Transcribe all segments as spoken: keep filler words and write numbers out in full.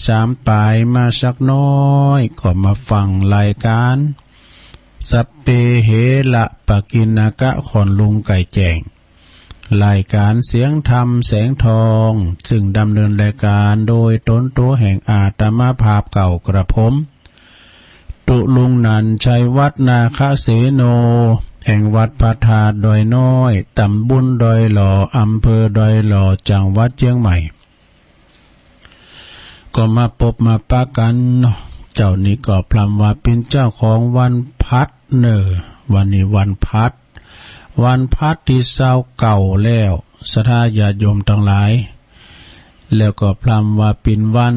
สามปายมาสักน้อย ก็มาฟังรายก๋าน สัพเพเหระปกิณณกะ ขอนลุงไก่แจ้ง รายก๋านเสียงธรรมแสงทอง ซึ่งดำเนินรายก๋านโดยตนตั๋วแห่งอาตมาภาพเก่ากระผม ตุลุงหนันชัยวัฒน์ นาคเสโน แห่งวัดพระธาตุดอยน้อย ตำบลดอยหล่อ อำเภอดอยหล่อ จังหวัดเจียงใหม่ ก็มาปบมาปะกั๋นเนาะ เจ๊านี้ก็พร่ำว่าเป๋นเจ๊าของวันพลัดเน่อ วันนี้วันพลัด วันพลัดตี้ซาวเก้าแล้ว ศรัทธาญาติโยมตังหลาย แล้วก็พร่ำว่าเป๋นวัน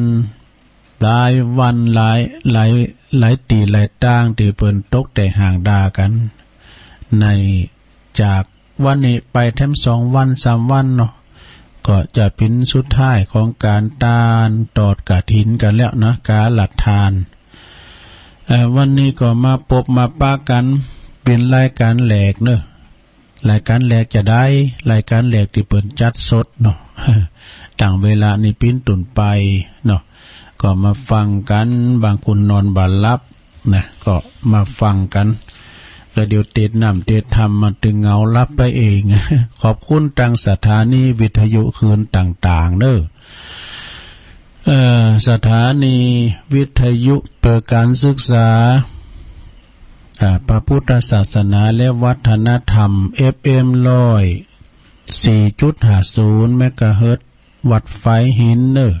หลายวันหลาย หลาย หลายตี้หลายตางตี้เปิ้นตกแตกห่างดากั๋น ในจากวันนี้ไปแถมสองวันสามวันเนาะ ก็จะเป๋นสุดท้ายของก๋านตานตอดกฐินกั๋นแล้วนะ ก๋าละตาน เอ่อ วันนี้ก็มาปบมาปะกั๋น เป๋นรายก๋านแหลกเน่อ รายก๋านแหลกจาใด รายก๋านแหลกตี้เปิ้นจัดสดเนาะ ตั้งเวลานี้เป๋นต้นไปเนาะ ก็มาฟังกั๋น บางคนนอนบ่หลับนะ ก็มาฟังกั๋น ก็เดี๋ยวเตรียมน้ำเตรียมท่ามาตึงเหงาหลับไปเอง ขอบคุณตางสถานีวิทยุคืนต่างๆ เน่อ เอ่อ สถานีวิทยุเปิดก๋านศึกษา อ่า พระพุทธศาสนาและวัฒนธรรม เอฟเอ็ม ร้อยสี่จุดห้าศูนย์ เมกะเฮิรตซ์ วัดฝายหินเน่อ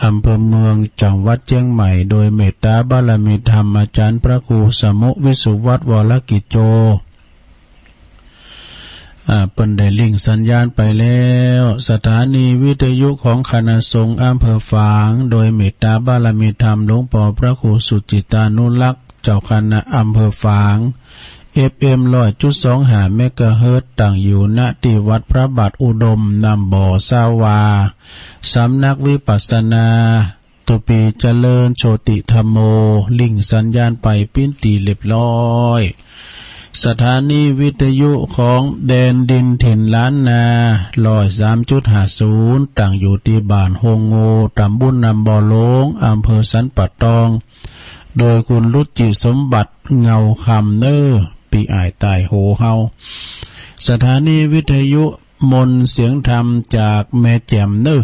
อำเภอเมือง จังหวัดเจียงใหม่ โดยเมตตาบารมีธรรมอาจ๋ารย์พระครูสมุห์ วิสุวัฒน์ วรกิจโจ อ่า เปิ้นได้ริ่งสัญญาณไปแล้ว สถานีวิทยุของคณะสงฆ์อำเภอฝาง โดยเมตตาบารมีธรรมหลวงป้อพระครูสุจิตตานุรักษ์ เจ้าคณะอำเภอฝาง เอฟเอ็ม ร้อยจุดสองห้า เมกะเฮิรตซ์ ตั้งอยู่ ณ ตี้วัดพระบาทอุดม น้ำบ่อ สาวา สำนักวิปัสสนา ตุ๊ปี๋เจริญโชติธัมโม ริ่งสัญญาณไปเป๋นตี้เรียบร้อย สถานีวิทยุของแดนดินถิ่นล้านนา ร้อยสามจุดห้าศูนย์ ตั้งอยู่ตี้บ้านโฮงโง่ ตำบลน้ำบ่อหลวง อำเภอสันป่าตอง โดยคุณรุจิสมบัติ เงาคำ เน่อ ปี้อ้ายใต้โหเฮา สถานีวิทยุมนต์เสียงธรรมจากแม่แจ่มเน่อ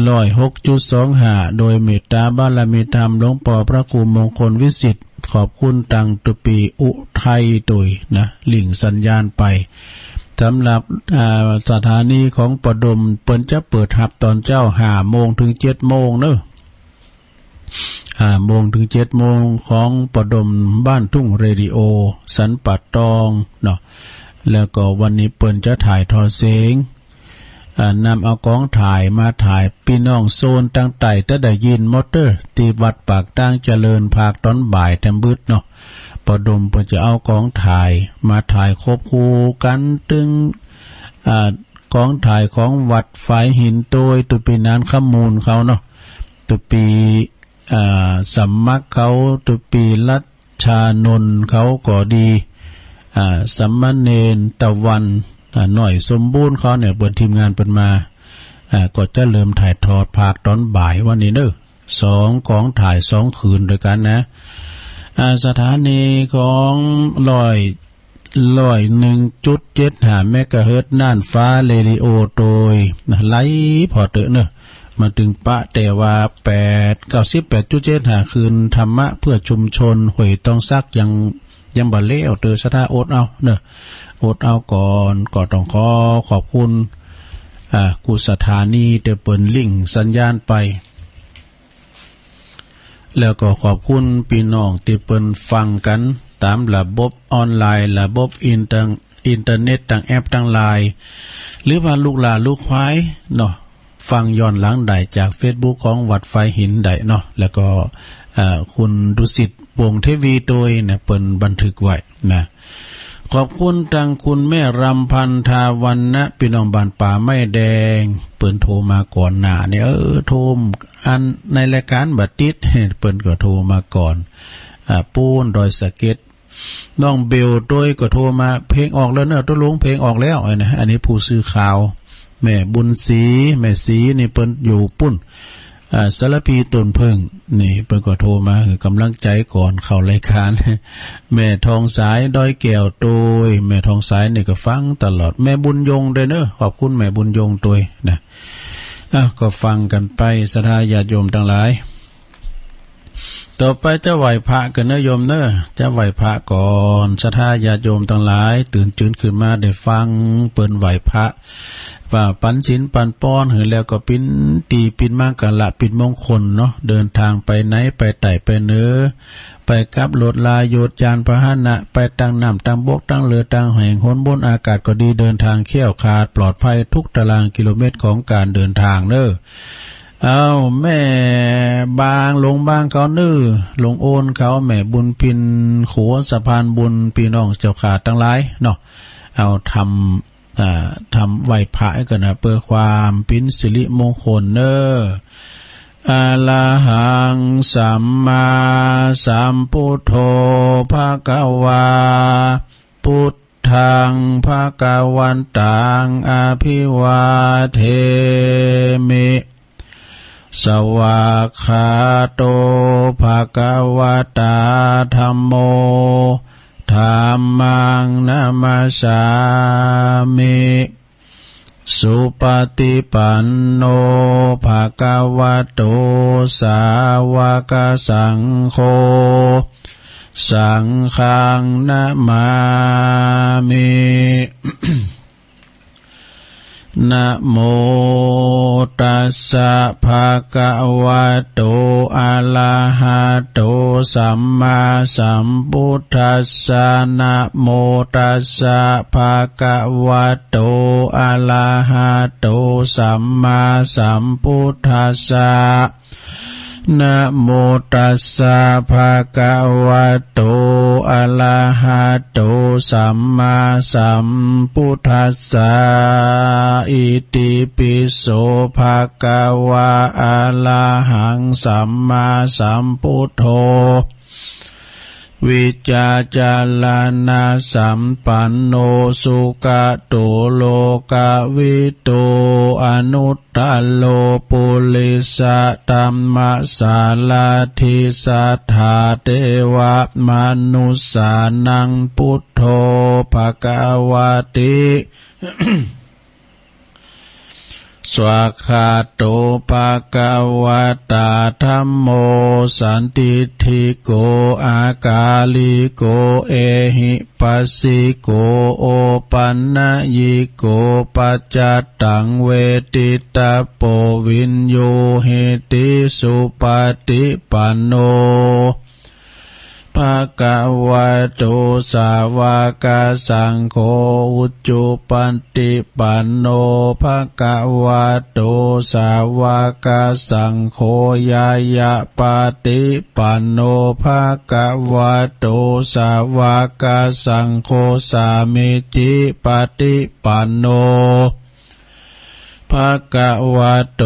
ร้อยหกจุดสองห้า โดยเมตตาบารมีธรรมหลวงป้อพระครูมงคลวิสิทธิ์ ขอบคุณตางตุ๊ปี๋อุทัยโตยนะ ริ่งสัญญาณไป สำหรับ อ่า สถานีของป้อดม เปิ้นจะเปิดฮับต๋อนเจ๊า ห้าโมงเถิงเจ็ดโมงเน่อ ห้าโมงเถิงเจ็ดโมง ของป้อดมบ้านทุ่งเรดิโอ สันป่าตองเนาะ แล้วก็วันนี้เปิ้นจะถ่ายทอดเสียง อ่า นำเอาก๋องถ่ายมาถ่าย ปี้น้องโซนตางใต้จะได้ยินหมดเน่อ ตี้วัดปากตางเจริญ ภาคต๋อนบ่ายแถมบึดเนาะ ป้อดมเปิ้นจะเอาก๋องถ่ายมาถ่ายควบคู่กั๋น ตึง อ่า ก๋องถ่ายของวัดฝายหินโตยตุ๊ปี๋นานคำมูลเขาเนาะ ตุ๊ปี๋ อ่า สมัครเขา ตุ๊ปี๋รัชชานนท์เขาก็ดี อ่า สามเณรตะวัน อ่า น้อยสมบูรณ์เขาเนี่ย เปิ้นทีมงานเปิ้นมา อ่า ก็จะเริ่มถ่ายทอดภาคต๋อนบ่ายวันนี้เน่อ สองก๋องถ่ายสองคืนตวยกั๋นนะ อ่า สถานีของร้อย ร้อยหนึ่งจุดเจ็ดห้า เมกะเฮิรตซ์ น่านฟ้าเรดิโอโตยนะ ไลฟ์ผ่อเต๊อะเน่อ มาเถิงปะ แต่ว่าแปด เก้าสิบแปดจุดเจ็ดห้า คืนธรรมะเพื่อชุมชนห้วยตองสัก ยัง ยังบ่แล้วเต๊อะ ศรัทธาอดเอาเน่อ อดเอาก่อน ก็ต้องขอขอบคุณ อ่า กู้สถานีตี้เปิ้นริ่งสัญญาณไป แล้วก็ขอบคุณปี้น้องตี้เปิ้นฟังกั๋นต๋ามระบบออนไลน์ ระบบอินเตอร์ อินเตอร์เน็ต ตางแอปตางไลน์ หรือว่าลูกหล้าลูกควายเนาะ ฟังย้อนหลังได้จากเฟซบุ๊กของวัดฝายหินได้เนาะ แล้วก็ เอ่อ คุณดุสิต วงศ์เทวีโตยนะ เปิ้นบันทึกไว้นะ ขอบคุณตางคุณแม่รำพันธาวัณณะ ปี้น้องบ้านป่าไม้แดง เปิ้นโทรมาก่อนหน้าเนี่ย เออ โทรอันในรายก๋านบ่ติด เปิ้นก็โทรมาก่อน อ่า ปู๊นดอยสะเก็ด น้องเบลโตยก็โทรมา เพลงออกแล้วเน่อ ตกลงเพลงออกแล้ว อันนี้ อันนี้ผู้สื่อข่าว แม่บุญศรี แม่ศรีนี่เปิ้นอยู่ปู๊น อ่า สารภี ต้นผึ้ง นี่เปิ้นก็โทรมาหื้อก๋ำลังใจ๋ก่อนเข้ารายก๋าน แม่ทองสาย ดอยแก้ว ตวย แม่ทองสายนี่ก็ฟังตลอด แม่บุญยงตวยเนาะ ขอบคุณแม่บุญยงตวยนะ อ่ะ ก็ฟังกั๋นไป ศรัทธาญาติโยมตังหลาย ต่อไปจะไหว้พระกั๋นเนาะโยมเนาะ จะไหว้พระก่อน ศรัทธาญาติโยมตังหลาย ตื่นจื้นขึ้นมาได้ฟังเปิ้นไหว้พระ ว่าปั๋นศีลปั๋นปอนหื้อแล้วก็ปิ๊นตี้ปิ๊นมังคละปิ๊นมงคลเนาะ เดินตางไปไหน ไปใต้ไปเหนือ ไปกับรถลายุทธยานพาหนะ ไปตางน้ำตางบกตางเรือตางแอ่งหนบนอากาศก็ดี เดินตางแคล้วคลาดปลอดภัยทุกตารางกิโลเมตรของก๋านเดินตางเนาะ เอาแม่บาง หลวงบางเขาเนาะ หลวงโอนเขา แม่บุญพิน ขัวสะพานบุญ ปี้น้องเจ้าข้าตังหลายเนาะ เอาทำ อ่า ทำไหว้พระกั๋นนะ เปื้อความปิ๊นสิริมงคลเนาะ อะระหัง สัมมาสัมพุทโธ ภะคะวา พุทธัง ภะคะวันตัง อะภิวาเทมิ สวากขาโต ภะคะวะตา ธัมโม ธัมมัง นะมัสสามิ สุปะติปันโน ภะคะวะโต สาวะกะสังโฆ สังฆัง นะมามิ นะโมตัสสะ ภะคะวะโต อะระหะโต สัมมาสัมพุทธัสสะ นะโมตัสสะ ภะคะวะโต อะระหะโต สัมมาสัมพุทธัสสะ นะโมตัสสะ ภะคะวะโต อะระหะโต สัมมาสัมพุทธัสสะ อิติปิโส ภะคะวา อะระหัง สัมมาสัมพุทโธ วิชชาจารณะสัมปันโน สุขะโต โลกะวิทู อนุตตะโร ปุริสะธัมมะสาระถี สัทธาเตวะมะนุสสานัง พุทโธ ภะคะวะติ สวากขาโต ภะคะวะตา ธัมโม สันทิฏฐิโก อากาลิโก เอหิปัสสิโก โอปันนยิโก ปัจจัตตัง เวทิตะโป วิญญูหิติ สุปะติปันโน ภะคะวะโต สาวะกะสังโฆ อุจุปปะติปันโน ภะคะวะโต สาวะกะสังโฆ ญาณะปะติปันโน ภะคะวะโต สาวะกะสังโฆ สามีจิปะติปันโน ภะคะวะโต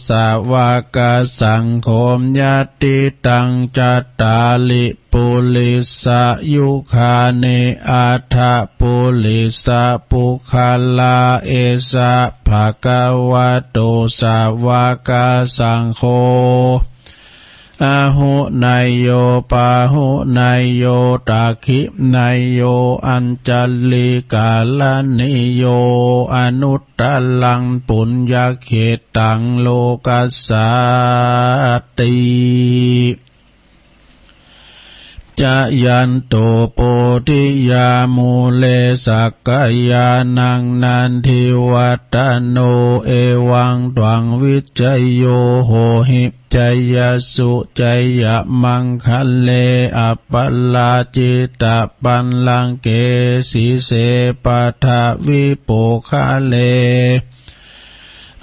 สาวะกะสังโฆ ยะติตัง จัตตาริ ปุริสะยุคานิ อัฏฐะปุริสะปุคคละ เอสะ ภะคะวะโต สาวะกะสังโฆ อาหุเนยโย ปาหุเนยโย ตักขิเนยโย อัญชะลีกะรณีโย อนุตตะรัง ปุญญะเขตตัง โลกัสสาติ จะยันโต โพธิยา มูเล สักกายานัง นันทิวัฏฏะโน เอวังตวัง วิชชโย โหหิ จยสสุ จยมังคะเล อัปปะราจิตะปัลลังเก สีเส ปะทะวิโปคะเล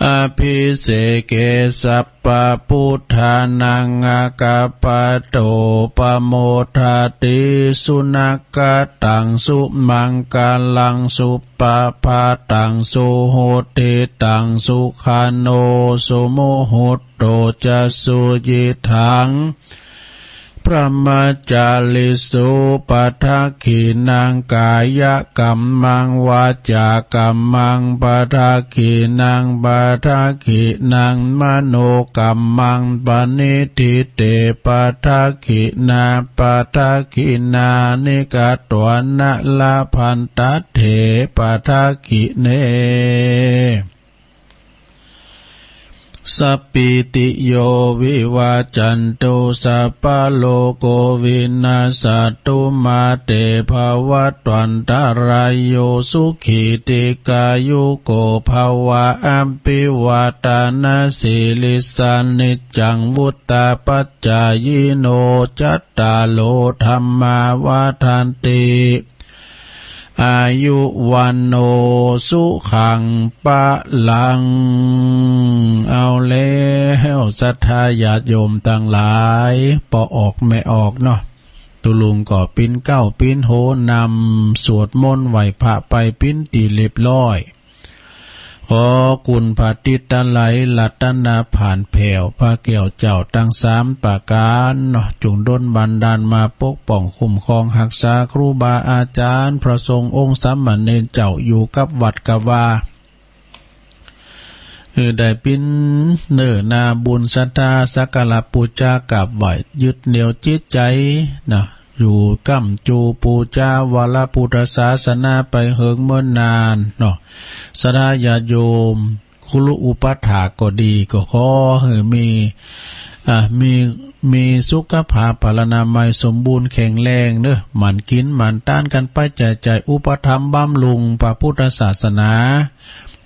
อภิเสเก สัพพะปุทธานัง อากาปะโต ปะโมทะติ สุนักขะตัง สุมังคะลัง สุปะพะตัง สุหุตติตัง สุขะโน สุมุตโต จะ สุยิตถัง พรหมจาริสุ ปะทักขิณัง กายกัมมัง วาจากัมมัง ปะทักขิณัง ปะทักขิณัง มโนกัมมัง ปะนิฏฐิเต ปะทักขิณา ปะทักขิณานิ กัตวานะ ละพันตะเถ ปะทักขิเณ สัปปีติโย วิวัจจันตุ สัพพะโลโก วินัสสะตุ มาเต ภวัตวันตะราโย สุขี ทีฆายุโก ภะวะ อะภิวาทะนะสีลิสสะ นิจจัง วุฑฒาปัจจายิโน จัตตาโร ธัมมา วัฑฒันติ อายุ วัณโณ สุขัง พะลัง เอาแล้ว ศรัทธาญาติโยมตังหลาย ป้อออกแม่ออกเนาะ ตุ๊ลุงก็ปิ๊นเก๊าปิ๊นโหนำสวดมนต์ไหว้พระไปปิ๊นตี้เรียบร้อย ขอคุณพระติดตะไลรัตนผานแผวพระแก้วเจ้าตังสามประก๋านเนาะ จุ่งดลบันดาลมาปกป้องคุ้มครองฮักษาครูบาอาจ๋ารย์ พระสงฆ์องค์สามเณรเจ้าอยู่กับวัดกับวา หื้อได้ปิ๊นเน้อนาบุญศรัทธาสักการะปู๋จากราบไหว้ ยึดเหนี่ยวจิตใจ๋นะ อยู่ก้ำจูปู๋จาวรพุทธศาสนาไปเหิงเมินนานเนาะ ศรัทธาญาติโยม คฤหัสถ์อุปัฏฐากก็ดี ก็ขอหื้อมี อ่า มี มีสุขภาพพลานามัยสมบูรณ์แข็งแรงเน้อ หมั่นกิ๋นหมั่นตานกั๋นไป ใจ๋ใจ๋อุปถัมภ์บำรุงพระพุทธศาสนา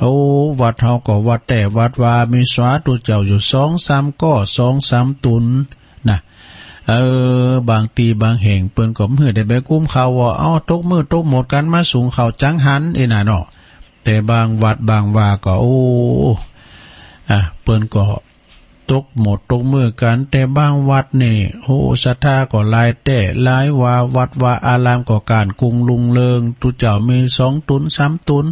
โอ้ วัดเฮาก็วัดแต๊วัดวา มีสาธุเจ้าอยู่สองสามก้อ สองสามตุ๊นนะ เออ บางตี้บางแห่งเปิ้นก็หื้อได้ไปกุมข้าวว่า เอ้า ตกมื้อตกหมดกั๋นมาสุงข้าวจังหัน อี้น่ะเนาะ แต่บางวัดบางวาก็ โอ้ อ่ะ เปิ้นก็ตกหมดตกมื้อกั๋น แต่บางวัดนี่ โอ้ ศรัทธาก็หลายแต๊หลายวา วัดวาอารามก็ก้านกุงรุงเรือง ตุ๊เจ้ามีสองตุ๊นสามตุ๊น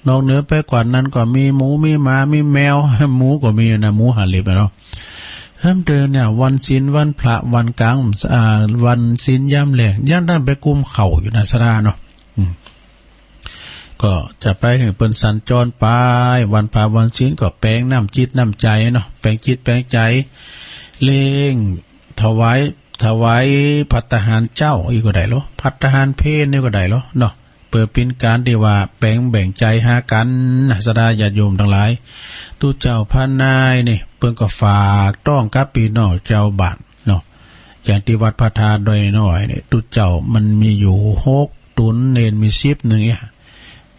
นอกเหนือไปกว่านั้นก็มีหมูมีหมามีแมว หมูก็มีนะ หมูหาเหล็บอะเนาะ แถมเดิมเนี่ย วันศีลวันพระวันก๋าง อ่า วันศีลยามแลง ยังได้ไปกุมข้าวอยู่นะ ศรัทธาเนาะ อืม ก็จะไปหื้อเปิ้นสัญจรไป วันพระวันศีลก็แปงน้ำจิตน้ำใจ๋เนาะ แปงจิตแปงใจ๋ เล่งถวาย ถวายภัตตาหารเจ๊าอี้ก็ได้ลอ ภัตตาหารเพลนี่ก็ได้ลอเนาะ เปื้อเป๋นก๋านตี้ว่าแปงแบ่งใจ๋หากั๋นนะ ศรัทธาญาติโยมตังหลาย ตุ๊เจ้าพระนายนี่ เปิ้นก็ฝากต้องกับปี้น้องเจ้าบ้านเนาะ อย่างตี้วัดพระธาตุดอยน้อยนี่ ตุ๊เจ้ามันมีอยู่หกตุ๊น เณรมีสิบนึ่งเนี่ย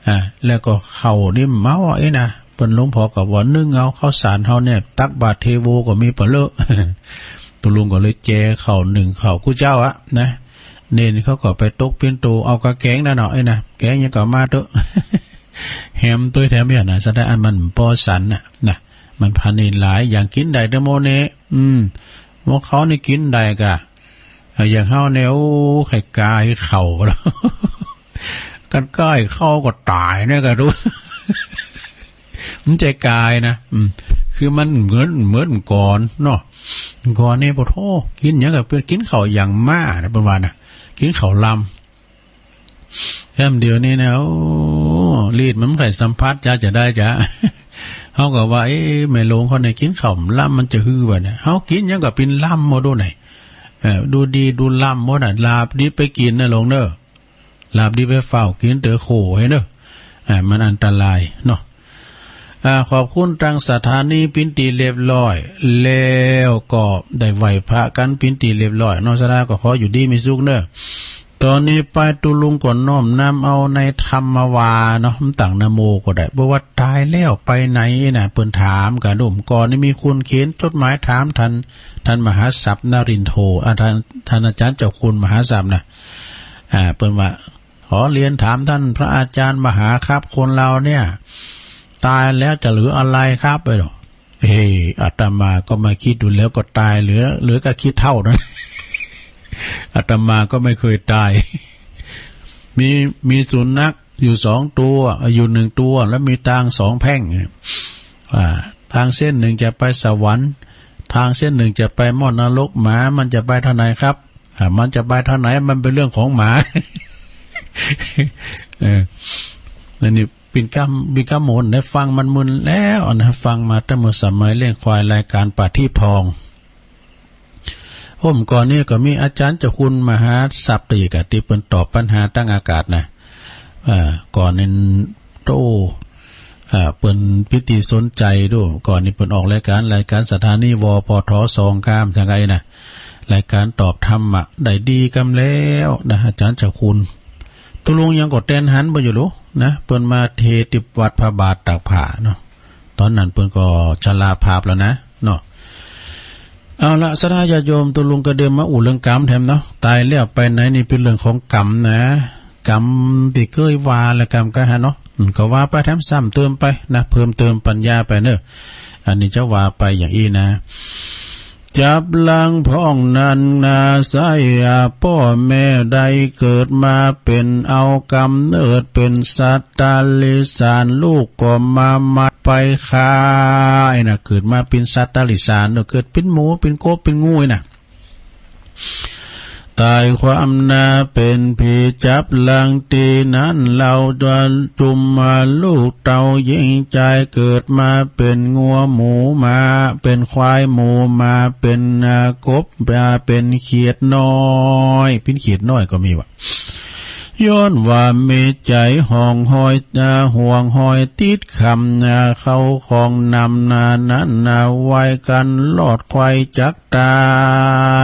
อ่า แล้วก็ข้าวนี่เมาอี้นะ เปิ้นหลวงพ่อก็ว่านึ่งเอาข้าวสารเฮาเนี่ย ตักบาตรเทโวก็มีปะเลอะ ตุ๊ลุงก็เลยแจข้าวนึ่งข้าวกู้เจ๊าอะนะ เณรเขาก็ไปตกเปียโตเอากะแกงนั่นเนาะ ไอ้นะ แกงหยังก็มาเต๊อะ แหมตวยแถมอย่างนะ ศรัทธา อันมันปอสันน่ะนะ มันพาเณรหลาย อย่างกิ๋นได้เต๊อะโมเน่ อืม หมู่เขานี่กิ๋นได้กะ เอ่อ อย่างเฮาเนี่ย โอ้ ใค่ก๋ายข้าว กั๋นก๋ายข้าวก็ต๋ายเนี่ยกะดู มันใจ้ก๋ายนะ อืม คือมันเหมือน เหมือนก่อนเนาะ ก่อนนี่ โอ้โธ่ กิ๋นหยังกะเปิ้นกิ๋นข้าวอย่างม้านะ เปิ้นว่านะ กิ๋นข้าวลำ แถมเดี๋ยวนี้นะ โอ้ ลีดมันบ่ใค่สัมผัส จะ จะได้จะ เฮาก็ว่า เอ๊ะ แม่หลวงเขาเนี่ยกิ๋นข้าวลำมันจะหื้อวะเนี่ย เฮากิ๋นหยังกะเป๋นลำหมดโดไหน เออ ดูดีดูลำหมดน่ะ ลาบดิบไปกิ๋นนะหลวงเน่อ ลาบดิบไปฟ้าวกิ๋นเต๊อะ โขเน่อ อ่า มันอันตรายเนาะ อ่า ขอบคุณตังศรัทธานี้เป๋นตี้เรียบร้อย แล้วก็ได้ไหว้พระกั๋นเป๋นตี้เรียบร้อยเนาะ ศรัทธาก็ขออยู่ดีมีสุขเน่อ ต๋อนนี้ไปตุ๊ลุงก็น้อมนำเอาในธรรมวาเนาะ มันตั้งนะโมก็ได้ บ่ว่าต๋ายแล้วไปไหนนะ เปิ้นถามกั๋น ดูมก่อนนี่มีคนเขียนจดหมายถามท่าน ท่านมหาศัพย์นรินทโธ อ่า ท่าน ท่านอาจ๋ารย์เจ้าคุณมหาศัพย์นะ อ่า เปิ้นว่า ขอเรียนถามท่านพระอาจารย์มหาครับ คนเราเนี่ย ตายแล้วจะเหลืออะไรครับ เอ้ย เฮ้ย อาตมาก็มาคิดดูแล้วก็ตาย เหลือ เหลือก็ขี้เถ้านั้น อาตมาก็ไม่เคยตาย มี มีสุนัขอยู่สองตัว อยู่หนึ่งตัว แล้วมีตางสองแพร่ง อ่า ตางเส้นหนึ่งจะไปสวรรค์ อางเส้นหนึ่งจะไปหม้อนรก หมามันจะไปตางไหนครับ อ่า มันจะไปตางไหน มันเป๋นเรื่องของหมา เออ อันนี้เป๋นกำ เป๋นกำโหมน ได้ฟังมันมึนแล้วนะ ฟังมาตั้งเมื่อสมัยเลี้ยงควาย รายก๋านป่าทีปทอง ผมก่อนนี้ก็มีอาจ๋ารย์เจ้าคุณมหาศัพย์ตี้กะ ตี้เปิ้นตอบปัญหาตางอากาศนะ อ่า ก่อนนี้ โต้ อ่า เปิ้นปิติสนใจ๋ดู ก่อนนี้เปิ้นออกรายก๋าน รายก๋านสถานี วปท สอง กำ จังไงนะ รายก๋านตอบธรรมะได้ดีกำแล้วนะ อาจ๋ารย์เจ้าคุณ ตุ๊ลุงยังก็แตนหันไปอยู่หรูนะ เปิ้นมาเทศน์ตี้วัดพระบาทตากผ้าเนาะ ต๋อนนั้นเปิ้นก็ชราภาพแล้วนะเนาะ เอาละ ศรัทธาญาติโยม ตุ๊ลุงก็เดินมาอู้เรื่องกำแถมเนาะ ต๋ายแล้วไปไหนนี่เป๋นเรื่องของกำนะ กำตี้เกยว่าและกำก็หันเนาะ อืม ก็ว่าไปแถมซ้ำเติมไปนะ เพิ่มเติมปัญญาไปเนาะ อันนี้จะว่าไปอย่างอี้นะ จับหลังพ่องนั้นนา ใส่ อ่า ป้อแม่ได้เกิดมาเป๋น เอาก๋ำเนิดเป๋นสัตว์ ต๋าริสาน ลูกก็มามัดไปฆ่า ไอ้นะ เกิดมาเป๋นสัตว์ต๋าริสาน เกิดเป๋นหมู เป๋นกบ เป๋นงู ไอ้นะ ต๋ายความนาเป๋นผี จับหลังตี้นั้น เฮาจุมลูกเต้าญิงจาย เกิดมาเป๋นงัวหมูหมา เป๋นควายหมูหมา เป๋น อ่า กบ อ่า เป๋นเขียดน้อย เป๋นเขียดน้อยก็มีวะ ย้อนว่ามีใจ๋ห่องหอย อ่า ห่วงหอยติดคำ อ่า เข้าของนำนานั้น อ่า ไหว้กั๋นรอดไขว่จักต๋า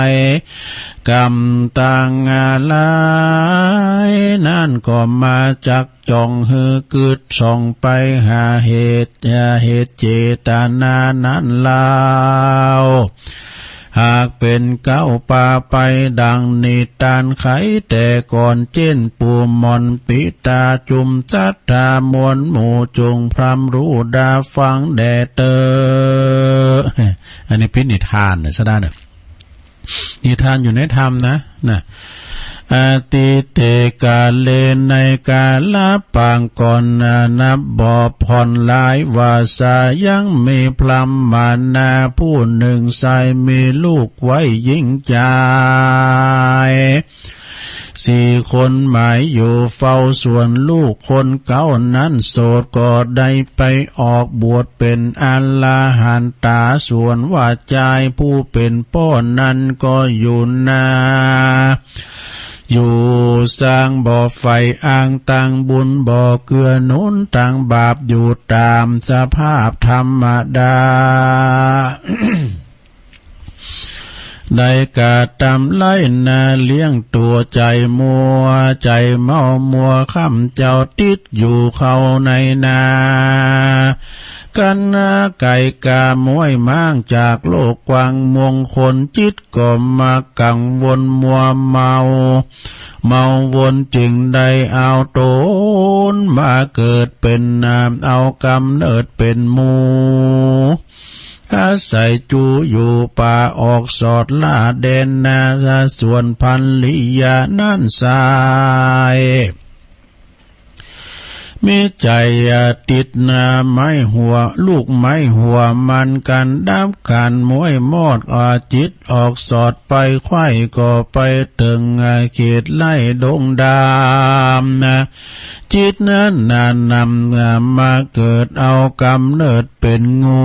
ย กำตังหลายนั้นก็มาจักจ้องหื้อกึ๊ดส่องไปหาเหตุ อ่า เหตุเจตนานั้นเล่า หากเป๋นเก๊าปาไปดังนิตานไขแต่ก่อน เจ้นปู่หม่อนปิตาจุมศรัทธามวลหมู่ จงพร่ำฮู้ดาฟังแด่เต๊อะ อันนี้เป๋นนิทานนะ ศรัทธาเน่อ นิทานอยู่ในธรรมนะ นะ อตีเตกาเล ในกาลปางก่อน นับบ่ผ่อนหลายว่าสา ยังมีพราหมณาผู้หนึ่ง ใส่มีลูกไว้ญิงจายสี่คน หมายอยู่เฝ้า ส่วนลูกคนเก๊านั้นโสด ก็ได้ไปออกบวชเป๋นอรหันตา ส่วนว่าจายผู้เป๋นป้อนั้นก็อยู่นา อยู่สร้างบ่ใฝ่อ้างตางบุญ บ่เกื้อหนุนตางบาป อยู่ต๋ามสภาพธรรมดา ได้กระตำไฮ่นาเลี้ยงตั๋ว ใจ๋มัว ใจ๋เมามัวค่ำเจ้า ติดอยู่เข้าในนา กั๋นนาไก่กาม้วยม้างจากโลกกว้างมงคล จิตก็มากังวลมัวเมา เมาวนจึงได้เอาต๋นมาเกิดเป๋น อ่า เอากำเนิดเป๋นหมู อาศัยจูอยู่ป่าออกสอดล่าแดนนา ส่วนภริยานั้นใส่ มีใจ๋ติดนาไม้หัว ลูกไม้หัวมันกั๋นดับขันม้วยมอด อาจิตออกสอดไปไขว่ ก็ไปเถิงเขตไฮ่ดงดำนา จิตนั้นนานำมาเกิดเอากำเนิดเป๋นงู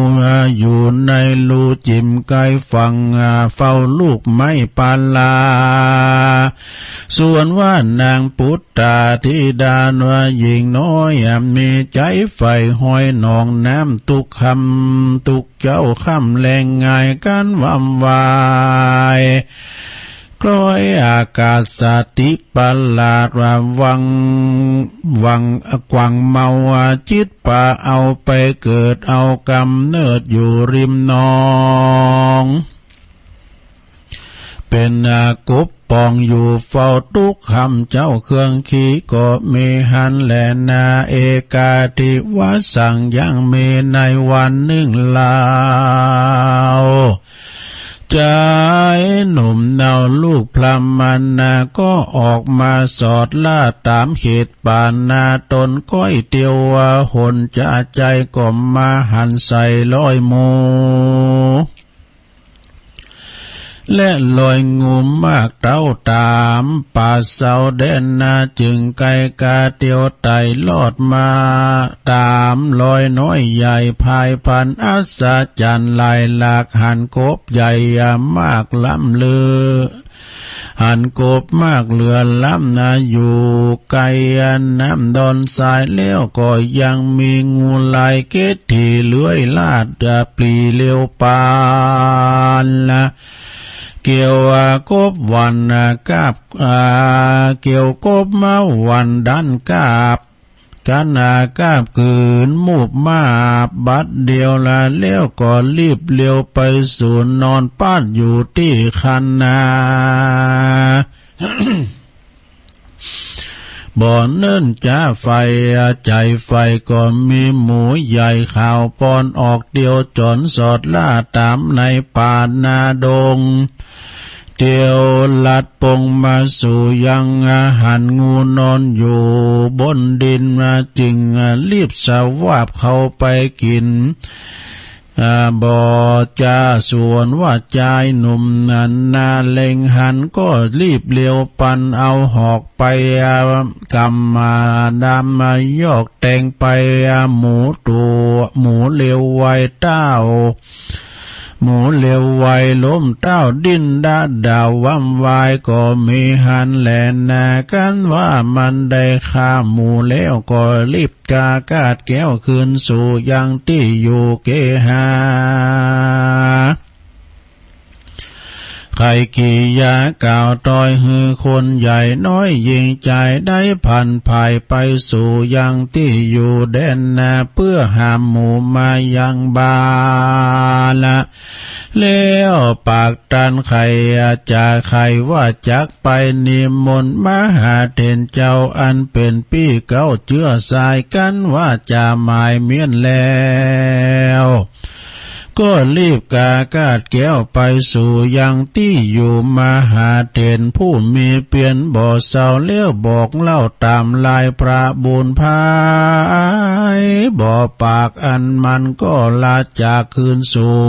อยู่ในรูจิ่มใก้ฝั่ง เฝ้าลูกไม้ปาลา ส่วนว่านางปุตตาธิดาว่าหญิงน้อย มีใจ๋ใฝ่ห้อยหนองน้ำตุ๊กค่ำตุ๊กเจ๊าค่ำแลง ง่ายกั๋นวำวาย คล้อยอากาศสติประหลาดว่าหวัง หวัง กวังเมาจิตปาเอาไปเกิดเอากำเนิดอยู่ริมหนอง เป๋นกบป่องอยู่เฝ้าตุ๊กค่ำเจ๊า เครื่องขี้ก็มีหั้นแลนา เอการทิวสัง ยังมีในวันนึ่งเล่า จายหนุ่มเนาลูกพราหมณาก็ออกมาสอดล่าต๋ามเขตป่านา ต๋นก้อยเตียวว่าหนจะใจ๋ก็มาหันใส่ร้อยหมู่ และรอยงูมากเต๊าต๋ามป่าเซาแดนนา จึงไกลก๋าเตียวไต่รอดมาต๋ามรอยน้อยใหญ่ พายพรรณอัศจรรย์หลายหลาก หันกบใหญ่มากล้ำลือ หันกบมากเหลือล้ำนา อยู่ใก้น้ำดอนทราย แล้วก็ยังมีงูลายเกศถีเลื้อยลาดปลีเร็วปานละ เกี่ยวกบหวั่นกาบ อ่า เกี่ยวกบมาหวั่นดันกาบ กั๋นกาบกื๋นมูบมาบบัดเดียวละ แล้วก็รีบเร็วไปสู่นอนปาดอยู่ตี้คันนา บ่อเนิ่นจ๊าไฟใจ๋ไฟ ก็มีหมูใหญ่ขาวปอนออกเตียวจ๋อนสอดล่าต๋ามในป่านาดง เตียวลัดปงมาสู่ยัง หันงูนอนอยู่บนดิน จึงรีบสวาบเข้าไปกิ๋น อ่า บ่จ้า ส่วนว่าจายหนุ่มนาเล็งหันก็รีบเร็วปันเอาหอกไป อ่า กำมาดำมายอกแตงไป อ่า หมูตั๋ว หมูเร็วไวเต้า หมูเร็วไวล้มเต้าดิ้นดะดาวว่ำวาย ก็มีหันแลนา กั๋นว่ามันได้ฆ่าหมูแล้ว ก็รีบ กากาดแก้วคืนสู่ยังตี้อยู่เกหา ใค่กิยากล่าวตอยหื้อคนใหญ่น้อยหญิงจายได้ผันผายไปสู่ยังตี้อยู่แดนนา เปื้อหามหมูมายังบาละ แล้วปากตันใค่จะใค่ว่าจักไปนิมนต์มหาเถรเจ้า อันเป๋นปี้เก๊าเจื้อสายกั๋นว่าจะหมายเมี้ยนแล้ว ก็รีบกากาดแก้วไปสู่ยังตี้อยู่มหาเถรผู้มีเปียรบ่เซา แล้วบอกเล่าต๋ามลายพระบุญภาย บ่ปากอันมันก็ลาจากคืนสู่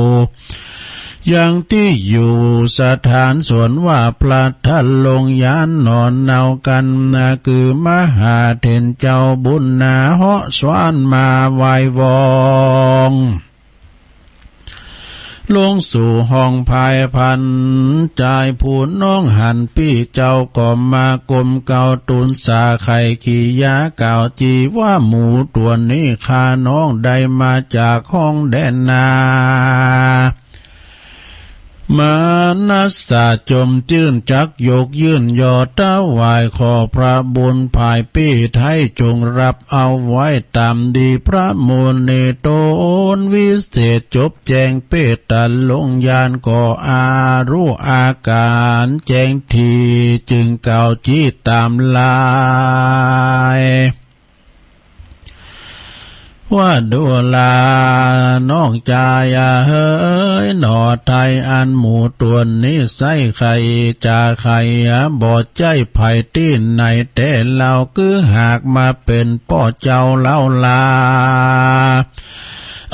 ยังตี้อยู่สถาน ส่วนว่าพระทันลงยานหนอนเนากั๋นนา คือมหาเถรเจ้าบุญนาเหาะสวนมาไหว้วอง ลงสู่ห้องพายพรรณ จายผู้น้องหันปี้เจ้าก็มาก้มเกล้าตู๋นสา ใค่กิยากล่าวจี๋ว่าหมูตั๋วนี้ข้าน้องได้มาจากห้องแดนนา มนัสสะจมจื้นจักยกยื่นยอถวาย ขอพระบุญภายปี้ไท้จงรับเอาไว้ต๋ามดี พระมุนีต๋นวิเศษจบแจ้งเปตตะลงญาณ ก็อารู้อาก๋านแจ้งดี จึงกล่าวจี๋ต๋ามลาย ว่าดูราน้องจายเฮยหนอ ไท้อันหมูตั๋วนี้ใส้ใค่จะใค่บ่ใจ้ใผตี้ไหนแต๊เล่า คือหากมาเป๋นป้อเจ้าเล่าลา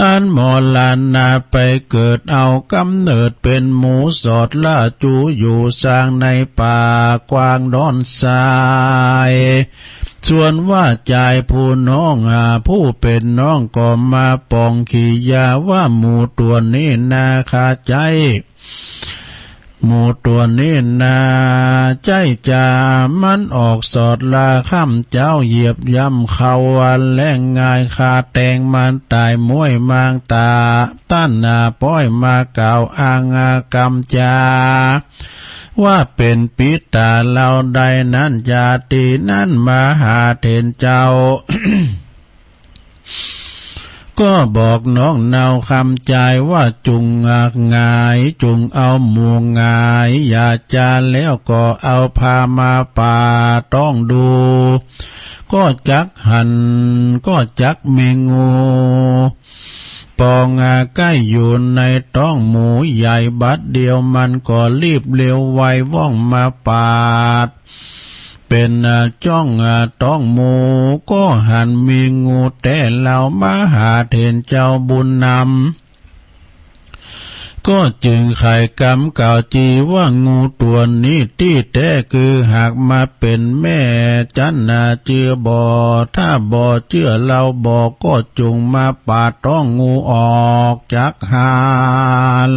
อันมรณะไปเกิดเอาก๋ำเนิดเป๋นหมูสอดล่าจู๋อยู่สร้างในป่ากว้างดอนทราย ส่วนว่าจายผู้น้อง อ่า ผู้เป๋นน้องก็มาปองกิยาว่าหมูตั๋วนี้นาข้าใจ๊ หมูตั๋วนี้นาใจ๊จา มันออกสอดล่าค่ำเจ๊าเหยียบย่ำเข้าวันแลงงาย ข้าแตงมันต๋ายม้วยมางต๋า ต้านนาป้อยมากล่าวอ้างกำจา ว่าเป๋นปิตาเล่าได้นั้น จาตินั้นมหาเถรเจ้า ก็บอกน้องเนาคำจายว่าจุ่งหงาย จุ่งเอาหมูหงาย อย่าจาแล้วก็เอาผ้ามาปาดต๊องดู ก็จักหัน ก็จักมีงู ปองอาใก้อยู่ในต๊องหมูใหญ่ บัดเดียวมันก็รีบเร็วไวว่องมาปาด เป๋นอ่าจ้องอ่าต๊องหมู ก็หันมีงูแต๊เล่ามหาเถรเจ้าบุญนำ ก็จึงไขกำกล่าวจี๋ว่า งูตั๋วนี้ตี้แต๊คือหากมาเป๋นแม่จั๊นนา จือบ่ ถ้าบ่เจื้อเฮาบ่ ก็จุ่งมาปาดต๊องงูออกจักหั้น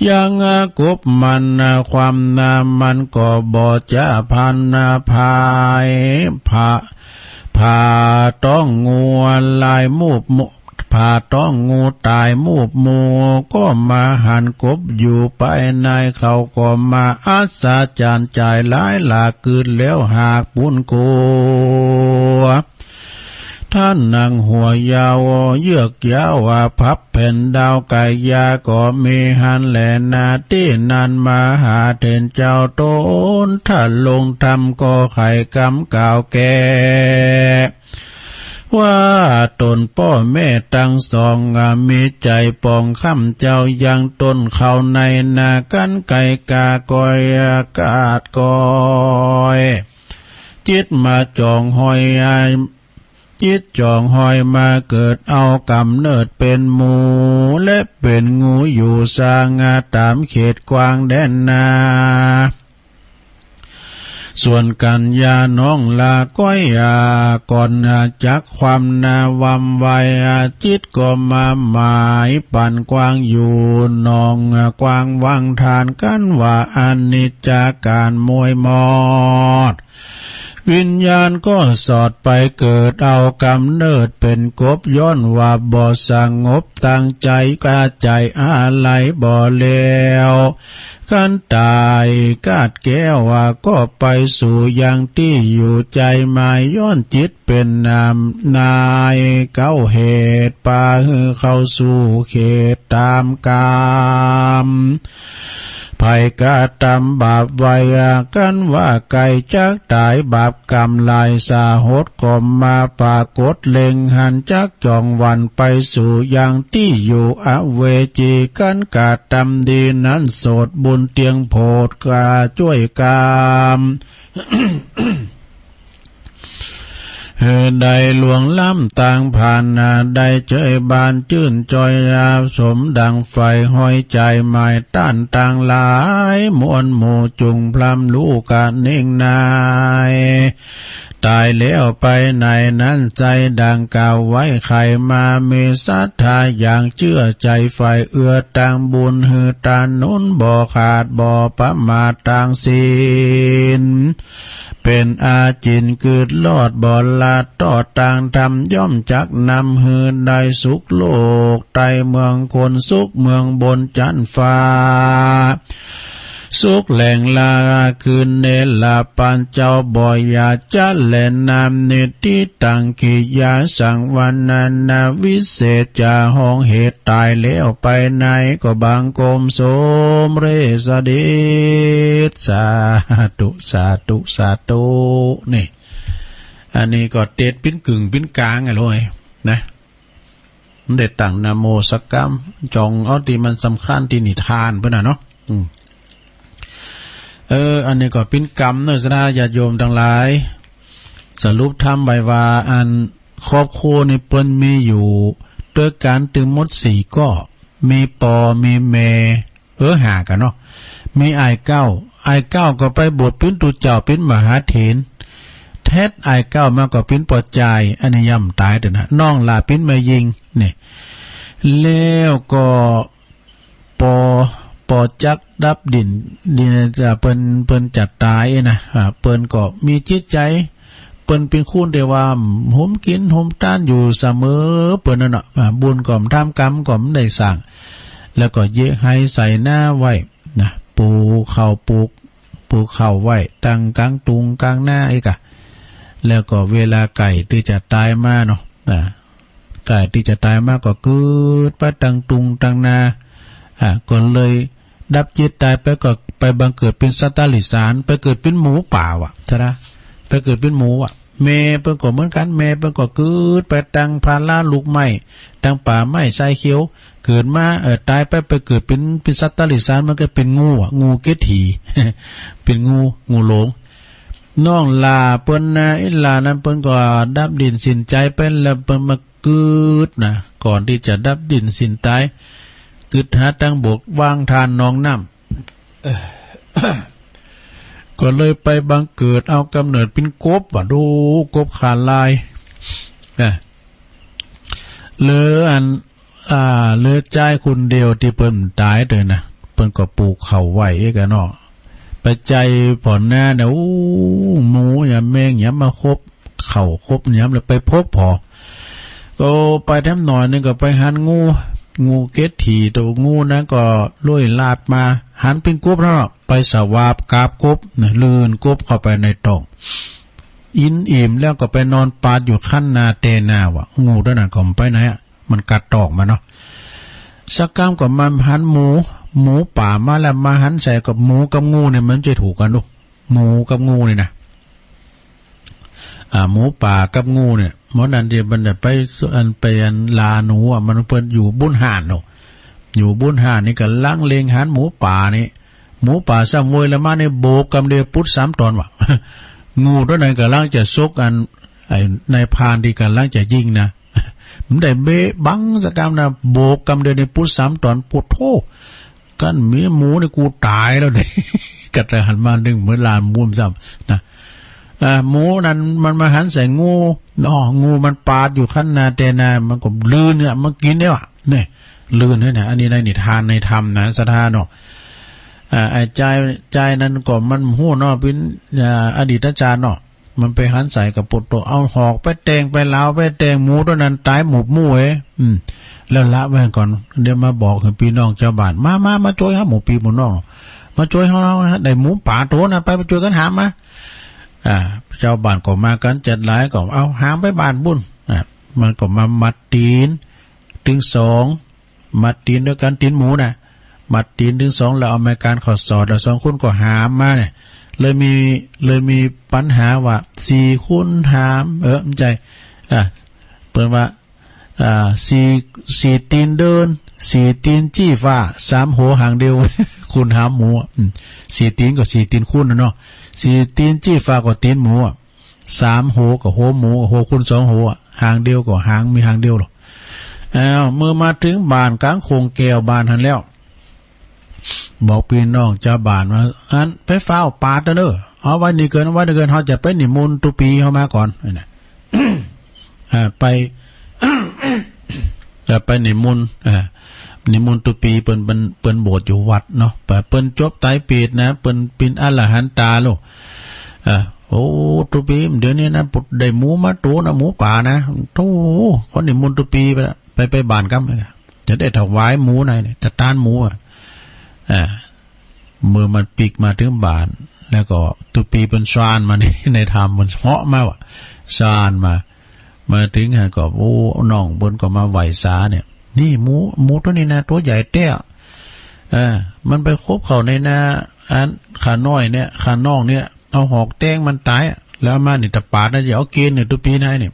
ยังกบมัน ความนามันก็บ่จะพัน ผาย ผา ผ่าต๊องงูลายมูบมู ผ่าต๊องงูต๋ายมูบมู ก็มาหันกบอยู่ภายใน เขาก็มาอัศจรรย์ใจ๋หลายหลาก กึ๊ดแล้วหากปูนกั๋ว ต้านนางหัวยาวเยือกยาว พับแผ่นดาวไก่ยาก็มีหั้นแหละนา ตี้นั้นมหาเถรเจ้าต๋นถ้าลงธรรมก็ไขกำกล่าวแก่ ว่าต๋นป้อแม่ตังสอง มีใจ๋ป่องค่ำเจ้า ยังต้นเข้าในนา กั๋นไก่กากอยกาดกอย จิตมาจ๋องฮอย จิตจ๋องฮอยมาเกิดเอาก๋ำเนิดเป๋นหมู และเป๋นงูอยู่สง่าต๋ามเขตกว้างแดนนา ส่วนกัญญาน้องลาก้อยอา ก่อนจักความนาวำไวอา จิตก็มาหมายปั๋นกว้างอยู่หนองกว้างวังทาน กั๋นว่าอนิจจาก๋านมวยมอด วิญญาณก็สอดไปเกิดเอาก๋ำเนิดเป๋นกบ ย้อนว่าบ่สงบตังใจ๋ กาใจ๋อาลัยบ่แล้ว คันต๋ายกาดแก้วว่าก็ไปสู่ยังตี้อยู่ใจ๋หมาย ย้อนจิตเป๋นนำนายเก๊าเหตุ ปาหื้อเข้าสู่เขตต๋ามกำ ใผกระตำบาปไว้อา กั๋นว่าใก้จักต๋าย บาปกรรมหลายสาหดก็มาปรากฏเล็งหัน จักจ๋องหวั่นไปสู่ยังตี้อยู่อเวจี กั๋นกระตำดีนั้นโสดบุญเตียงโผดกาจ้วยกรรม หื้อได้ล่วงล้ำตางผ่านนา ได้เจยบานจื้นจอยอา สมดังใฝ่ฮอยใจ๋หมาย ต้านตังหลายมวลหมู่จุ่งพร่ำลูกะนิ่งนาย ต๋ายแล้วไปในนั้นไส้ดังกล่าวไว้ ใค่มามีศรัทธาอย่างเจื้อใจ๋ ใฝ่เอื้อตางบุญหื้อตานหนุน บ่ขาดบ่ประมาทตางศีล เป๋นอาจิณกึ๊ดรอดบ่ละตอดตางธรรม ย่อมจักนำหื้อได้สุขโลกใต้เมืองคน สุขเมืองบนจั๊นฟ้า สุขแหล่งลาคืนเนรปัญเจ้า บ่อย่าจะแลนามนิติตัง กิยาสังวรรณนา วิเศษจะฮ้องเหตุต๋ายแล้วไปใน ก็บังคมสมเร็จเสด็จ สาธุ สาธุ สาธุ นี่ อันนี้ก็เตสน์ปิ้นกึ่งปิ้นกลางอะโลยนะ มันได้ตั้งนะโมสักกำ จ๋องเอาตี้มันสำคัญตี้นิทานเปิ้นน่ะเนาะ อืม เออ อันนี้ก็ปิ้นกำเนาะ ศรัทธาญาติโยมตังหลาย สรุปธรรมไว้ว่า อันครอบครัวนี่เปิ้นมีอยู่ตวยกั๋นตึงหมดสี่ก้อ มีปอ มีแม่ เออ ห้าก่อเนาะ มีอ้ายเก๊า อ้ายเก๊าก็ไปบวชเป๋นตุ๊เจ้า เป๋นมหาเถร แต๊ดอ้ายเก๊ามาก็เป๋นป้อจาย อันนี้ย่ำต๋ายเตื้อนะ น้องหล้าเป๋นแม่ญิง นี่ แล้วก็ ปอ ปอจักดับดิ้น ดิ้น อ่า เปิ้น เปิ้นจะต๋ายนะ อ่า เปิ้นก็มีจิตใจ๋ เปิ้นเป๋นคนตี้ว่า โฮมกิ๋นโฮมตานอยู่เสมอ เปิ้นนั่นเนาะ อ่า บุญก็บ่ทำ กรรมก็บ่ได้สร้าง แล้วก็เยียะไฮ่ไถนาไว้นะ ปลูกข้าวปลูก ปลูกข้าวไว้ตังก๋างตุงก๋างนาอี้ก่ะ แล้วก็เวลาใก้ตี้จะต๋ายมาเนาะ อ่า ใก้ตี้จะต๋ายมาก็กึ๊ดไปตังตุงตังนา อ่า ก็เลยดับจิตต๋ายไปก็ไปบังเกิดเป๋นสัตว์เดรัจฉาน ไปเกิดเป๋นหมูป่าว่ะ เถาะนะ ไปเกิดเป๋นหมูอ่ะ แม่เปิ้นก็เหมือนกั๋น แม่เปิ้นก็กึ๊ดไปตังพาราลูกไม้ ตังป่าไม้ชายเขียว เกิดมา เออ ต๋ายไป ไปเกิดเป๋น เป๋นสัตว์เดรัจฉาน มันก็เป๋นงูอ่ะ งูเกศถี เป๋นงู งูหลง น้องหล้าเปิ้นนะ อิหล้านั้นเปิ้นก็ดับดิ้นสิ้นใจ๋ไปแล้ว เปิ้นมากึ๊ดนะ ก่อนตี้จะดับดิ้นสิ้นต๋าย กึ๊ดหาตังบก วางถ่านหนองน้ำ ก็เลยไปบังเกิดเอาก๋ำเนิดเป๋นกบ ว่าดู กบขาลาย นะ เหลืออัน อ่า เหลือจายคนเดียวตี้เปิ้นต๋ายตวยนะ เปิ้นก็ปลูกข้าวไว้เอกอะเนาะ ไปใจ้ผ่อนนาเนี่ย อู้ หมูหยามแมงหยามมาคบ ข้าวคบหยามเลยไปพบผ่อ ก็ไปแถมหน่อยนึ่งก็ไปหันงู งูเกศถี ตั๋วงูนั้นก็เลื้อยลาดมา หันเป๋นกบแล้วเนาะ ไปสวาบกราบกบนะ ลื่นกบเข้าไปในต๊อง กิ๋นอิ่มแล้วก็ไปนอนปาดอยู่คั้นนาแตนา ว่า งูตั๋วนั้นก็บ่ไปไหนอะ มันกัดต๊องมันเนาะ สักกำก็มาหันหมู หมูป่ามาแล้ว มาหันใส่กับหมูกับงูเนี่ย มันจะถูกกั๋นดู หมูกับงูนี่นะ อ่า หมูป่ากับงูเนี่ย เมื่อนั้นเดี๋ยวมันจะไป อัน ไปอันล่าหนูอะ มันเปิ้นอยู่บุ้นฮ่านเนาะ อยู่บุ้นฮ่านนี่ก่ำลังเล็งหันหมูป่านี่ หมูป่าซ้ำโวยละมานี่ โบกกำเดียวปุ๊ดสามต๋อนว่ะ งูตั๋วนั้นก่ำลังจะซกอัน ไอ้นายพรานตี้ก่ำลังจะยิงนะ มันได้เบะบังสักกำนะ โบกกำเดียวนี่ปุ๊ดสามต๋อน ปุ๊ดโธ่ คันมีหมูนี่กูต๋ายแล้วนี่ ก็จะหันมานึ่งเหมือนล่าหมูซ้ำนะ อ่า หมูนั้นมันมาหันใส่งูเนาะ งูมันปาดอยู่คั้นนาแตนา มันก็ลื่นเนี่ย มันกิ๋นเนี่ยว่ะ เนี่ย ลื่นเนี่ยนะ อันนี้ในนิทานในธรรมนะ ศรัทธาเนาะ อ่า ไอ้จาย จายนั้นก็มันฮู้เนาะ เป๋น อ่า อดีตจารย์เนาะ มันไปหันใส่กับปุ๊ดโธ่ เอาหอกไปแต่งไปลาวไปแต่ง หมูตั๋วนั้นต๋ายหมดหมู่เอ้ย อืม แล้วละไว้ก่อน เดี๋ยวมาบอกหื้อปี้น้องจาวบ้าน มา มา มาจ้วยเฮาหมู่ปี้หมู่น้อง มาจ้วยเฮา เฮาได้หมูป่าตั๋วนะ ไป ไปจ้วยกั๋นหามมา อ่า จาวบ้านก็มากั๋นจัดหลาย ก็เอาหามไปบ้านบุ้น อ่า มันก็มามัดตี๋นตึงสอง มัดตี๋นตวยกั๋น ตี๋นหมูนะ มัดตี๋นตึงสอง แล้วเอาไม้กานเข้าสอด แล้วสองคนก็หามมาเนี่ย เลยมี เลยมีปัญหาว่า สี่คนหาม เออ บ่ใจ้ อ่า เปิ้นว่า อ่า สี่ สี่ตี๋นเดิน สี่ตี๋นจี้ฟ้า สามหัวหางเดียว คนหามหมูอะ อืม สี่ตี๋นก็สี่ตี๋นคนน่ะเนาะ สี่ตี๋นจี้ฟ้าก็ตี๋นหมูอะ สามหัวก็หัวหมู หัวคนสองหัว หางเดียวก็หาง มีหางเดียวหรอก อ้าว เมื่อมาเถิงบ้านก๋างโขงแก้วบ้านหั้นแล้ว บอกปี้น้องจาวบ้านว่า อัน ไปฟ้าวปาดเอาเน่อ เอาไว้นี่เกิน เอาไว้นี่เกิน เฮาจะไปนิมนต์ตุ๊ปี้เฮามาก่อน นั่นน่ะ อ่า ไป จะไปนิมนต์ อ่า นิมนต์ตุ๊ปี้เปิ้น เปิ้น เปิ้นบวชอยู่วัดเนาะ ไป เปิ้นจบไตรเปตนะ เปิ้นเป๋นอรหันตาแล้ว อ่า โอ้ ตุ๊ปี้ เดี๋ยวนี้นะ ได้หมูมาตั๋วนะ หมูป่านะ โธ่ ขอนิมนต์ตุ๊ปี้ไปละ ไป ไปบ้านกำ จะได้ถวายหมูหน่อยเนี่ย จะตานหมูอะ อ่า เมื่อมันปิ๊กมาเถิงบ้าน แล้วก็ตุ๊ปี้เปิ้นซ่านมาใน ในธรรม เปิ้นเฮาะมาว่ะ ซ่านมา มาเถิงหั้นก็ โอ้ น้องเปิ้นก็มาไหว้สาเนี่ย นี่หมู หมูตั๋วนี้นะ ตั๋วใหญ่แต๊ เออ มันไปคบเข้าในนา อัน ข้าน้อยเนี่ย ข้าน้องเนี่ย เอาหอกแตงมันต๋ายอะ แล้วมานี่ตะปาดนะ จะเอาเก๋ณฑ์เนี่ย ตุ๊ปี้นายเนี่ย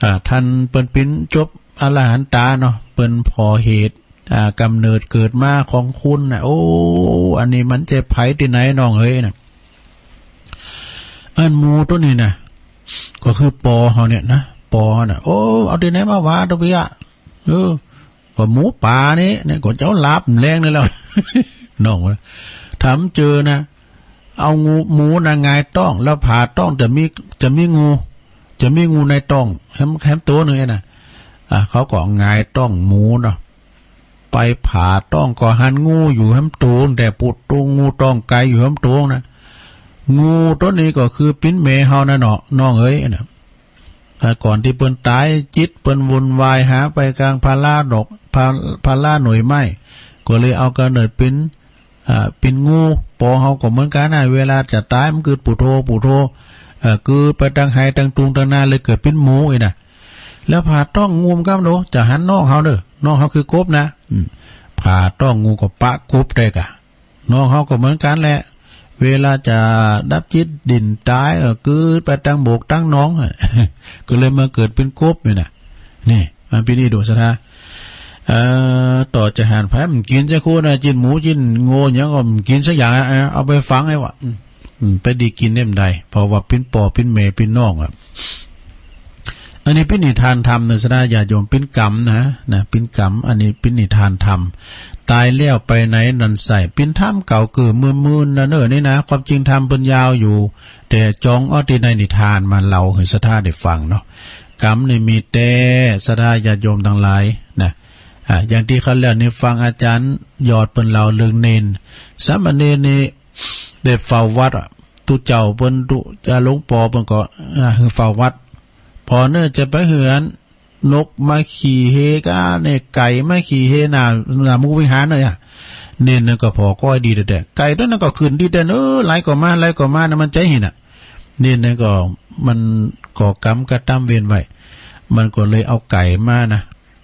อ่า ท่านเปิ้นเป๋นจบอรหันตาเนาะ เปิ้นผ่อเหตุ อ่า ก๋ำเนิดเกิดมาของคุณน่ะ โอ้ อันนี้มันจะใผตี้ไหนน้องเอ๋ยน่ะ อันหมูตั๋วนี้น่ะ ก็คือปอเฮาเนี่ยนะ ปอเฮาน่ะ โอ้ เอาตี้ไหนมาว่าตุ๊ปี้อะ เออ ก็หมูป่านี่ เนี่ย ก็เจ้าหลาบแลงนี่แล้ว น้องว่า ถ้าบ่เจอนะ เอางู หมูนะหงายต๊อง แล้วผ่าต๊อง จะมี จะมีงู จะมีงูในต๊อง แหม แหมตั๋วนึ่งไอ้น่ะ อ่ะ เขาก็หงายต๊องหมูเนาะ ไปผ่าต๊องก็หันงูอยู่แหมตั๋ว แต่ปุ๊ดโธ่ งูต๊องไก๋อยู่แหมตั๋วนะ งูตั๋วนี้ก็คือปิ๊นแม่เฮานั่นเนาะ น้องเอ๋ยน่ะ แต่ก่อนตี้เปิ้นต๋าย จิตเปิ้นวุ่นวาย หาไปกลางพาราดอก พา พาราหน่วยไม้ ก็เลยเอาก๋ำเนิดเป๋น อ่า เป๋นงู ปอเฮาก็เหมือนกั๋นนะ เวลาจะต๋ายมันกึ๊ดปูโท ปูโท เอ่อ กึ๊ดไปตังไฮ่ตังตุงตังนา เลยเกิดเป๋นหมูอี้นะ แล้วผ่าต๊องงูมันก้ำโด จะหันน้องเฮาเน่อ น้องเฮาคือกบนะ อืม ผ่าต๊องงูก็ปะกบได้ก่ะ น้องเฮาก็เหมือนกั๋นแหละ เวลาจะดับจิตดิ้นต๋าย เออ กึ๊ดไปตังบกตังหนอง ก็เลยมาเกิดเป๋นกบนี่นะ นี่ มันเป๋นอี้ดูศรัทธา เอ่อ ต่อจะหันไผมันกิ๋นสักคนนะ จิ๊นหมู จิ๊นงัว หยังก็มันกิ๋นสักอย่างอะ เอาไปฝังไว้วะ อืม อืม ไปดีกิ๋นได้บ่ได้ เพราะว่าเป๋นป้อเป๋นแม่เป๋นน้องอะ เอ อันนี้เป๋นนิทานธรรมเน่อ ศรัทธาญาติโยม เป๋นกรรมนะ นะ เป๋นกรรม อันนี้เป๋นนิทานธรรม ต๋ายแล้วไปไหน นั่นใส่ เป๋นธรรมเก่าเกิดเมื่อ เมื่อนั้นเน่อนี่นะ ความจริงธรรมเปิ้นยาวอยู่ แต่จองเอาตี้ในนิทานมาเล่าหื้อศรัทธาได้ฟังเนาะ กรรมนี่มีแต๊ ศรัทธาญาติโยมตังหลายนะ อ่า อย่างตี้คราวแล้วนี่ฟังอาจ๋ารย์ยอดเปิ้นเล่าเรื่องเณร สามเณรนี่ได้เฝ้าวัดอะ ตุ๊เจ้าเปิ้น ตุ๊ อ่า หลวงปอเปิ้นก็ อ่า หื้อเฝ้าวัด ปอเน่อจะไปหื้ออันนกมาขี่เฮก้าเนี่ย ไก่มาขี่เฮหน้า หน้าหมู่วิหารเน่อ เณรนั้นก็ผ่อก้อยดีแต๊ ไก่ตั๋วนั้นก็ขึ้นดีแต๊ เออ ไหลก็มา ไหลก็มานะ มันใจ๋หิ้นน่ะ เณรนั้นก็ มันก่อกรรมกระตำเวรไว้ มันก็เลยเอาไก่มานะ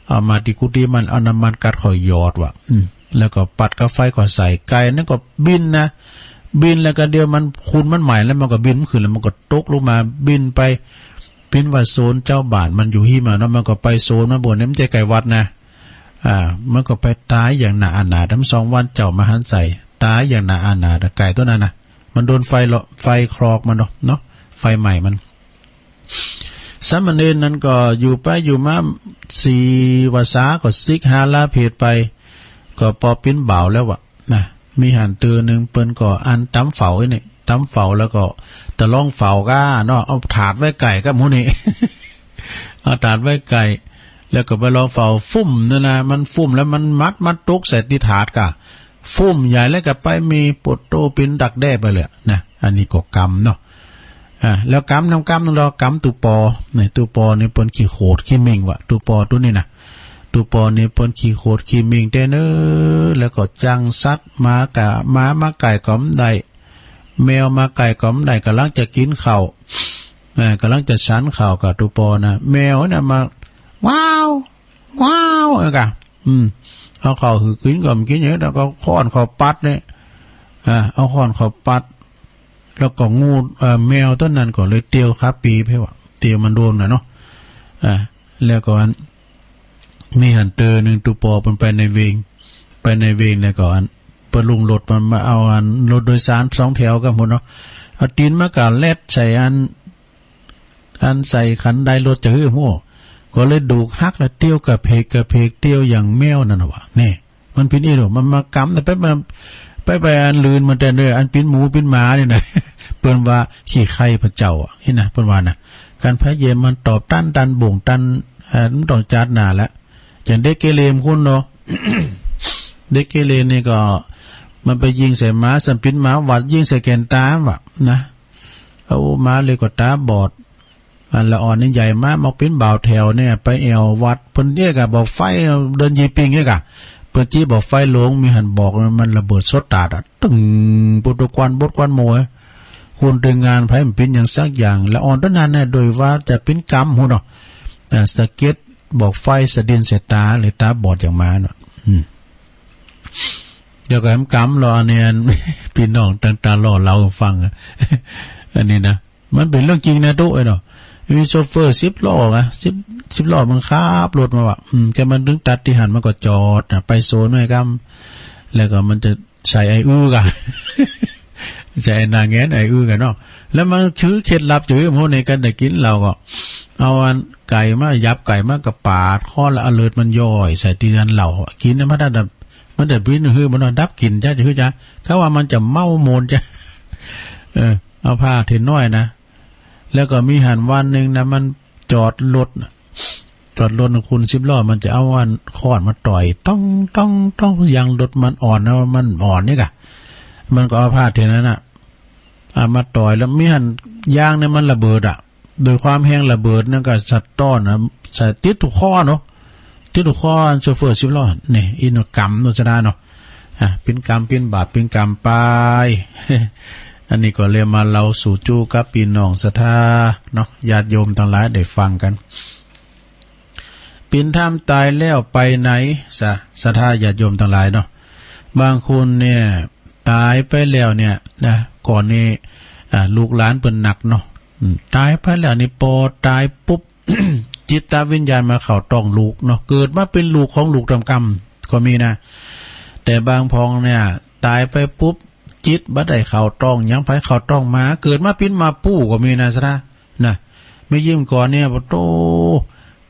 เอามาตี้กุฏิมัน เอาน้ำมันก๊าซเข้าหยอดว่ะ อืม แล้วก็ปัดกับไฟก็ใส่ ไก่นั้นก็บินนะ บินแล้วก็เดี๋ยวมัน ควันมันไหม้แล้วมันก็บินขึ้น แล้วมันก็ตกลงมา บินไป เป๋นว่าโซนเจ้าบ้านมันอยู่หิ้มอะเนาะ มันก็ไปโซนมันบ่อน นี่มันบ่ใจ้ใก้วัดนะ อ่า มันก็ไปต๋ายอย่างน่าอนาถ ทั้งสองวันเจ้ามาหันใส่ ต๋ายอย่างน่าอนาถอะ ไก่ตั๋วนั้นนะ มันโดนไฟเลาะ ไฟคลอกมันเนาะ เนาะ ไฟไหม้มัน สามเณรนั้นก็อยู่ไปอยู่มา สี่พรรษาก็สิกขาลาเพศไป ก็ปอเป๋นบ่าวแล้ววะนะ มีหั้นเตื้อนึ่งเปิ้นก็อันต๋ำเฝาอี้นี่ ต๋ำเฝาแล้วก็ตะลองเฝาก้าเนาะ เอาถาดไว้ใก้กับหมู่นี่ เอาถาดไว้ใก้ แล้วก็ไปลองเฝา ฝุ่มนั่นนะ มันฝุ่มแล้วมันมัด มัดตกใส่ตี้ถาดก้า ฝุ่มใหญ่แล้วก็ไปมีปวดโตเป๋นดักแด้ไปเลยนะ อันนี้ก็กรรมเนาะ อ่า แล้วกรรมนำกรรมนั่นเนาะ กรรมตุ๊ปอ เนี่ย ตุ๊ปอนี่เปิ้นขี้โขดขี้เม่งวะ ตุ๊ปอตั๋วนี้นะ ตุ๊ปอนี่เปิ้นขี้โขดขี้เม่งแต๊เน่อ แล้วก็จั้งสัตว์ หมากะ หมามาใก้ก็บ่ได้ แมวมาใก้ก็บ่ได้ ก่ำลังจะกิ๋นข้าว เอ่อ ก่ำลังจะฉันข้าวกับตุ๊ปอนะ แมวเนี่ยมา ว้าว ว้าว เอ้ยกะ อืม เอาข้าวหื้อกิ๋นก็บ่กิ๋น อย่างนี้ แล้วก็เอาค้อนเข้าปัดเนี่ย อ่า เอาค้อนเข้าปัด แล้วก็งู เอ่อ แมวตั๋วนั้นก็เลยเตียวขาปีไปวะ เตียวมันโดนน่ะเนาะ อ่า แล้วก็อัน มีหั้นเตื้อนึ่งตุ๊ปอเปิ้นไปในเวง ไปในเวงแล้วก็อัน เปิ้นลุงรถมันมาเอาอันรถโดยสารสองแถวกับหมู่เนาะ เอาตี๋นมาก้าแล็ดใส่อัน อันใส่ขันไดรถจะหื้อฮู้ ก็เลยดูกหักแล้วเตียวกระเพกกระเพกเตียวอย่างแมวนั่นน่ะวะ นี่ มันเป๋นอี้หรอ มันมากำ แต่ไปมา ไปไปอันลืนมันแต๊เน่อ อันเป๋นหมูเป๋นหมานี่นะ เปิ้นว่าขี้ใคร่พระเจ้าอะ นี่นะ เปิ้นว่านะ ก๋านพยาเยซูมันตอบต้าน ต้านบ่ง ต้าน เอ่อ มันต้องจัดหน้าละ อย่างเด็กเกเรมันคุ้นเนาะ เด็กเกเรนี่ก็ มันไปยิงใส่หมา สัมปินหมาหวัด ยิงใส่แก่นต๋าว่ะนะ เอาหมาเลยก็ต๋าบอด อันละอ่อนนี่ใหญ่มา บอกเป๋นบ่าวแถวเนี่ย ไปแอ่ววัด เปิ้นเรียกอะ บอกไฟ เดินยีปิงเรียกอะ เปิ้นจี้บอกไฟหลวง มีหั้นบอก มันระเบิดสดตาดอะ ตึ้ง ปุตตะกวันบดกวันโมย คนเดินงานไผมันเป๋นอย่างสักอย่าง ละอ่อนต๋อนนั้นเนี่ย โดยว่าจะเป๋นกรรมฮู้เนาะ อ่า สะเก็ดบอกไฟสะเด็นใส่ต๋า เลยต๋าบอดอย่างหมาเนาะ อืม เดี๋ยวก็แหมกำรออันนี้ อัน พี่น้องต่างๆ รอเล่าฟังอะ อันนี้นะ มันเป๋นเรื่องจริงนะตุ๊เอ้ยเนาะ มีโชเฟอร์สิบล้ออะ สิบ สิบล้อมันขับรถมาว่ะ อืม แกมันตึงตัดตี้หั้น มันก็จอดอะ ไปโซนไว้กำ แล้วก็มันจะใส่ไอ้อื้อกะ ใส่ไอ้หน้าแงนไอ้อื้อกะเนาะ แล้วมันคือเคล็ดลับจะหื้อหมู่ในก๋านได้กิ๋นเหล้าก็ เอาอันไก่มา หยาบไก่มาก็ปาดคอแล้วเอาเลือดมันย้อยใส่ตี้อันเหล้า กิ๋นเนี่ยมันได้ มันได้ปิ้นหื้อมันดับกลิ่นจ้ะ จะหื้อจ้ะ เขาว่ามันจะเมาโมนจ้ะ เออ เอาผ้าเท็ดน้อยนะ แล้วก็มีหั้นวันนึ่งนะ มันจอดรถน่ะ จอดรถน่ะ คนสิบล้อ มันจะเอาอันค้อนมาต่อย ต้อง ต้อง ต้อง ยางรถมันอ่อนนะ มันอ่อนนี่กะ มันก็เอาผ้าเท็ดนั้นน่ะ อ่ะ มาต่อย แล้วมีหั้นยางเนี่ยมันระเบิดอะ โดยความแฮงระเบิดนั่นก็สะต้อนนะ ใส่ติดตุ๊กข้อเนาะ ติดตุ๊กข้ออันโชเฟอร์สิบล้อ นี่ อี้เนาะกรรมเนาะ ศรัทธาเนาะ อ่ะ เป๋นกรรม เป๋นบาป เป๋นกรรมไป อันนี้ก็เลยมาเล่าสู่จุ๊กับปี้น้องศรัทธาเนาะ ญาติโยมตังหลายได้ฟังกั๋น เป๋นธรรมต๋ายแล้วไปไหน ศรัท ศรัทธาญาติโยมตังหลายเนาะ บางคนเนี่ย ต๋ายไปแล้วเนี่ยนะ ก่อนนี้ อ่า ลูกหลานเปิ้นนักเนาะ อืม ต๋ายไปแล้วนี่ ปอต๋ายปุ๊บ จิตวิญญาณมาเข้าต๊องลูกเนาะ เกิดมาเป๋นลูกของลูกต๋ามกำก็มีนะ แต่บางพองเนี่ย ต๋ายไปปุ๊บ จิตบ่ได้เข้าต๊องหยังไผ เข้าต๊องหมา เกิดมาเป๋นหมาปู้ก็มีนะ ศรัทธา นะ แม่ญิมก่อนเนี่ย ปะโธ่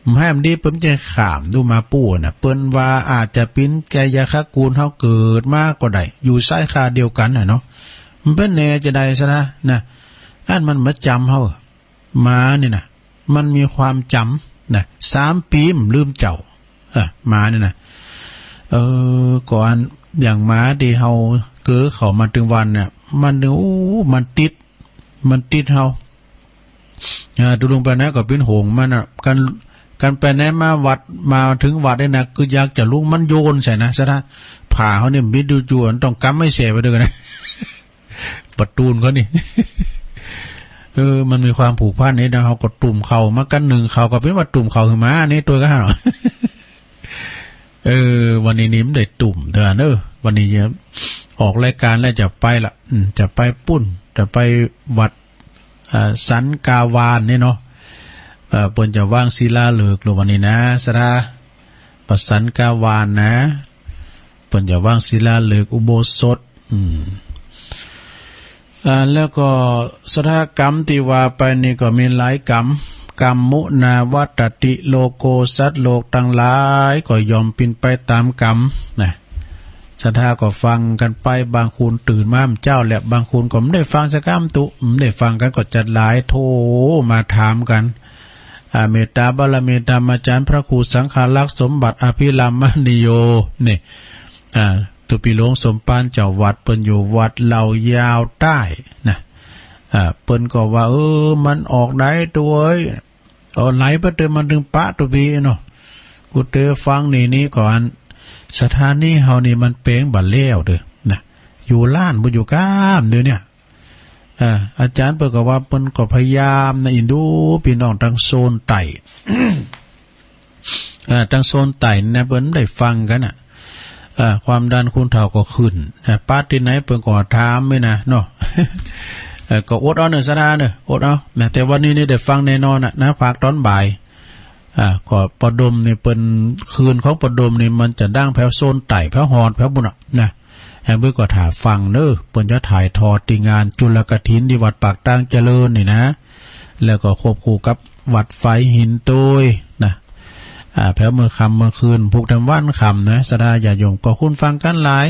บ่ใหนมันดี เปิ้นจะขามดูมาปู้น่ะ เปิ้นว่าอาจจะเป๋นไกยคกูลเฮาเกิดมาก็ได้ อยู่สายคาเดียวกั๋นน่ะเนาะ มันเป๋นแหน่จะใดซะนะ นะ อันมันบ่จ๋ำเฮา หมานี่นะ มันมีความจ๋ำนะ สามปี๋มันลืมเจ้า เออ หมานี่นะ เออ ก่อนอย่างหมาตี้เฮาเกอเขามาตึงวันเนี่ย มัน โอ้ มันติด มันติดเฮา อ่า ตุ๊ลุงไปไหนก็เป๋นห่วงมันน่ะ กัน กันไปไหนมาวัด มาเถิงวัดเนี่ยนะ คืออยากจะลุก มันโยนใส่นะ สะท้า ผ้าเฮาเนี่ยบิดอยู่ๆ ต้องกำไม้แสไปด้วยกั๋นนะ ปะตูนเขานี่ เออ มันมีความผูกพันนี่นะ เฮาก็ตุ้มเข้ามากั๋นนึ่งเข้า ก็เป๋นว่าตุ้มเข้าหื้อหมานี่ตวยกั๋นเนาะ เออ วันนี้นี่บ่ได้ตุ้มเตื้อเนาะ วันนี้จะออกรายก๋านแล้ว จะไปละ อืม จะไปปู้น จะไปวัด อ่า สันกาวานนี่เนาะ เอ่อ เปิ้นจะวางศิลาฤกษ์ลูก วันนี้นะ สะท้า วัดสันกาวานนะ เปิ้นจะวางศิลาฤกษ์อุโบสถ อืม อ่า แล้วก็สะท้ากรรมตี้ว่าไปนี่ก็มีหลายกรรม กัมมุนาวัตติโลโก สัตว์โลกตังหลายก็ย่อมเป๋นไปต๋ามกรรมนะ สะท้าก็ฟังกั๋นไป บางคนตื่นมาเมื่อเจ๊าแหละ บางคนก็บ่ได้ฟังสักกำตุ๊ บ่ได้ฟังกั๋นก็จัดหลาย โทรมาถามกั๋น อ่า เมตตาบารมีธรรมอาจ๋ารย์พระครูสังฆรักษ์สมบัติอภิรามมณีโย นี่ อ่า ตุ๊ปี๋หลวงสมภารเจ้าวัด เปิ้นอยู่วัดเหล่ายาวใต้นะ อ่า เปิ้นก็ว่า เออ มันออกได้ตวย เอาไหลไปเถิงมันตึงปะตุ๊ปี๋เนาะ กูเตยฟังนี่นี่ก่อน สถานีเฮานี่มันเป๋นบ่าแล้วเตื้อนะ อยู่ล้านบ่อยู่ก้ามเดี๋ยวเนี่ย อ่า อาจ๋ารย์เปิ้นก็ว่า เปิ้นก็พยายามนะ อินดูปี้น้องตังโซนใต้ อ่า ตังโซนใต้นะ เปิ้นได้ฟังกั๋นน่ะ อ่า ความดันคนเฒ่าก็ขึ้น อ่า ปะตี้ไหนเปิ้นก็ถามนี่นะเนาะ เออ ก็อดเอาเน่อ สะท้าเน่อ อดเอานะ แต่วันนี้นี่ได้ฟังแน่นอนน่ะนะ ภาคต๋อนบ่าย อ่า ก็ป้อดมนี่เปิ้น คืนของป้อดมนี่มันจะดังแผวโซนใต้ แผวฮอด แผวปู้นน่ะนะ แอมเปิ้นก็ถ่าฟังเน่อ เปิ้นจะถ่ายทอดตี้งานจุลกฐินตี้วัดปากตางเจริญนี่นะ แล้วก็ควบคู่กับวัดฝายหินตวยนะ อ่า แผวเมื่อค่ำเมื่อคืน พุกแถมวันค่ำนะ สะท้าญาติโยมก็คุ้นฟังกั๋นหลาย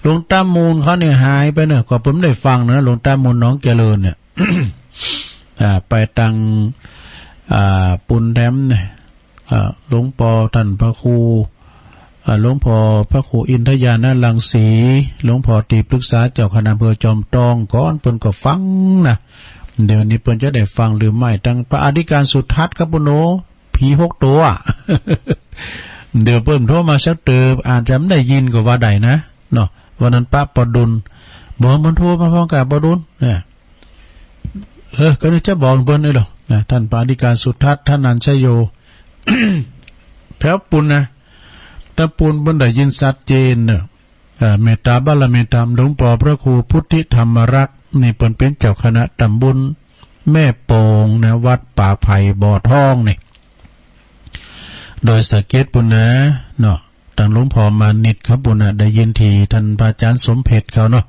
หลวงต๋ามูลเขาเนี่ยหายไปเน่อ ก็เปิ้นได้ฟังนะ หลวงต๋ามูลหนองเจริญเนี่ย อ่า ไปตัง อ่า ปูนแถมเนี่ย อ่า หลวงป้อต้านพระครู อ่า หลวงป้อพระครูอินทญาณรังสี หลวงป้อตี้ปรึกษาเจ้าคณะอำเภอจอมตอง ก่อนเปิ้นก็ฟังนะ เดี๋ยวนี้เปิ้นจะได้ฟังหรือไม่ ตังพระอธิการสุทัศน์ครับปุ้นโอ ผีหกตั๋ว เดี๋ยวเปิ้นโทรมาสักเติบ อาจจะบ่ได้ยินก็ว่าได้นะ เนาะ วันนั้นปะปอดุล บอกมันโทรมาพร้อมกับปอดุลเนี่ย เออ ก็นึกจะบอกเปิ้นนี่หรอกนะ ต้านพระอธิการสุทัศน์ ธนัญชโย แผวปูนนะ ตะปูนเปิ้นได้ยินชัดเจนเน่อ เอ่อ เมตตาบารมีธรรม หลวงป้อพระครูพุทธิธรรมรักษ์ นี่เปิ้นเป๋นเจ้าคณะต๋ำบลแม่โป่งนะ วัดป่าไผ่บ่อทองนี่ ดอยสะเก็ดปูนนะ เนาะ ตังหลวงป้อมานิตครับปุ้นน่ะ ได้ยินตี้ต้านพระอาจ๋ารย์สมเพชรเขาเนาะ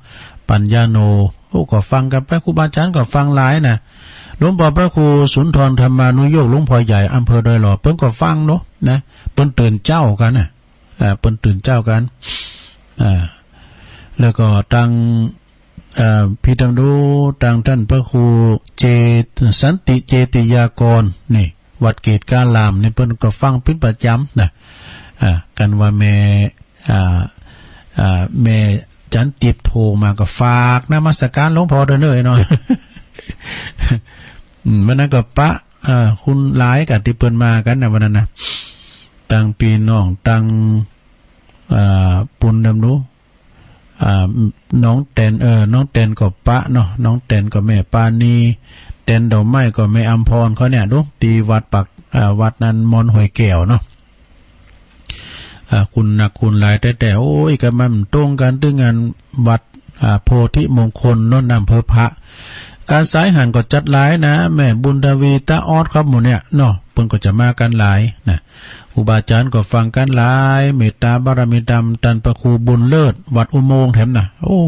ปัญญาโน โอ้ ก็ฟังกั๋นไป ครูบาอาจ๋ารย์ก็ฟังหลายนะ หลวงป้อพระครูสุนทรธรรมานุโยค หลวงป้อใหญ่อำเภอดอยหล่อ เปิ้นก็ฟังเนาะ นะ เปิ้นตื่นเจ๊ากั๋นน่ะ อ่า เปิ้นตื่นเจ๊ากั๋น อ่า แล้วก็ตัง เอ่อ พี่ตำดู ตังต้านพระครูเจ สันติเจติยากร นี่ วัดเกตการามนี่ เปิ้นก็ฟังเป๋นประจ๋ำนะ อ่า กันว่าแม่ อ่า อ่า แม่จันติบโทรมาก็ฝากนมัสการหลวงป้อเด้อเน่อเนาะ อืม วันนั้นก็ปะ อ่า คุณหลายกับตี้เปิ้นมากั๋นนะ วันนั้นนะ ตังปี้น้อง ตัง อ่า ปุณณดำนุ อ่า น้องแตน เออ น้องแตนก็ปะเนาะ น้องแตนก็แม่ปานี แตนดอกไม้ก็แม่อำพรเขาเนี่ย ดู ตี้วัดปาก อ่า วัดนั้นมอนห้วยแก้วเนาะ อ่า คุณนักคุณหลายแต๊ๆ โอ้ย ก็มันตรงกั๋นตึงงานวัด อ่า โพธิมงคลเนาะ อำเภอพระ ก๋านสายหั้นก็จัดหลายนะ แม่บุญทวี ตาออด ครับ หมู่เนี่ยเนาะ เปิ้นก็จะมากั๋นหลายนะ ครูบาอาจ๋ารย์ก็ฟังกั๋นหลาย เมตตาบารมีธรรม ต้านพระครูบุญเลิศ วัดอุโมงค์แถมนะ โอ้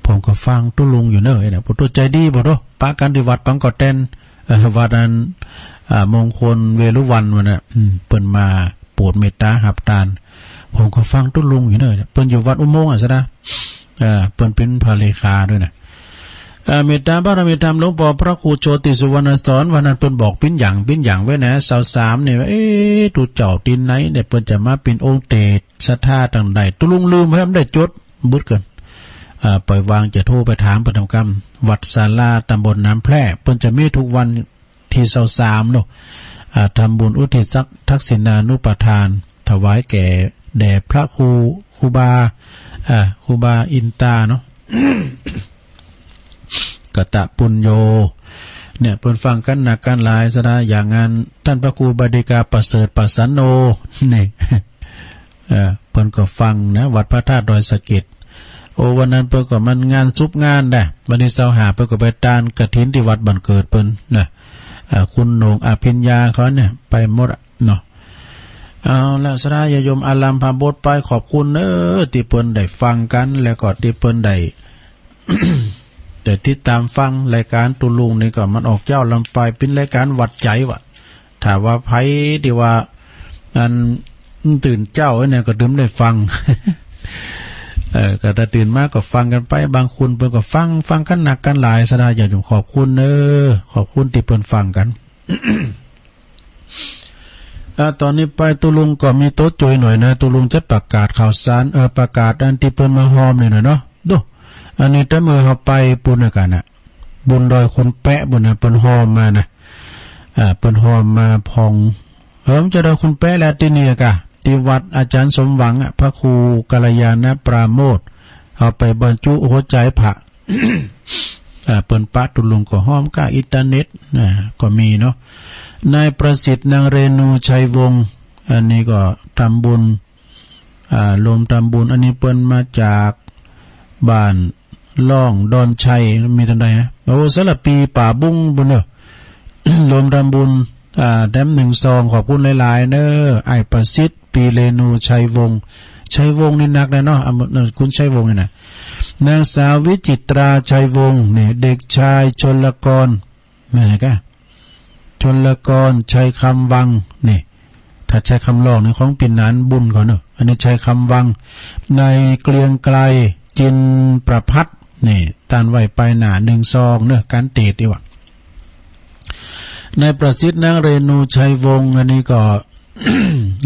ผมก็ฟังตุ๊ลุงอยู่เน่อ ไอ้เนี่ย ผู้โตใจดี ผู้โต ปะกั๋นตี้วัดปังก่อแตน เอ่อ วัดนั้น อ่า มงคลเวรุวัณวะนะ อืม เปิ้นมาโผดเมตต๋าฮับตาน ผมก็ฟังตุ๊ลุงอยู่เน่อ เปิ้นอยู่วัดอุโมงค์อะสะดา เออ เปิ้นเป๋นพระเลขาตวยนะ เอ่อ เมตต๋าบารมีธรรมหลวงป้อพระครูโชติสุวรรณสอน วันนั้นเปิ้นบอกปิ้นหยั่ง ปิ้นหยั่งไว้นะ ซาวสามเนี่ย เอ๊ะ ตุ๊เจ้าตี้ไหนเนี่ย เปิ้นจะมาเป๋นองค์เตสศรัทธาตังใด ตุ๊ลุงลืมไว้ บ่ได้จด บึดเกิน อ่า ปล่อยวาง จะโทรไปถามเปิ้นต๋ามกำ วัดศาลาตำบลน้ำแพร่ เปิ้นจะมีทุกวันตี้ซาวสามเนาะ อ่า ทำบุญอุทิศทักษิณานุปทาน ถวายแก่ แด่พระครู ครูบา อ่า ครูบาอินตาเนาะ กตปุญโญ เนี่ย เปิ้นฟังกั๋นนักกั๋นหลายสะดา อย่างงานต้านพระครูบดิกาประเสริฐประสันโน นี่ เอ่อ เปิ้นก็ฟังนะ วัดพระธาตุดอยสะเก็ด โอ้ วันนั้นเปิ้นก็มันงานสุบงานนะ วันตี้ซาวห้าเปิ้นก็ไปตานกฐินตี้วัดบ้านเกิดเปิ้นนะ อ่า คุณโหน่งอภิญญาเขาเนี่ย ไปหมดอะเนาะ เอาละ สะดาญาติโยม อารัมภบทไป ขอบคุณเน้อ ตี้เปิ้นได้ฟังกั๋น แล้วก็ตี้เปิ้นได้ ได้ติดต๋ามฟังรายก๋านตุ๊ลุงนี่ก็ มันออกเจ๊าลำไป เป๋นรายก๋านหวัดใจ๋วะ ถ้าว่าใผตี้ว่า อัน ตื่นเจ๊าเนี่ยก็ตึงได้ฟัง เออ ก็ถ้าตื่นมาก็ฟังกั๋นไป บางคนเปิ้นก็ฟัง ฟังกั๋นนักกั๋นหลาย สะดาญาติโยม ขอบคุณเน้อ ขอบคุณตี้เปิ้นฟังกั๋น อ่า ต๋อนนี้ไปตุ๊ลุงก็มีโต๊ะจุยหน่อยนะ ตุ๊ลุงจะประกาศข่าวสาร เอ่อ ประกาศอันตี้เปิ้นมาฮอมนี่หน่อยเนาะ ดู อันนี้แต่เมื่อเฮาไปปู๊นนะกั๋นนะ บุญดอยคนแป๊ะปู๊นนะ เปิ้นฮอมมานะ อ่า เปิ้นฮอมมาผ่อง เออ มันจะดอยคนแป๊ะแหละ ตี้นี่กะ ตี้วัดอาจ๋ารย์สมหวังอะ พระครูกัลยาณปราโมทย์ เอาไปบรรจุหัวใจ๋พระ อ่า เปิ้นปะตุ๊ลุงก็ฮอมก้าอินเทอร์เน็ต อ่า ก็มีเนาะ นายประสิทธิ์ นางเรนู ชัยวงศ์ อันนี้ก็ทำบุญ อ่า รวมทำบุญ อันนี้เปิ้นมาจากบ้านล่องดอนชัย มีตังใดฮะ โอ้ สารภี ป่าบุ้งปู๊นเน้อ รวมทำบุญ อ่า แถมหนึ่งซอง ขอบคุณหลายๆ เน้อ อ้ายประสิทธิ์ ปีเรนู ชัยวงศ์ ชัยวงศ์นี่นักนะเนาะ อ่ะ คุณชัยวงศ์นี่นะ นางสาววิจิตรา ชัยวงศ์ นี่ เด็กชายชลกร แม่นกะ ชลกร ชัยคำวัง นี่ ถ้าชัยคำล่องนี่ของปิ่นหนานบุญเขาเนาะ อันนี้ชัยคำวัง นายเกรียงไกร จินประภัทร นี่ ต้านไหว้ไปหน้าหนึ่งซองเนาะ ก๋านเตศนี่หว่า นายประสิทธิ์ นางเรนู ชัยวงศ์ อันนี้ก็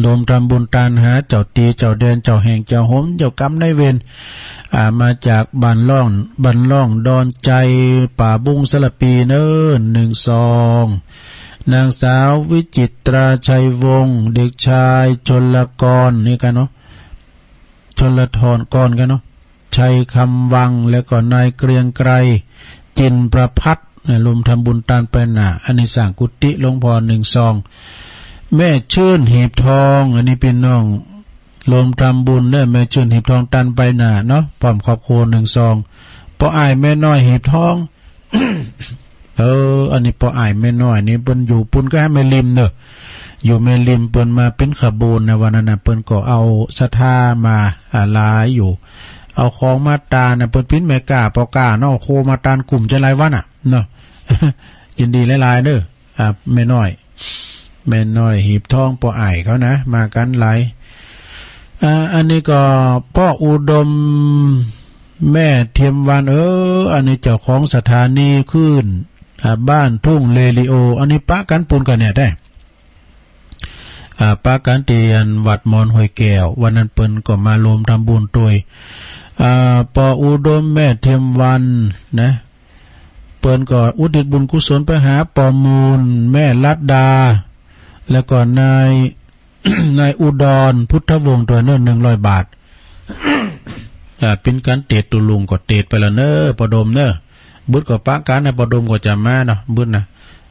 รวมทำบุญตานหาเจ้าตี้เจ้าแดน เจ้าแห่งเจ้าหน เจ้ากรรมนายเวร อ่า มาจากบ้านล่อง บ้านล่องดอนชัย ป่าบุ้ง สารภี เน้อ หนึ่งซอง นางสาววิจิตรา ชัยวงศ์ เด็กชายชลกร นี่กะเนาะ ชลทรกรกะเนาะ ชัยคำวัง แล้วก็นายเกรียงไกร จินประภัทร เนี่ย รวมทำบุญตานไปหน้า อันนี้สร้างกุฏิหลวงพ่อหนึ่งซอง แม่ชื่นหีบทอง อันนี้ปี้น้อง รวมทำบุญเน้อ แม่ชื่นหีบทองตานไปหน้าเนาะ พร้อมครอบครัวหนึ่งซอง ป้ออ้ายแม่น้อยหีบทอง เออ อันนี้ป้ออ้ายแม่น้อยนี่เปิ้นอยู่ปู๊นกะแม่ริมเนาะ อยู่แม่ริม เปิ้นมาเป๋นขบวนนะ วันนั้นนะ เปิ้นก็เอาศรัทธามา อ่า หลายอยู่ เอาของมาตานนะ เปิ้นเป๋นแม่ก๊าป้อก๊าเนาะ โคมาตานกุ้มจะหลายวันอะเนาะ ยินดีหลายๆ เน้อ อ่า แม่น้อย แม่น้อยหีบทอง ป้ออ้ายเขานะ มากั๋นหลาย อ่า อันนี้ก็ป้ออุดม แม่เทียมวัน เออ อันนี้เจ้าของสถานีคลื่น อ่า บ้านทุ่งเรดิโอ อันนี้ปะกั๋นปู๊นกะเนี่ยแต๊ อ่า ปะกั๋นตี้อันวัดมอนห้วยแก้ว วันนั้นเปิ้นก็มารวมทำบุญตวย อ่า ป้ออุดม แม่เทียมวันนะ เปิ้นก็อุทิศบุญกุศลไปหาป้อมูล แม่รัตดา แล้วก็นาย นายอุดร พุทธวงศ์ ตวยเน้อ หนึ่งร้อยบาท อ่า เป๋นก๋านเตศ ตุ๊ลุงก็เตศไปแล้วเน้อ ป้อดมเน้อ บึดก็ปะกั๋นนะ ป้อดมก็จะมาเนาะ บึดนะ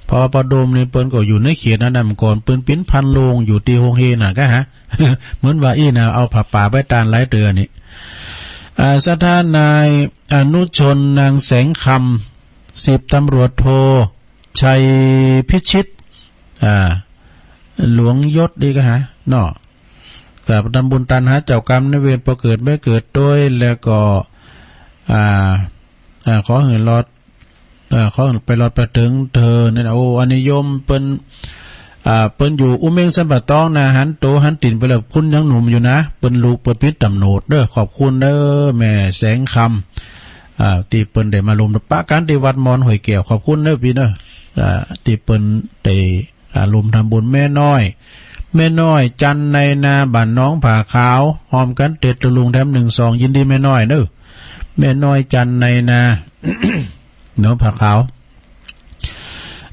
เพราะว่าป้อดมนี่เปิ้นก็อยู่ในเขตนั้นนะ เมื่อก่อนเปิ้นเป๋นพันโรงอยู่ตี้โฮงเฮนน่ะกะฮะ เหมือนว่าอี้นะ เอาผ้าป่าไปตานหลายเตื้อนี่ อ่า ศรัทธานายอนุชน นางแสงคำ สิบตำรวจโท ชัยพิชิต อ่า หลวงยศ ดีกะฮะ เนาะ ก็ทำบุญตานหาเจ้ากรรมนายเวร ป้อเกิดแม่เกิดตวย แล้วก็ อ่า อ่า ขอหื้อรอด เอ่อ ขอหื้อไปรอดไปเถิงเถินนี่นะ โอ้ อันนี้โยมเปิ้น อ่า เปิ้นอยู่อุเม็งสันป่าตองนา หันโตหันตี๋นไปแล้ว ปุ้นยังหนุ่มอยู่นะ เปิ้นลุเปิ้นปิ๊ดต๋ำโหนดเน่อ ขอบคุณเน่อ แม่แสงคำ อ่า ตี้เปิ้นได้มาลมปะกั๋นตี้วัดมอนห้วยแก้ว ขอบคุณเน่อปี้เน่อ อ่า ตี้เปิ้นได้ อ่า ลมทำบุญ แม่น้อย แม่น้อยจันในนา บ้านหนองผาขาว ฮอมกั๋นเตะตุลุงแถมนึ่งซอง ยินดีแม่น้อยเน่อ แม่น้อยจันในนา หนองผาขาว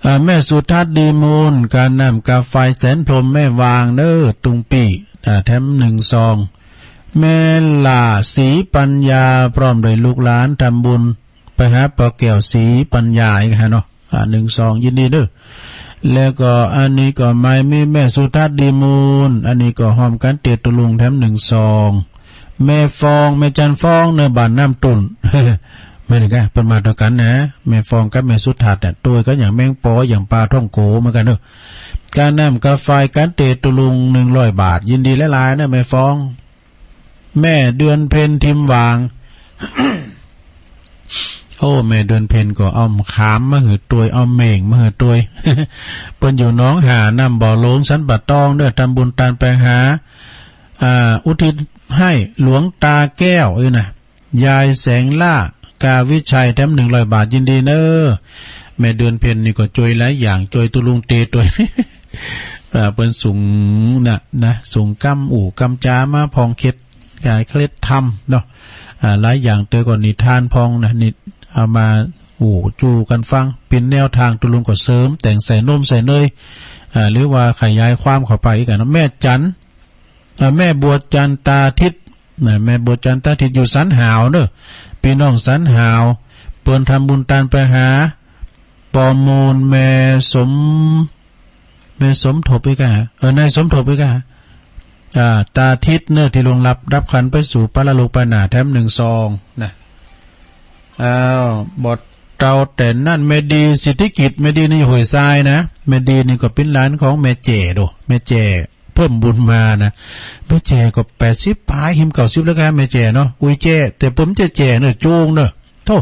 อ่า แม่สุทัศน์ดีมูล กาน้ำกาไฟแสนพรหม แม่วางเน่อ ตุงปี้ อ่า แถมนึ่งซอง แม่หล้าศรีปัญญา พร้อมด้วยลูกหลานทำบุญ ไปหาป้อแก้วศรีปัญญาอีกฮะเนาะ อ่า นึ่งซอง ยินดีเน่อ แล้วก็อันนี้ก็ไม่มี แม่สุทัศน์ดีมูล อันนี้ก็ฮอมกั๋นเตะตุลุงแถมนึ่งซอง แม่ฟอง แม่จันฟองเน่อ บ้านน้ำตุ่น แม่นก้า เปิ้นมาตวยกั๋นนะ แม่ฟองกับแม่สุทัศน์เนี่ย ตวยกั๋นอย่างแมงปอ อย่างป๋าท่องโกเหมือนกั๋นเน่อ กาน้ำกาไฟกั๋นเตะตุลุงนึ่งร้อยบาท ยินดีหลายๆ เน่อ แม่ฟอง แม่เดือนเพ็ญทิมหวาง โอ้ แม่เดือนเพ็ญก็เอาขามมาหื้อตวย เอาเม่งมาหื้อตวย เปิ้นอยู่หนองห่า น้ำบ่อหลง สันป่าตองเน่อ ทำบุญตานไปหา อ่า อุทิศให้หลวงตาแก้ว เอ้ยนะ ยายแสงล่า กาวิชัย แถมนึ่งร้อยบาท ยินดีเน่อ แม่เดือนเพ็ญนี่ก็จ้วยหลายอย่าง จ้วยตุลุงเตะตวย อ่า เปิ้นสูงนะ นะ สูงกำอู้กำจามาพ่อง เข็ด อ่า เคล็ดธรรมเนาะ อ่า หลายอย่างเต๋อก่อน นิทานพ่องนะ นี่เอามาอู้จู๋กั๋นฟัง เป๋นแนวตาง ตุลุงก็เสริมแต่งใส่นมใส่เนย อ่า หรือว่าขยายความเข้าไปกั๋นเนาะ แม่จัน อ่า แม่บัวจันตาทิศนะ แม่บัวจันตาทิศอยู่สันหาวเน่อ ปี้น้องสันหาว เปิ้นทำบุญตานไปหา ปอมูล แม่สม แม่สมทบอีกอะ เออ นายสมทบอีกอะ อ่า ตาทิศเน่อ ตี้ล่วงลับดับขันธ์ไปสู่ปรโลกไปหน้า แถมนึ่งซองนะ อ้าว บ่เต้าแต่นั้น แม่ดี สิทธิกิจ แม่ดีนี่อยู่ห้วยทรายนะ แม่ดีนี่ก็เป๋นหลานของแม่แจ่โด แม่แจ่ เพิ่มบุญมานะ แม่แจ่ก็แปดสิบป๋าย หิมเก้าสิบแล้วก้า แม่แจ่เนาะ อุ้ยแจ่ แต่เปิ้นบ่ใจ้แจ่เน่อ โจ้งเน่อ โธ่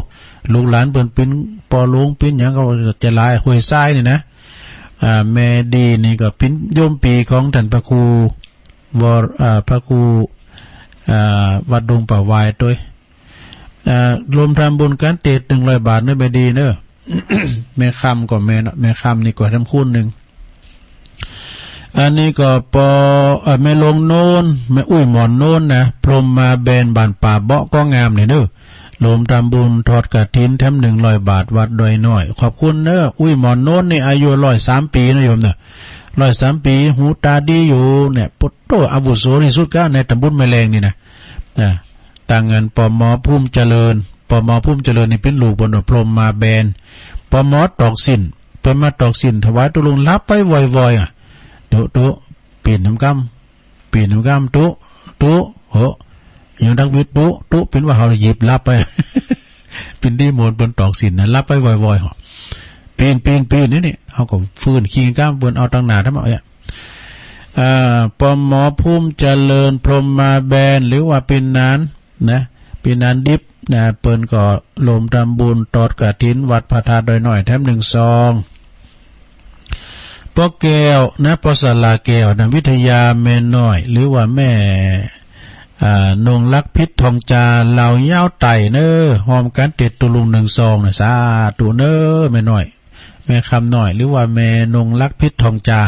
ลูกหลานเปิ้นปิ๊นปอหลวงปิ๊นหยังก็จะหลาย ห้วยทรายนี่นะ อ่า แม่ดีนี่ก็ปิ๊นโยมปีของต้านพระครู วร- อ่า พระครู อ่า วัดดงป่าวายตวย อ่า รวมทำบุญกั๋นเตะนึ่งร้อยบาทเน่อ แม่ดีเน่อ แม่คำก็แม่เนาะ แม่คำนี่ก็ทำคูณนึ่ง อันนี้ก็ปอ เอ่อ แม่ลงโน้น แม่อุ้ยหมอนโน้นนะ พรหมมาแบน บ้านป่าเบาะ ก็งามนี่เน่อ รวมทำบุญทอดกฐินแถมนึ่งร้อยบาท วัดดอยน้อย ขอบคุณเน่อ อุ้ยหมอนโน้นนี่อายุร้อยสามปี๋นะโยมเน่อ ร้อยสามปี๋ หูต๋าดีอยู่เนี่ย โอ้โธ่ อาวุโสตี้สุดก้าในต๋ำบลแม่แลงนี่นะ อ่า ตางอั้น ปอหมอภูมิเจริญ ปอหมอภูมิเจริญนี่เป๋นลูกเปิ้นเน่อ พรหมมาแบน ปอหมอตอกสิ้น เปิ้นมาตอกสิ้นถวายตุลุง หลับไปว่อยๆ อะ ตุ๊ ตุ๊ เป๋นนำกำ เป๋นนำกำ ตุ๊ ตุ๊ เฮ้อ ยังดักวิด ตุ๊ ตุ๊ เป๋นว่าเฮาหยิบหลับไป เป๋นตี้โมนเปิ้นตอกสิ้นนะ หลับไปว่อยๆ เหาะ ปีน ปีน ปีน นี่ นี่ เฮาก็ฟื้นคิงกำ เปิ้นเอาตังหน้าทำเอาเนี่ย อ่า ปอหมอภูมิเจริญ พรหมมาแบน หรือว่าปี๋นานนะ ปี๋นานดิบนะ เปิ้นก็รวมทำบุญตอดกฐินวัดพระธาตุดอยน้อยแถมนึ่งซอง ป้อแก้วนะ ป้อสาราแก้วนะ วิทยา แม่น้อย หรือว่าแม่ อ่า นงรักพิษทองจา ลาวยาวไต่เน่อ ฮอมกั๋นเตะตุลุงนึ่งซองนะ สาธุเน่อ แม่น้อย แม่คำน้อย หรือว่าแม่นงรักพิษทองจา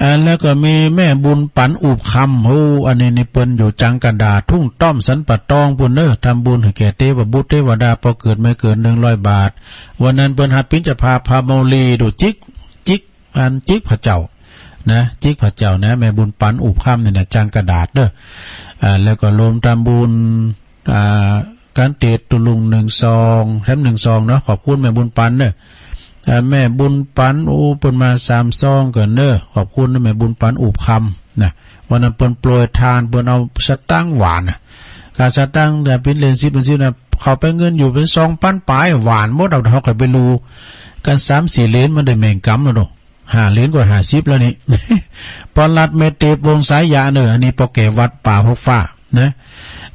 อ่า แล้วก็มีแม่บุญปั๋นอุบคำ โอ้ อันนี้นี่เปิ้นอยู่จังกะดาด ทุ่งต้อมสันป่าตองปู้นเน่อ ทำบุญหื้อแก่เตวบุตรเตวดา ปอเกิดแม่เกิดนึ่งร้อยบาท วันนั้นเปิ้นหัดเป๋นเจ้าภาพพาเมาลีดู จิ๊ก จิ๊ก อันจิ๊กพระเจ้านะ จิ๊กพระเจ้านะ แม่บุญปั๋นอุบคำนี่นะ จังกะดาดเน่อ อ่า แล้วก็รวมทำบุญ อ่า กั๋นเตะตุลุงนึ่งซอง แถมนึ่งซองเนาะ ขอบคุณแม่บุญปั๋นเน่อ อ่า แม่บุญปั๋น โอ้ เปิ้นมาสามซองก่อนเน่อ ขอบคุณแม่บุญปั๋นอุบคำนะ วันนั้นเปิ้นโปรยตาน เปิ้นเอาสตางค์หว่านนะ กาสตางค์เนี่ยเป๋นเหรียญสิบ เป๋นสิบนะ เข้าไปเงินอยู่เป๋นสองปันป๋าย หว่านหมดเอา เฮาใค่ไปลู่กั๋นสามสี่เหรียญ มันได้แม่งก๋ำแล้วเนาะ ห้าเหรียญก็ห้าสิบแล้วนี่ ปอลัด แม่เตบ วงสายยาเน่อ อันนี้ป้อแก่วัดป่าหกฟ้า นะ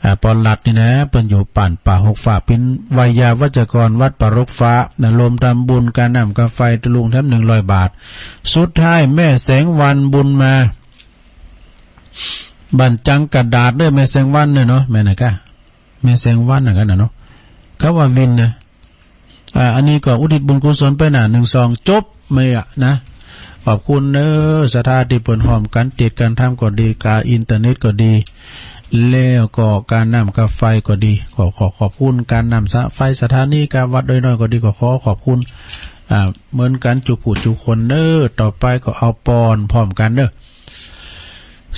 อ่า ปอหลัดนี่นะ เปิ้นอยู่ป่านป่าหกฟ้า เป๋นไวยาวัจกรวัดป่าหกฟ้านะ รวมทำบุญกาน้ำกาไฟ ตุ๊ลุงแถมหนึ่งร้อยบาท สุดท้ายแม่แสงวรรณบุญมา บ้านจังกระดาษเด้อ แม่แสงวรรณเนี่ยเนาะ แม่นนะกะ แม่แสงวรรณนะกะนะเนาะ เขาว่าวินนะ อ่า อันนี้ก็อุทิศบุญกุศลไปนะ หนึ่งสอง จบ ไม่อะนะ ขอบคุณเน้อ ศรัทธาตี้เปิ้นฮ่วมกั๋น ติดกั๋นทำก็ดี กาอินเทอร์เน็ตก็ดี แล้วก็กาน้ำกาไฟก็ดี ก็ขอขอบคุณกาน้ำกาไฟสถานี กาวัดโดยน้อยก็ดี ก็ขอขอบคุณ อ่า เหมือนกั๋นจุผู้จุคนเน้อ ต่อไปก็เอาปอนพร้อมกั๋นเน้อ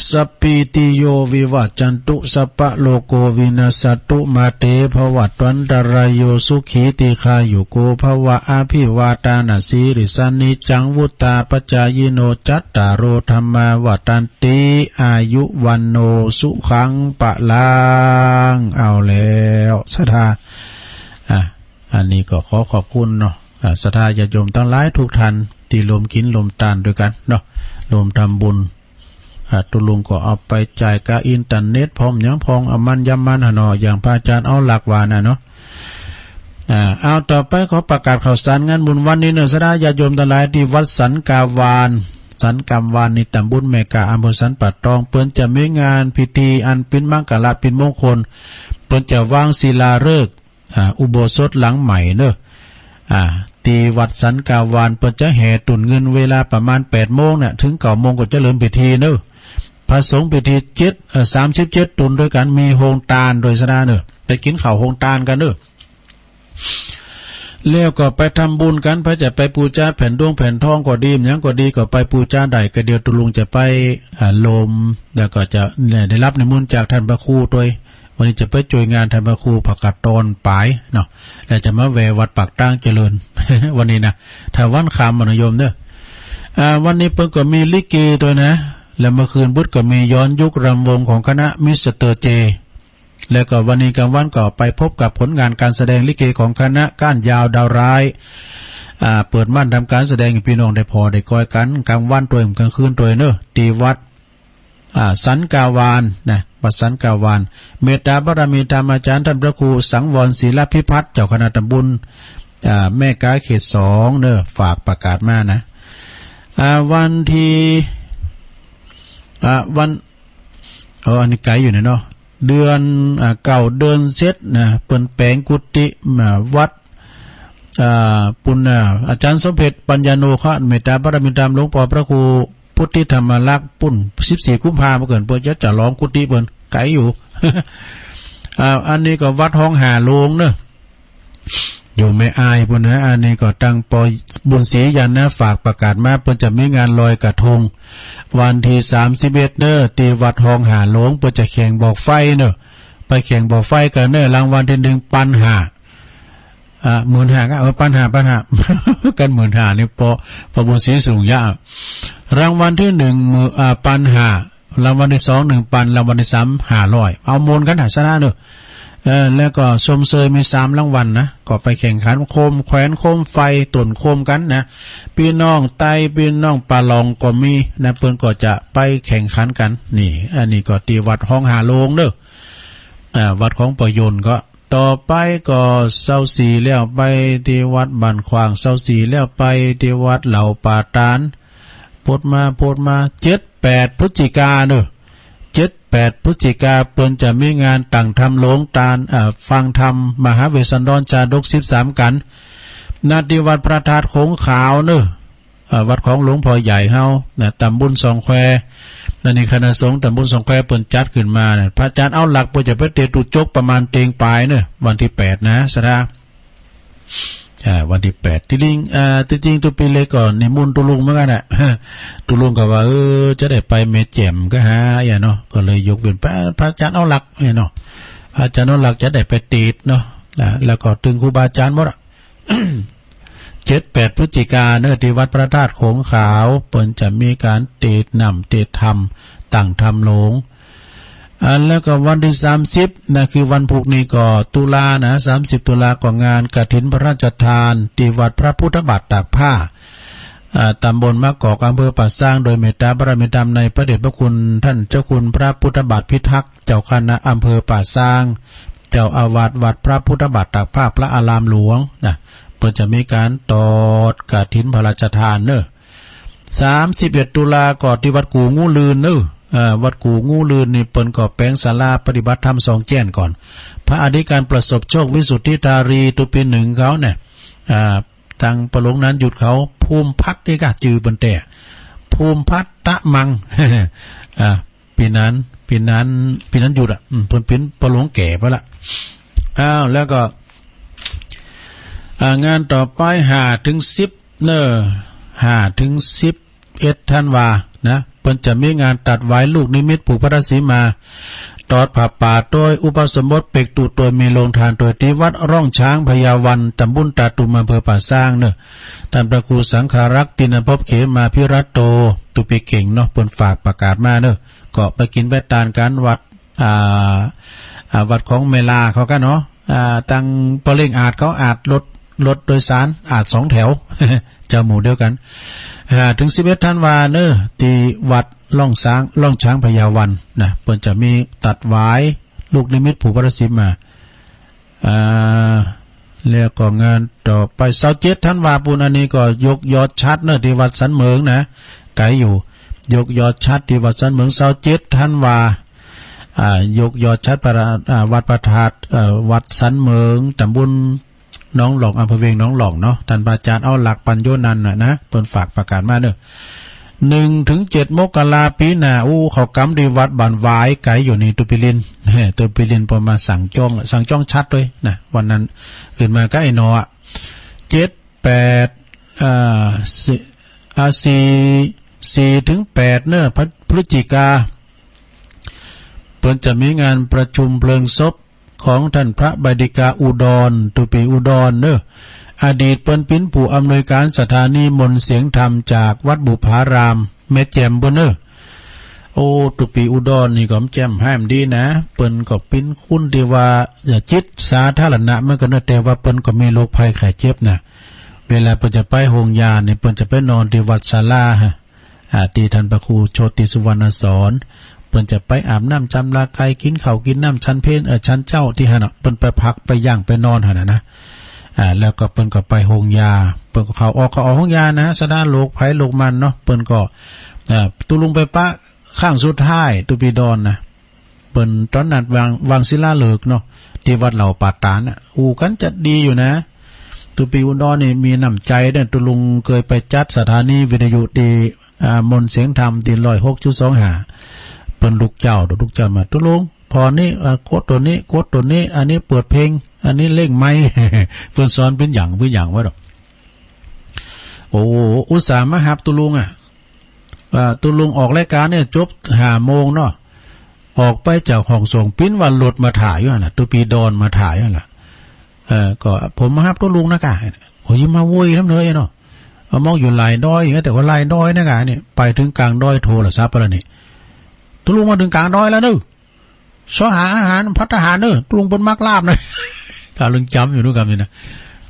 สัพพีติโยวิวัจจันตุ สัพพะโรโควินัสสะตุ มาเตภวัตวันตะราโย สุขีทีฆายุโกภวะ อะภิวาทานะสีลิสสะ นิจจังวุฑฒาปะจายิโน จัตตาโรธัมมาวัฑฒันติ อายุวัณโณสุขังพะลัง เอาแล้ว ศรัทธา อ่ะ อันนี้ก็ขอขอบคุณเนาะ อ่า ศรัทธาญาติโยมตังหลายกู้ต้านตี้ร่วมกิ๋นร่วมตานตวยกั๋นเนาะ ร่วมทำบุญ อ่า ตุ๊ลุงก็เอาไปจ่ายกาอินเทอร์เน็ต พร้อมหยังพร้อม เอามันยำมันหั้นเนาะ อย่างพระอาจารย์เอาหลักว่าน่ะเนาะ อ่า เอาต่อไปขอประกาศข่าวสารงานบุญวันนี้เนาะ ศรัทธาญาติโยมตังหลาย ตี้วัดสันกาวาน สันกาวานนี่ตำบลแม่กา อำเภอสันป่าตอง เปิ้นจะมีงานพิธีอันเป๋นมังคละเป๋นมงคล เปิ้นจะวางศิลาฤกษ์ อ่า อุโบสถหลังใหม่เนาะ อ่า ตี้วัดสันกาวาน เปิ้นจะแห่ตุ่นเงินเวลาประมาณแปดโมงเนี่ย เถิงเก้าโมงก็จะเริ่มพิธีเนาะ พระสงฆ์พิธีเจ็ด เอ่อ สามสิบเจ็ดตุ่นตวยกั๋น มีโฮงตานตวยศรัทธาเนาะ ไปกิ๋นข้าวโฮงตานกั๋นเนาะ แล้วก็ไปทำบุญกั๋น ใผจะไปปู๋จาแผ่นดวงแผ่นทองก็ดี หยังก็ดี ก็ไปปู๋จาได้ ก็เดี๋ยวตุ๊ลุงจะไป อ่า โฮม แล้วก็จะ เนี่ย ได้รับนิมนต์จากต้านพระครูตวย วันนี้จะไปจ้วยงานต้านพระครูผะกาดตอนป๋ายเนาะ แล้วจะมาแวะวัดปากตางเจริญ วันนี้นะ ถ้าวันค่ำอะนะโยมเนาะ อ่า วันนี้เปิ้นก็มีลิเกตวยนะ แล้วเมื่อคืนพุธก็มีย้อนยุครำวงของคณะมิสเตอร์เจ แล้วก็วันนี้กลางวันก็ไปพบกับผลงานการแสดงลิเกของคณะก้านยาวดาวร้าย อ่า เปิดม่านทำการแสดง พี่น้องได้ผ่อได้กอยกั๋น กลางวันตวย กลางคืนตวยเนาะ ตี้วัด อ่า สันกาวานนะ วัดสันกาวาน เมตตาบารมีธรรมอาจารย์ต้านพระครูสังวรศิลพิพัฒน์ เจ้าคณะตำบล อ่า แม่กาเขตสองเนาะ ฝากประกาศมานะ อ่า วันตี้ อ่า วัน เออ อันนี้ไก๋อยู่เนี่ยเนาะ เดือน อ่า เก้าเดือนเศษนะ เปิ้นแป๋งกุฏิ อ่า วัด อ่า ปุ้น อ่า อาจารย์สมเภช ปัญญานุเคราะห์ เมตตาบารมีธรรมหลวงป้อพระครูพุทธิธรรมรักษ์ ปุ้น สิบสี่กุมภาพันธ์ เปิ้นจะฉลองกุฏิเปิ้น ไก๋อยู่ อ่า อันนี้ก็วัดฮ้องหาโลงเนาะ อยู่แม่อายปุ้นนะ อันนี้ก็ตังป้อบุญศรียานนะ ฝากประกาศมา เปิ้นจะมีงานลอยกระทง วันตี้สามสิบเอ็ดเนาะ ตี้วัดฮ้องหาโลง เปิ้นจะแข่งบอกไฟเนาะ ไปแข่งบอกไฟกั๋นเนาะ รางวัลตี้หนึ่ง ปันห้า อ่า หมื่นห้าก็ เออ ปันห้า ปันห้า กั๋น หมื่นห้านี่ป้อ ป้อบุญศรีสูงยะ รางวัลตี้หนึ่ง หมื่น อ่า ปันห้า รางวัลตี้สอง หนึ่งปัน รางวัลตี้สาม ห้าร้อย เอามวลกั๋นหั้นซะนะเนาะ เออ แล้วก็ชมเชยมีสามรางวัลนะ ก็ไปแข่งขันโคมแขวนโคมไฟ ต้นโคมกั๋นนะ พี่น้องไต พี่น้องปะหล่องก็มีนะ เปิ้นก็จะไปแข่งขันกั๋น นี่ อันนี้ก็ตี้วัดฮ้องหาโลงเนาะ อ่า วัดของป้อยนก็ ต่อไปก็ซาวสี่แล้วไปตี้วัดบ้านขว้าง ซาวสี่แล้วไปตี้วัดเหล่าป่าตาด พดมา พดมา เจ็ดแปดพฤศจิกาเนาะ เจ็ดแปดพฤศจิกา เปิ้นจะมีงานตั้งธรรมโลงตาน เอ่อ ฟังธรรมมหาเวสสันดรชาดกสิบสามกั๋น ณ ตี้วัดพระธาตุโขงขาวเนาะ เอ่อ วัดของหลวงพ่อใหญ่เฮานะ ตำบลสองแคว อันนี้คณะสงฆ์ตำบลสองแควเปิ้นจัดขึ้นมานะ พระอาจารย์เอาหลักเปิ้นจะไปเตะตุ๊จกประมาณเตียงปายเนาะ วันตี้แปดนะ ศรัทธา อ่า วันตี้แปด ตี้จริง อ่า ตี้จริงตุ๊ปี๋เล็กก็นิมนต์ตุ๊ลุงเหมือนกั๋นน่ะ ตุ๊ลุงก็ว่า เออ จะได้ไปแม่แจ่มก็หา อย่าเนาะ ก็เลยยกเว้นไป พระอาจารย์เอาหลักเนี่ยเนาะ พระอาจารย์เอาหลักจะได้ไปเตะเนาะ นะ แล้วก็ตึงครูบาอาจารย์หมดอะ เจ็ดแปดพฤศจิกาเนาะ ตี้วัดพระธาตุโขงขาว เปิ้นจะมีก๋านเตะน้ำเตะธรรม ตั้งธรรมโลง อ่า แล้วก็วันตี้สามสิบนะ คือวันพูกนี้ก็ตุลานะ สามสิบตุลาก็งานกฐินพระราชทาน ตี้วัดพระพุทธบาทตากผ้า อ่า ตำบลมะกอก อำเภอป่าซาง โดยเมตตาบารมีธรรมในพระเดชพระคุณท่านเจ้าคุณพระพุทธบาทพิทักษ์ เจ้าคณะอำเภอป่าซาง เจ้าอาวาสวัดพระพุทธบาทตากผ้าพระอารามหลวงนะ เปิ้นจะมีก๋านตอดกฐินพระราชทานเน่อ สามสิบเอ็ดตุลาก็ตี้วัดกู่งูลื่นเน่อ เอ่อ วัดกู่งูลื่นนี่เปิ้นก็แป๋งศาลาปฏิบัติธรรมสองแจ้นก่อน พระอธิการประสบโชควิสุทธิธารี ตุ๊ปีหนึ่งเขาเนี่ย อ่า ตังปะหลวงนั้นหยุดเขา ภูมิพัฒน์นี่กะจื้อเปิ้นแต๊ ภูมิพัฒน์ตะมัง อ่า ปี๋นั้น ปี๋นั้น ปี๋นั้นหยุดอะ อืม เปิ้นเป๋นปะหลวงแก่ไปละ อ้าว แล้วก็ อ่า งานต่อไป ห้าถึงสิบ เน่อ ห้าถึงสิบเอ็ดธันวานะ เปิ้นจะมีงานตัดหวายลูกนิมิตผูกพระธาตุสีมา ตอดผ้าป่าโตยอุปสมบทเปกตุโตยมีโฮงตานโตยตี้วัดร่องช้างพญาวัน ตำบลตาตุ่ม อำเภอป่าซางเน่อ ต้านพระครูสังฆารักษ์ ติณภพเขมาภิรัตโต ตุ๊ปีเก่งเนาะ เปิ้นฝากประกาศมาเน่อ ก็ไปกิ๋นไปตานกั๋นวัด อ่า อ่า วัดของแม่ลาเขากั๋นเนาะ อ่า ตังปะเล็งอาดเขาอาดรถ รถโดยสารอาดสองแถว เจ้าหมู่เดียวกั๋น ห้าถึงสิบเอ็ดธันวาเน่อ ตี้วัดร่องช้าง ร่องช้างพญาวันนะ เปิ้นจะมีตัดหวายลูกนิมิตผูกพระธาตุสีมา อ่า แล้วก็งานต่อไป ซาวเจ็ดธันวาปู้น อันนี้ก็ยกยอดฉัตรเน่อ ตี้วัดสันเหมิงนะ ไก๋อยู่ ยกยอดฉัตรตี้วัดสันเหมิง ซาวเจ็ดธันวา อ่า ยกยอดฉัตรพระ อ่า วัดพระธาตุ เอ่อ วัดสันเหมิง ตำบลหนองหล่อง อำเภอเวียงหนองหล่องเนาะ ต้านพระอาจารย์เอาหลักปัญโยนันท์น่ะนะ เปิ้นฝากประกาศมาเน่อ หนึ่งถึงเจ็ดมกราปี๋หน้า อู้ เขากำตี้วัดบ้านหวาย ไก๋อยู่นี่ ตุ๊ปีริน ตุ๊ปีรินเปิ้นมาสั่งจ้อง สั่งจ้องฉัตรโตยนะ วันนั้นขึ้นมากับไอ้หนออะ เจ็ด แปด อ่า สี่ อ่า สี่ สี่ถึงแปดเน่อ พฤศจิกา เปิ้นจะมีงานประชุมเพลิงศพของต้านพระใบดิกาอุดร ตุ๊ปีอุดรเน่อ อดีตเปิ้นเป๋นผู้อำนวยการสถานีมนต์เสียงธรรมจากวัดบุปผาราม แม่แจ่มปู้นเน่อ โอ้ ตุ๊ปีอุดรนี่ก็แจ่มห้ามดีนะ เปิ้นก็เป๋นคนตี้ว่า อ่า จิตสาธารณะเหมือนกั๋นเน่อ แต่ว่าเปิ้นก็มีโรคภัยไข้เจ็บนะ เวลาเปิ้นจะไปโฮงยานี่ เปิ้นจะไปนอนตี้วัดศาลาฮะ อ่า ตี้ต้านพระครูโชติสุวรรณสอน เปิ้นจะไปอาบน้ำจำลาไก กิ๋นข้าวกิ๋นน้ำฉันเพล เอ่อ ฉันเจ๊าตี้หั้นน่ะ เปิ้นไปพักไปย่างไปนอนหั้นน่ะนะ อ่า แล้วก็เปิ้นก็ไปโฮงยา เปิ้นก็เข้าออก เข้าออกโฮงยานะ สะดาโรคไผโรคมันเนาะ เปิ้นก็ อ่า ตุ๊ลุงไปปะครั้งสุดท้าย ตุ๊ปีดอนนะ เปิ้นตอนนั้นวาง วางศิลาฤกษ์เนาะ ตี้วัดเหล่าป่าตาดน่ะ อู้กั๋นจะดีอยู่นะ ตุ๊ปีอุดรนี่มีน้ำใจ๋เน่อ ตุ๊ลุงเกยไปจัดสถานีวิทยุตี้ อ่า มนต์เสียงธรรมตี้ร้อยหกจุดสองห้า เปิ้นลุกเจ๊า ลุกเจ๊ามา ตุ๊ลุง ผ่อนนี่ อ่า กดตั๋วนี้ กดตั๋วนี้ อันนี้เปิดเพลง อันนี้เร่งไมค์ เปิ้นสอนเป๋นอย่าง เป๋นอย่างวะเนาะ โอ้ อุตส่าห์มาฮับตุ๊ลุงอะ อ่า ตุ๊ลุงออกรายก๋านเนี่ยจบห้าโมงเนาะ ออกไปจากห้องส่ง ปิ๊นว่ารถมาถ่าอยู่หั้นน่ะ ตุ๊ปีดอนมาถ่าอยู่หั้นน่ะ เออ ก็ผมมาฮับตุ๊ลุงนะก่า โอ้ย มาโว้ยน้ำเนยเนาะ เอามองอยู่หลายดอย แต่ว่าหลายดอยนะก่า เนี่ย ไปเถิงก๋างดอยโทรศัพท์ไปแล้วนี่ ตุ๊ลุงมาเถิงก๋างดอยแล้วเนอะ ซอหาอาหาร ภัตตาหารเนอะ ตุ๊ลุงเปิ้นมักลาบนะ ถ้าลุงจ๋ำอยู่นู่นกำนี่นะ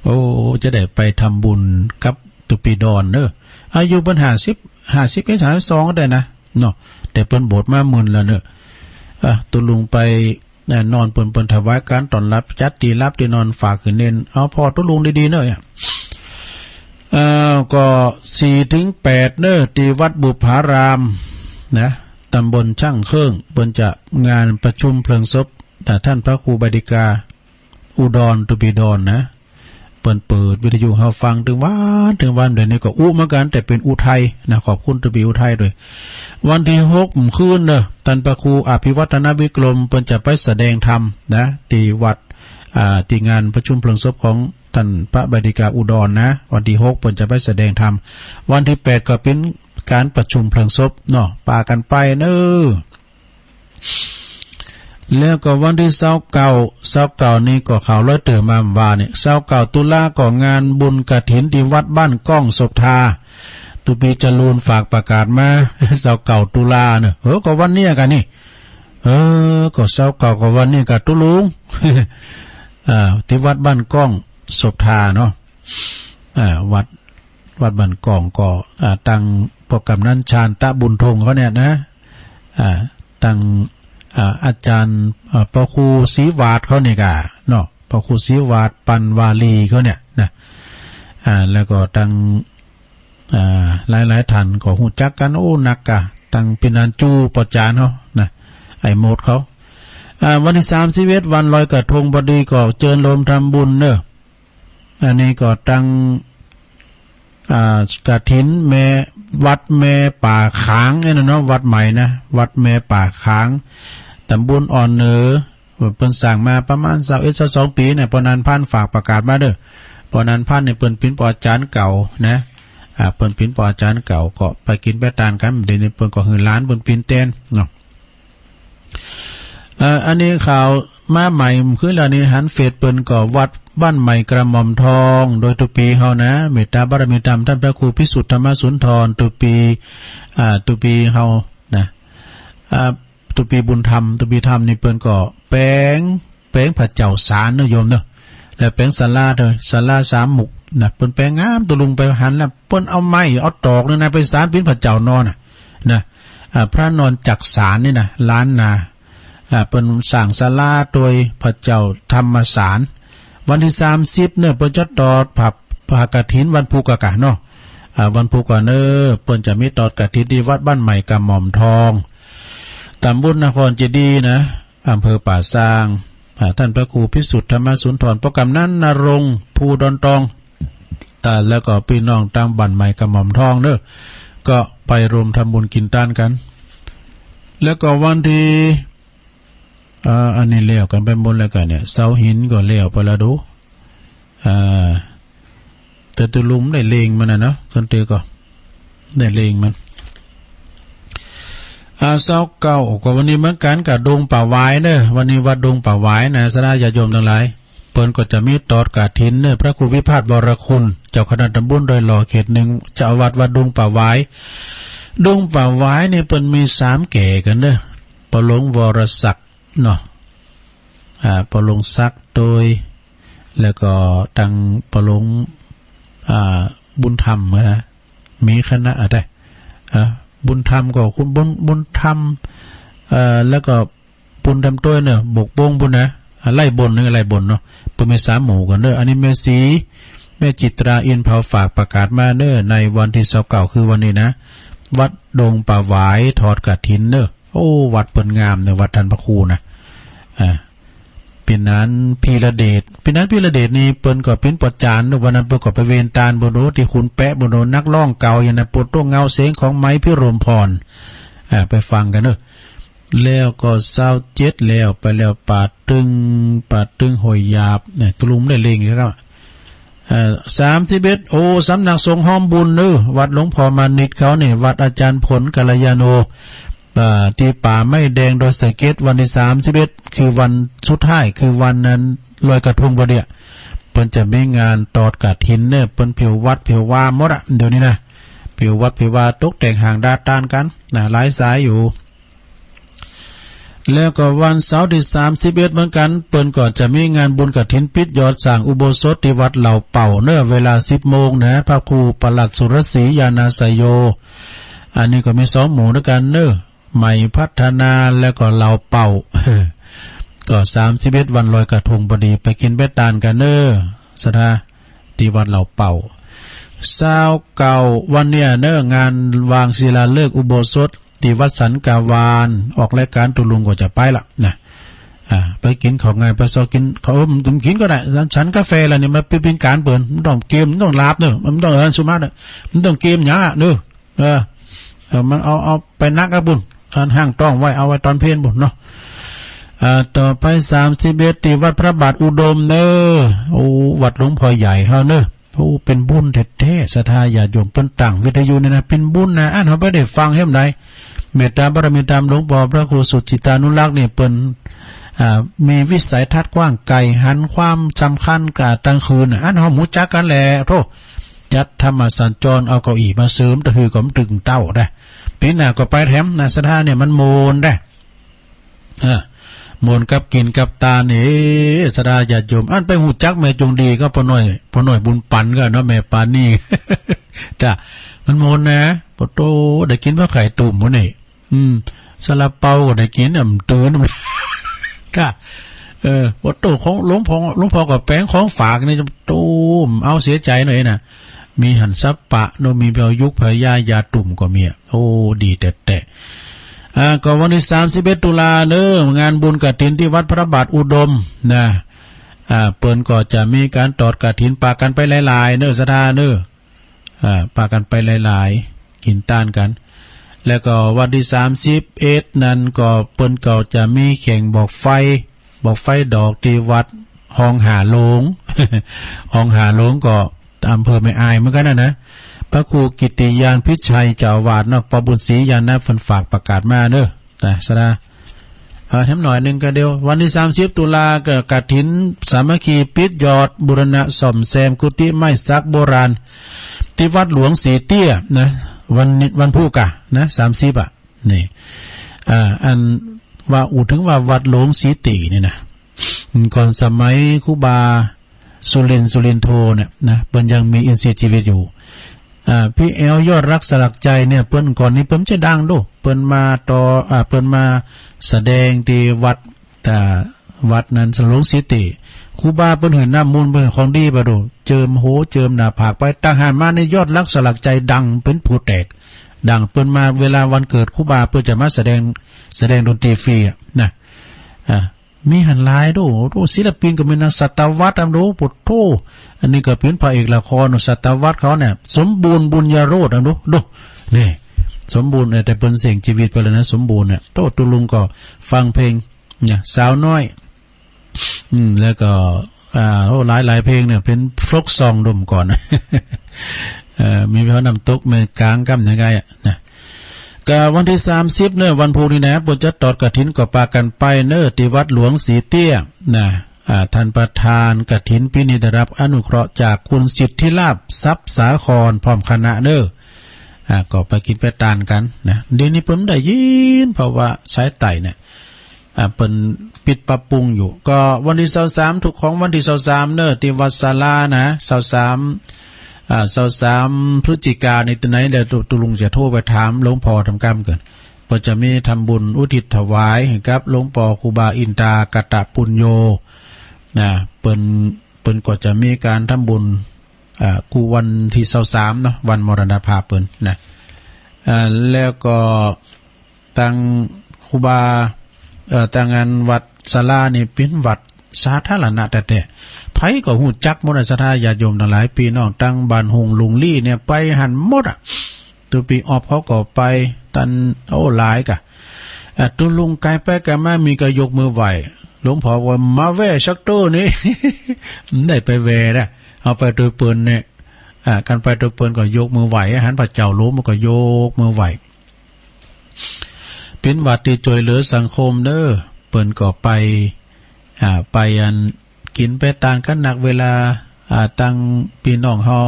โอ้ จะได้ไปทำบุญกับตุ๊ปีดอนเนอะ อายุเปิ้นห้าสิบ ห้าสิบเอ็ด ห้าสิบสองก็ได้นะ เนาะ แต่เปิ้นบวชมาหมื่นแล้วเนอะ อ่ะ ตุ๊ลุงไป แน่นอน เปิ้น เปิ้นถวายก๋านต้อนฮับ จัดตี้ฮับตี้นอน ฝากหื้อเณร เอาผ่อตุ๊ลุงดีๆ เนอะ เอ่อ ก็สี่ถึงแปดเนอะ ตี้วัดบุปผารามนะ ตำบลช่างเครื่อง เปิ้นจะงานประชุมเพลิงศพ แต่ต้านพระครูใบดิกา อุดร ตุ๊ปีดอนนะ เปิ้นเปิดวิทยุหื้อฟังเถิงวัน เถิงวัน เดี๋ยวนี้ก็อู้เหมือนกั๋น แต่เป๋นอู้ไทยนะ ขอบคุณตุ๊ปีอู้ไทยตวย วันตี้หก คืนเนอะ ต้านพระครูอภิวัฒนวิกรม เปิ้นจะไปแสดงธรรมนะ ตี้วัด อ่า ตี้งานประชุมเพลิงศพของต้านพระใบดิกาอุดรนะ วันตี้หก เปิ้นจะไปแสดงธรรม วันตี้แปด ก็เป๋นก๋านประชุมเพลิงศพเนาะ ปากั๋นไปเนอะ แล้วก็วันตี้ซาวเก้า ซาวเก้านี่ก็ข่าวลอยเตื่อมาว่าเนี่ย ซาวเก้าตุลาก็งานบุญกฐินตี้วัดบ้านก้องศพทา ตุ๊ปีจรูญฝากประกาศมา ซาวเก้าตุลาเนอะ เออ ก็วันเนี้ยกั๋นนี่ เออ ก็ซาวเก้าก็วันเนี้ยกั๋นตุ๊ลุง อ่า ตี้วัดบ้านก้องศพทาเนาะ อ่า วัด วัดบ้านก่องก็ อ่า ตังป้อกำนันชาญตะบุญทงเขาเนี่ยนะ อ่า ตัง อ่า อาจ๋ารย์ อ่า ป้อครูศรีหวาดเขาเนี่ยก่าเนาะ ป้อครูศรีหวาดปันวาลีเขาเนี่ยนะ อ่า แล้วก็ตัง อ่า หลายๆ ท่านก็ฮู้จักกั๋น โอ้ นักก่า ตังปี้นานจู้ป้อจ๋ารย์เขานะ ไอ้โมดเขา อ่า วันตี้สามสิบเอ็ด วันลอยกระทงพอดีก็เจิญโฮมทำบุญเนาะ อันนี้ก็ตัง อ่า กฐินแม่ วัดแม่ป่าขางไอ้นั่นเนาะ วัดใหม่นะ วัดแม่ป่าขาง ต๋ำบลอ่อนเหนือ เปิ้นสร้างมาประมาณซาวเอ็ด ซาวสองปี๋เนี่ย ป้อนานพันธุ์ฝากประกาศมาเนาะ ป้อนานพันธุ์เนี่ยเปิ้นเป๋นป้อจ๋ารย์เก่านะ อ่า เปิ้นเป๋นป้อจ๋ารย์เก่า ก็ไปกิ๋นไปตานกั๋น เดี๋ยวนี้เปิ้นก็หื้อหลานเปิ้นเป๋นแตนเนาะ เอ่อ อันนี้ข่าวมาใหม่ คืนแล้วนี่หันเฟซเปิ้นก็วัดบ้านใหม่กระหม่อมทอง โดยตุ๊กปี๋เฮานะ เมตตาบารมีธรรมต้านพระครูพิสุทธิ์ธรรมสุนทร ตุ๊กปี๋ อ่า ตุ๊กปี๋เฮานะ อ่า ตุ๊กปี๋บุญธรรม ตุ๊กปี๋ธรรมนี่เปิ้นก็แป๋ง แป๋งพระเจ้าสารเนาะโยมเนาะ แล้วแป๋งศาลาเถอะ ศาลาสามมุกนะ เปิ้นแป๋งงาม ตุ๊ลุงไปหันแล้ว เปิ้นเอาไม้ เอาตอกเนี่ยนะ ไปสานเป๋นพระเจ้านอนน่ะ นะ อ่า พระนอนจักสารนี่นะ ล้านนา อ่า เปิ้นสร้างศาลาโตยพระเจ้าธรรมสาร วันตี้สามสิบเนี่ย เปิ้นจะตอดผ้า ผ้ากฐินวันพูกอะก่าเนาะ อ่า วันพูกอะเนาะ เปิ้นจะมีตอดกฐินตี้วัดบ้านใหม่กระหม่อมทอง ต๋ำบลนครเจดีย์นะ อำเภอป่าซาง อ่า ต้านพระครูพิสุทธิ์ธรรมสุนทร ป้อกำนันณรงค์ ภูดอนตอง อ่า แล้วก็ปี้น้องตางบ้านใหม่กระหม่อมทองเนาะ ก็ไปโฮมทำบุญกิ๋นตานกั๋น แล้วก็วันตี้ อ่า อันนี้แล้วกั๋นไปหมดแล้วก่าเนี่ย เสาหินก็แล้วไปแล้วดู อ่า แต่ตุ๊ลุงได้เลงมันน่ะเนาะ สันติก็ได้เลงมัน อ่า ซาวเก้า ก็วันนี้เหมือนกั๋นกับดงป่าหวายเนาะ วันนี้วัดดงป่าหวายนะ ศรัทธาญาติโยมตังหลาย เปิ้นก็จะมีตอดกฐินเนาะ พระครูวิพาทวรคุณ เจ้าคณะต๋ำบลดอยหล่อเขตหนึ่ง เจ้าอาวาสวัดดงป่าหวาย ดงป่าหวายนี่เปิ้นมีสามแก่กั๋นเนาะ ป้อหลวงวรศักดิ์เนาะ อ่า ป้อหลวงศักดิ์โตย แล้วก็ตังป้อหลวง อ่า บุญธรรมนะ มีคณะอะไต อ่า บุญธรรมก็คุณบุญ บุญธรรม เอ่อ แล้วก็บุญธรรมโตยเนาะ บกบงปุ้นนะ อ่า ไล่บนเนาะ ไล่บนเนาะ เปิ้นมีสามหมู่กั๋นเนาะ อันนี้แม่ศรี แม่จิตราอินเผาฝากประกาศมาเนาะ ในวันตี้ซาวเก้า คือวันนี้นะ วัดดงป่าหวายตอดกฐินเนาะ โอ้ วัดเปิ้นงามเนาะ วัดต้านพระครูนะ อ่า ปี้นานพีระเดช ปี้นานพีระเดชนี่เปิ้นก็เป๋นป้อจ๋ารย์เนาะ วันนั้นเปิ้นก็ไปเวนตานปุ้นโน้ ตี้ขุนแป๊ะปุ้นโน้ นักร้องเก่าอย่างนั้น โปรดโต้งเงาเสียงของไหมพิรมพร อ่า ไปฟังกั๋นเนาะ แล้วก็ซาวเจ็ดแล้ว ไปแล้วป่าตึง ป่าตึงห้วยหยาบเนี่ย ตุ๊ลุงได้เลงนะครับ เอ่อ สามสิบเอ็ด โอ้ สำนักสงฆ์ฮ้อมบุญเนาะ วัดหลวงพ่อมานิตเขาเนี่ย วัดอาจ๋ารย์ผลกัลยาโณ อ่า ตี้ป่าไม้แดงดอยสะเก็ด วันตี้สามสิบเอ็ด คือวันสุดท้าย คือวันนั้นลอยกระทงพอดีอะ เปิ้นจะมีงานตอดกฐินเนาะ เปิ้นเผียววัดเผียววาหมดอะ เดี๋ยวนี้นะ เผียววัดเผียววา ตกแต่งห้างดาดตานกั๋นนะ หลายสายอยู่ แล้วก็วันเสาร์ตี้สามสิบเอ็ดเหมือนกั๋น เปิ้นก็จะมีงานบุญกฐินปิดยอดสร้างอุโบสถตี้วัดเหล่าเป่าเนาะ เวลาสิบโมงนะ พระครูปลัดสุรศรีญาณาสโย อันนี้ก็มีสองหมู่ด้วยกั๋นเนาะ ใหม่พัฒนาแล้วก็เหล่าเป่า ก็สามสิบเอ็ดวันลอยกระทงพอดี ไปกิ๋นไปตานกั๋นเนาะ ศรัทธา ตี้วัดเหล่าเป่า ซาวเก้า วันเนี่ยเนาะ งานวางศิลาฤกษ์อุโบสถตี้วัดสันกาวาน ออกรายก๋านตุ๊ลุงก็จะไปละนะ อ่า ไปกิ๋นข้าวงาย ไปซอกกิ๋นข้าว เออ มันกิ๋นก็ได้ ฉันกาแฟแล้วนี่ มันเป๋นก๋านเปิ้น มันต้องเกม มันต้องหลาบเนาะ มันต้อง เออ สุมาเนาะ มันต้องเกมหยังอะเนาะ เออ เออ มันเอา เอาไปนักอะบุญ อันห้างต้องไว้ เอาไว้ตอนเพลบุญเนาะ อ่า ต่อไปสามสิบเอ็ดตี้วัดพระบาทอุดมเนาะ โอ้ วัดหลวงพ่อใหญ่เฮาเนาะ โอ้ เป๋นบุญแท้ๆ ศรัทธาญาติโยม เปิ้นตั้งวิทยุนี่นะ เป๋นบุญนะ อันเฮาบ่ได้ฟังแหมใด เมตตาบารมีธรรมหลวงป้อพระครูสุจิตานุรักษ์นี่เปิ้น อ่า มีวิสัยทัศน์กว้างไกล หันความสำคัญกาตั้งคืนน่ะ อันเฮาฮู้จักกั๋นแหละ โธ่ จัดธรรมสัญจร เอาเก้าอี้มาเสริมตะหือก็บ่ตึงเต๊าได้ ปี๋หน้าก็ไปแถมนะ ศรัทธาเนี่ยมันม่วนได้ เออ ม่วนกับกิ๋นกับตานนี่ ศรัทธาญาติโยม อันไปฮู้จักแม่จงดีก็ป้อน้อย ป้อน้อยบุญปันก็เนาะ แม่ปานี จ้ะ มันมนนะ ปะโธ่ ได้กิ๋นผ้าไข่ตุ่มหมดนี่ อืม ซาลาเปาก็ได้กิ๋น อ่ะ มันตื่น จ้ะ เออ ปะโธ่ ของหลวงพ่อ หลวงพ่อก็แป๋งของฝากนี่ โธ่ เอาเสียใจ๋หน่อยนะ มีหันสัปปะโน่น มีเปายุกพยายาตุ่มก็มีอะ โอ้ ดีแต๊ๆ อ่า ก็วันตี้สามสิบเอ็ดตุลาเน้อ งานบุญกฐินตี้วัดพระบาทอุดมนะ อ่า เปิ้นก็จะมีก๋านตอดกฐิน ปากั๋นไปหลายๆ เน้อ ศรัทธาเน้อ อ่า ปากั๋นไปหลายๆ กิ๋นต้านกั๋น แล้วก็วันตี้สามสิบเอ็ดนั้นก็เปิ้นก็จะมีแข่งบอกไฟ บอกไฟดอกตี้วัดฮองหาโลง ฮองหาโลงก็อำเภอแม่อายเหมือนกั๋นนะนะ พระครูกิตติญาณพิชัยเจ้าอาวาสเนาะ ป้อบุญศรีญาณนะ เปิ้นฝากประกาศมาเน้อ นะ ศรัทธา เออ แถมหน่อยนึ่งก็เดียว วันตี้สามสิบตุลาก็กฐินสามัคคีปิดยอดบูรณะซ่อมแซมกุฏิไม้สักโบราณ ตี้วัดหลวงสีเตี้ยนะ วันนี้ วันพูกะนะ สามสิบ อ่ะ นี่ อ่า อันว่า อู้เถิงว่าวัดหลวงสีเตี้ยนี่นะ ก่อนสมัยครูบาสุรินทร์ สุรินโทเนี่ยนะ เปิ้นยังมีอินทรีย์ชีวิตอยู่ อ่า พี่แอลยอดรักสลักใจเนี่ย เปิ้นก่อนนี้เปิ้นจะดังโด้ เปิ้นมาต่อ อ่า เปิ้นมาแสดงตี้วัด อ่า วัดนั้นหลวงสีเตี้ย ครูบาเปิ้นหื้อน้ำมนต์ เปิ้นหื้อของดีไปโด้ เจิมโห เจิมหน้าผากไป ตั้งหั้นมานี่ยอดรักสลักใจดังเป๋นผู้แตก ดัง เปิ้นมาเวลาวันเกิดครูบา เปิ้นจะมาแสดง แสดงดนตรีฟรีอะนะ อ่า มีหั้นหลายโด้ โอ้ ศิลปินก็มีนะ ศตวรรษ อำโด้ ปะโธ่ อันนี้ก็เป๋นพระเอกละคร ศตวรรษเขาเนี่ย สมบูรณ์ บุญญโรตน์ อำโด้ โด้ นี่ สมบูรณ์ เออ แต่เปิ้นเสี้ยงจีวิตไปแล้วนะ สมบูรณ์เนี่ย โธ่ ตุ๊ลุงก็ฟังเพลงเนี่ย สาวน้อย อืม แล้วก็ อ่า โอ้ หลายๆ เพลงเนี่ย เป๋นโฟล์กซองโด้ก่อน เอ่อ มีเพลงน้ำตกแม่กลางกำยังไงอะนะ ก็วันตี้สามสิบเน้อ วันพูกนี่นะ เปิ้นจะตอดกฐินก็ปากั๋นไปเน้อ ตี้วัดหลวงสีเตี้ยนะ อ่า ต้านประธานกฐินปี๋นี้ได้ฮับอนุเคราะห์จากคุณสิทธิลาภ ทรัพย์สาคร พร้อมคณะเน้อ อ่า ก็ไปกิ๋นไปต้านกั๋นนะ เดี๋ยวนี้เปิ้นได้ยิน เพราะว่าสายใต้เนี่ย อ่า เปิ้นปิดปรับปรุงอยู่ ก็วันตี้ซาวสาม ถูกของวันตี้ซาวสามเน้อ ตี้วัดศาลานะ ซาวสาม อ่า ซาวสามพฤศจิกานี่ ตี้ไหน เดี๋ยวตุ๊ลุงจะโทรไปถามหลวงพ่อทำกำเกิน เปิ้นจะมีทำบุญอุทิศถวายให้กับหลวงป้อครูบาอินตากตปุญโญนะ เปิ้น เปิ้นก็จะมีก๋านทำบุญ อ่า กู้วันตี้ซาวสามเนาะ วันมรณภาพเปิ้นนะ อ่า แล้วก็ ตังครูบา เอ่อ ตังอันวัดศาลานี่เป๋นวัดสาธารณะแต๊ๆ ใผก็ฮู้จักหมดนะ ศรัทธาญาติโยมตังหลาย ปี้น้องตังบ้านฮงลุงลี้เนี่ยไปหั้นหมดอะ ตุ๊ปี้ออบเขาก็ไป ตัน โอ้ หลายกะ อ่ะ ตุ๊ลุงก๋ายไปก๋ายมา มีก็ยกมือไหว้ หลวงพ่อว่า มาแว่สักเตื้อนี่ ได้ไปแว่นะ เอาไปตวยเปิ้นเนี่ย อ่า กันไปตวยเปิ้นก็ยกมือไหว้ หันพระเจ้าหลวงมันก็ยกมือไหว้ เป๋นวัดตี้จ้วยเหลือสังคมเน้อ เปิ้นก็ไป อ่า ไปอันกิ๋นไปต้านกั๋นนักเวลา อ่า ตังปี้น้องเฮา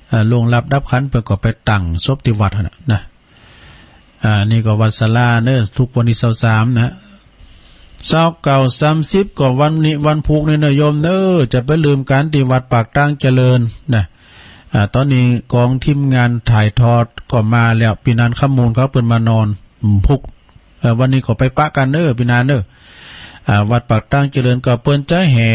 อ่า ล่วงลับดับขันธ์ เปิ้นก็ไปตั้งศพตี้วัดหั้นน่ะนะ อ่า นี่ก็วัดศาลาเน้อ ถูกวันตี้ซาวสามนะ ซาวเก้า สามสิบ ก็วันนี้วันพูกนี่เน้อโยมเน้อ จะไปลืมกั๋นตี้วัดปากตางเจริญนะ อ่า ต๋อนนี้ก๋องทีมงานถ่ายทอดก็มาแล้ว ปี้นันคำมูลเขาเปิ้นมานอน อืม พูก เอ่อ วันนี้ก็ไปปะกั๋นเน้อ ปี้นันเน้อ อ่า วัดปากตางเจริญก็เปิ้นจะแห่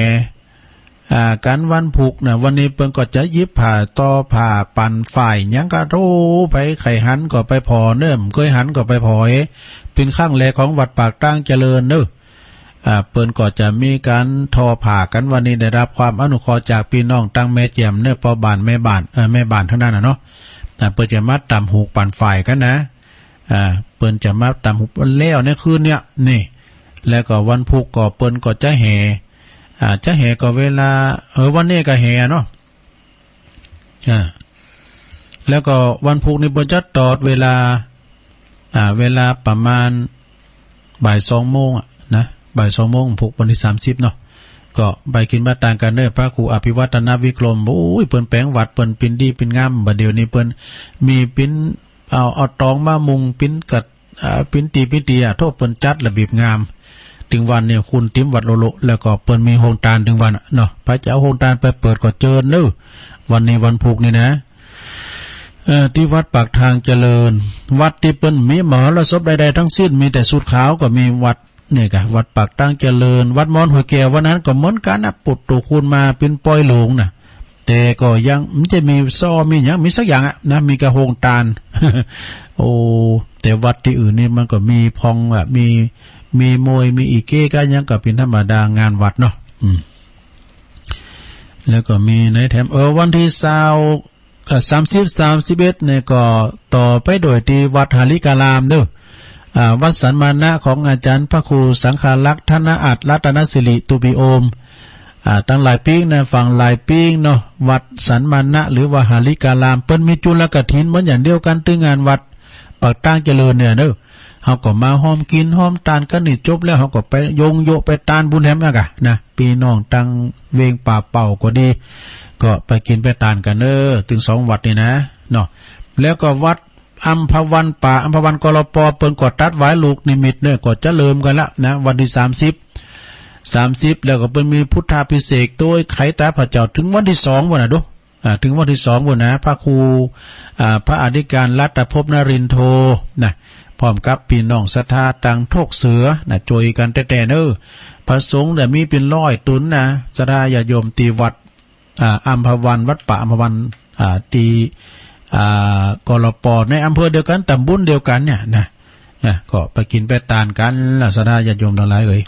อ่า กั๋นวันพูกนะ วันนี้เปิ้นก็จะหยิบผ้าต่อผ้าปั่นฝ้ายหยังกะ โธ่ ใผใค่หันก็ไปผ่อเน้อ บ่เกยหันก็ไปผ่อเอ เป๋นครั้งแรกของวัดปากตางเจริญเน้อ อ่า เปิ้นก็จะมีก๋านทอผ้ากั๋น วันนี้ได้ฮับความอนุเคราะห์จากปี้น้องตังแม่แจ่มเน้อ ป้อบ้านแม่บ้าน เอ่อ แม่บ้านตังนั้นน่ะเนาะ อ่า เปิ้นจะมาตำหูกปั่นฝ้ายกั๋นนะ อ่า เปิ้นจะมาตำหูกแล้วในคืนเนี่ย นี่ แล้วก็วันพูกก็เปิ้นก็จะแห่ อ่า จะแห่ก็เวลา เออ วันนี้ก็แห่เนาะ อ่า แล้วก็วันพูกนี่เปิ้นจะตอดเวลา อ่า เวลาประมาณบ่ายสองโมงอะนะ บ่ายสองโมงพูกวันตี้สามสิบเนาะ ก็ไปกิ๋นมาต้านกั๋นเน้อ พระครูอภิวัฒนวิกรม โอ้ย เปิ้นแป๋งวัด เปิ้นปิ่นดีปิ่นงาม บ่าเดี่ยวนี้เปิ้นมีปิ่น เอา เอาตองมามุงปิ่นกัด อ่า ปิ่นตี๋ปิ่นตี๋อะ โธ่ เปิ้นจัดระเบียบงาม ตึงวันนี่คุณเตียมวัดโลโล แล้วก็เปิ้นมีโฮงตานตึงวันอะเนาะ ใผจะเอาโฮงตานไปเปิดก็เจิญเน้อ วันนี้วันพูกนี่นะ เอ่อ ตี้วัดปากทางเจริญ วัดตี้เปิ้นมีมหรสพใดๆ ตึงสิ้น มีแต่สูตรขาว ก็มีวัดเนี่ยกะ วัดปากทางเจริญ วัดมอนห้วยแก้ว วัดนั้นก็เหมือนกั๋นนะ ปุตโตคูณมาเป๋นปอยหลงนะ แต่ก็ยังบ่มีซ้อมีหยังมีสักอย่างอะนะ มีกะโฮงตาน โอ้ แต่วัดตี้อื่นนี่มันก็มีพ่องอะ มี มีมวย มีอีเก้กะหยังก็เป๋นธรรมดางานวัดเนาะ อืม แล้วก็มีไหนแถม เออ วันตี้ซาว เอ่อ สามสิบ สามสิบเอ็ด เนี่ยก็ต่อไปโดยตี้วัดหริการามเนาะ อ่า วัดสันมานะของอาจ๋ารย์พระครูสังฆารักษ์ ธนอัตถรัตนสิริ ตุปิโอม อ่า ตังหลายปิ๊งนะ ฝั่งหลายปิ๊งเนาะ วัดสันมานะหรือว่าหริการาม เปิ้นมีจุลกฐินเหมือนอย่างเดียวกั๋น ตึงงานวัดปากทางเจริญเนี่ยเนาะ เฮาก็มาฮ่อมกิ๋นฮ่อมตานกั๋นนี่ จบแล้วเฮาก็ไปโยงโยะไปตานบุญแหมอะกะนะ ปี้น้องตังเวงป่าเป้าก็ดี ก็ไปกิ๋นไปตานกั๋นเน่อ ตึงสองวัดนี่นะ เนาะ แล้วก็วัดอัมพวัน ป่าอัมพวัน กลป. เปิ้นก็ตัดหวายลูกนิมิตเนี่ย ก็จะเริ่มกั๋นละนะ วันตี้สามสิบ สามสิบ แล้วก็เปิ้นมีพุทธาภิเษกโตยไขตาพระเจ้า ตึงวันตี้สองปู้นน่ะดู อ่า ตึงวันตี้สองปู้นนะ พระครู อ่า พระอธิการรัตภพนรินโท นะ พร้อมกับปี้น้องศรัทธาตังโทกเสือนะ จ้วยกั๋นแต๊ๆ เน่อ พระสงฆ์เนี่ยมีเป๋นร้อยตุ๊นนะ ศรัทธาญาติโยมตี้วัด อ่า อัมพวัน วัดป่าอัมพวัน อ่า ตี้ อ่า กลป. ในอำเภอเดียวกั๋น ตำบลเดียวกั๋นเนี่ยนะ นะ ก็ไปกิ๋นไปตานกั๋นละ ศรัทธาญาติโยมตังหลายเอ๋ย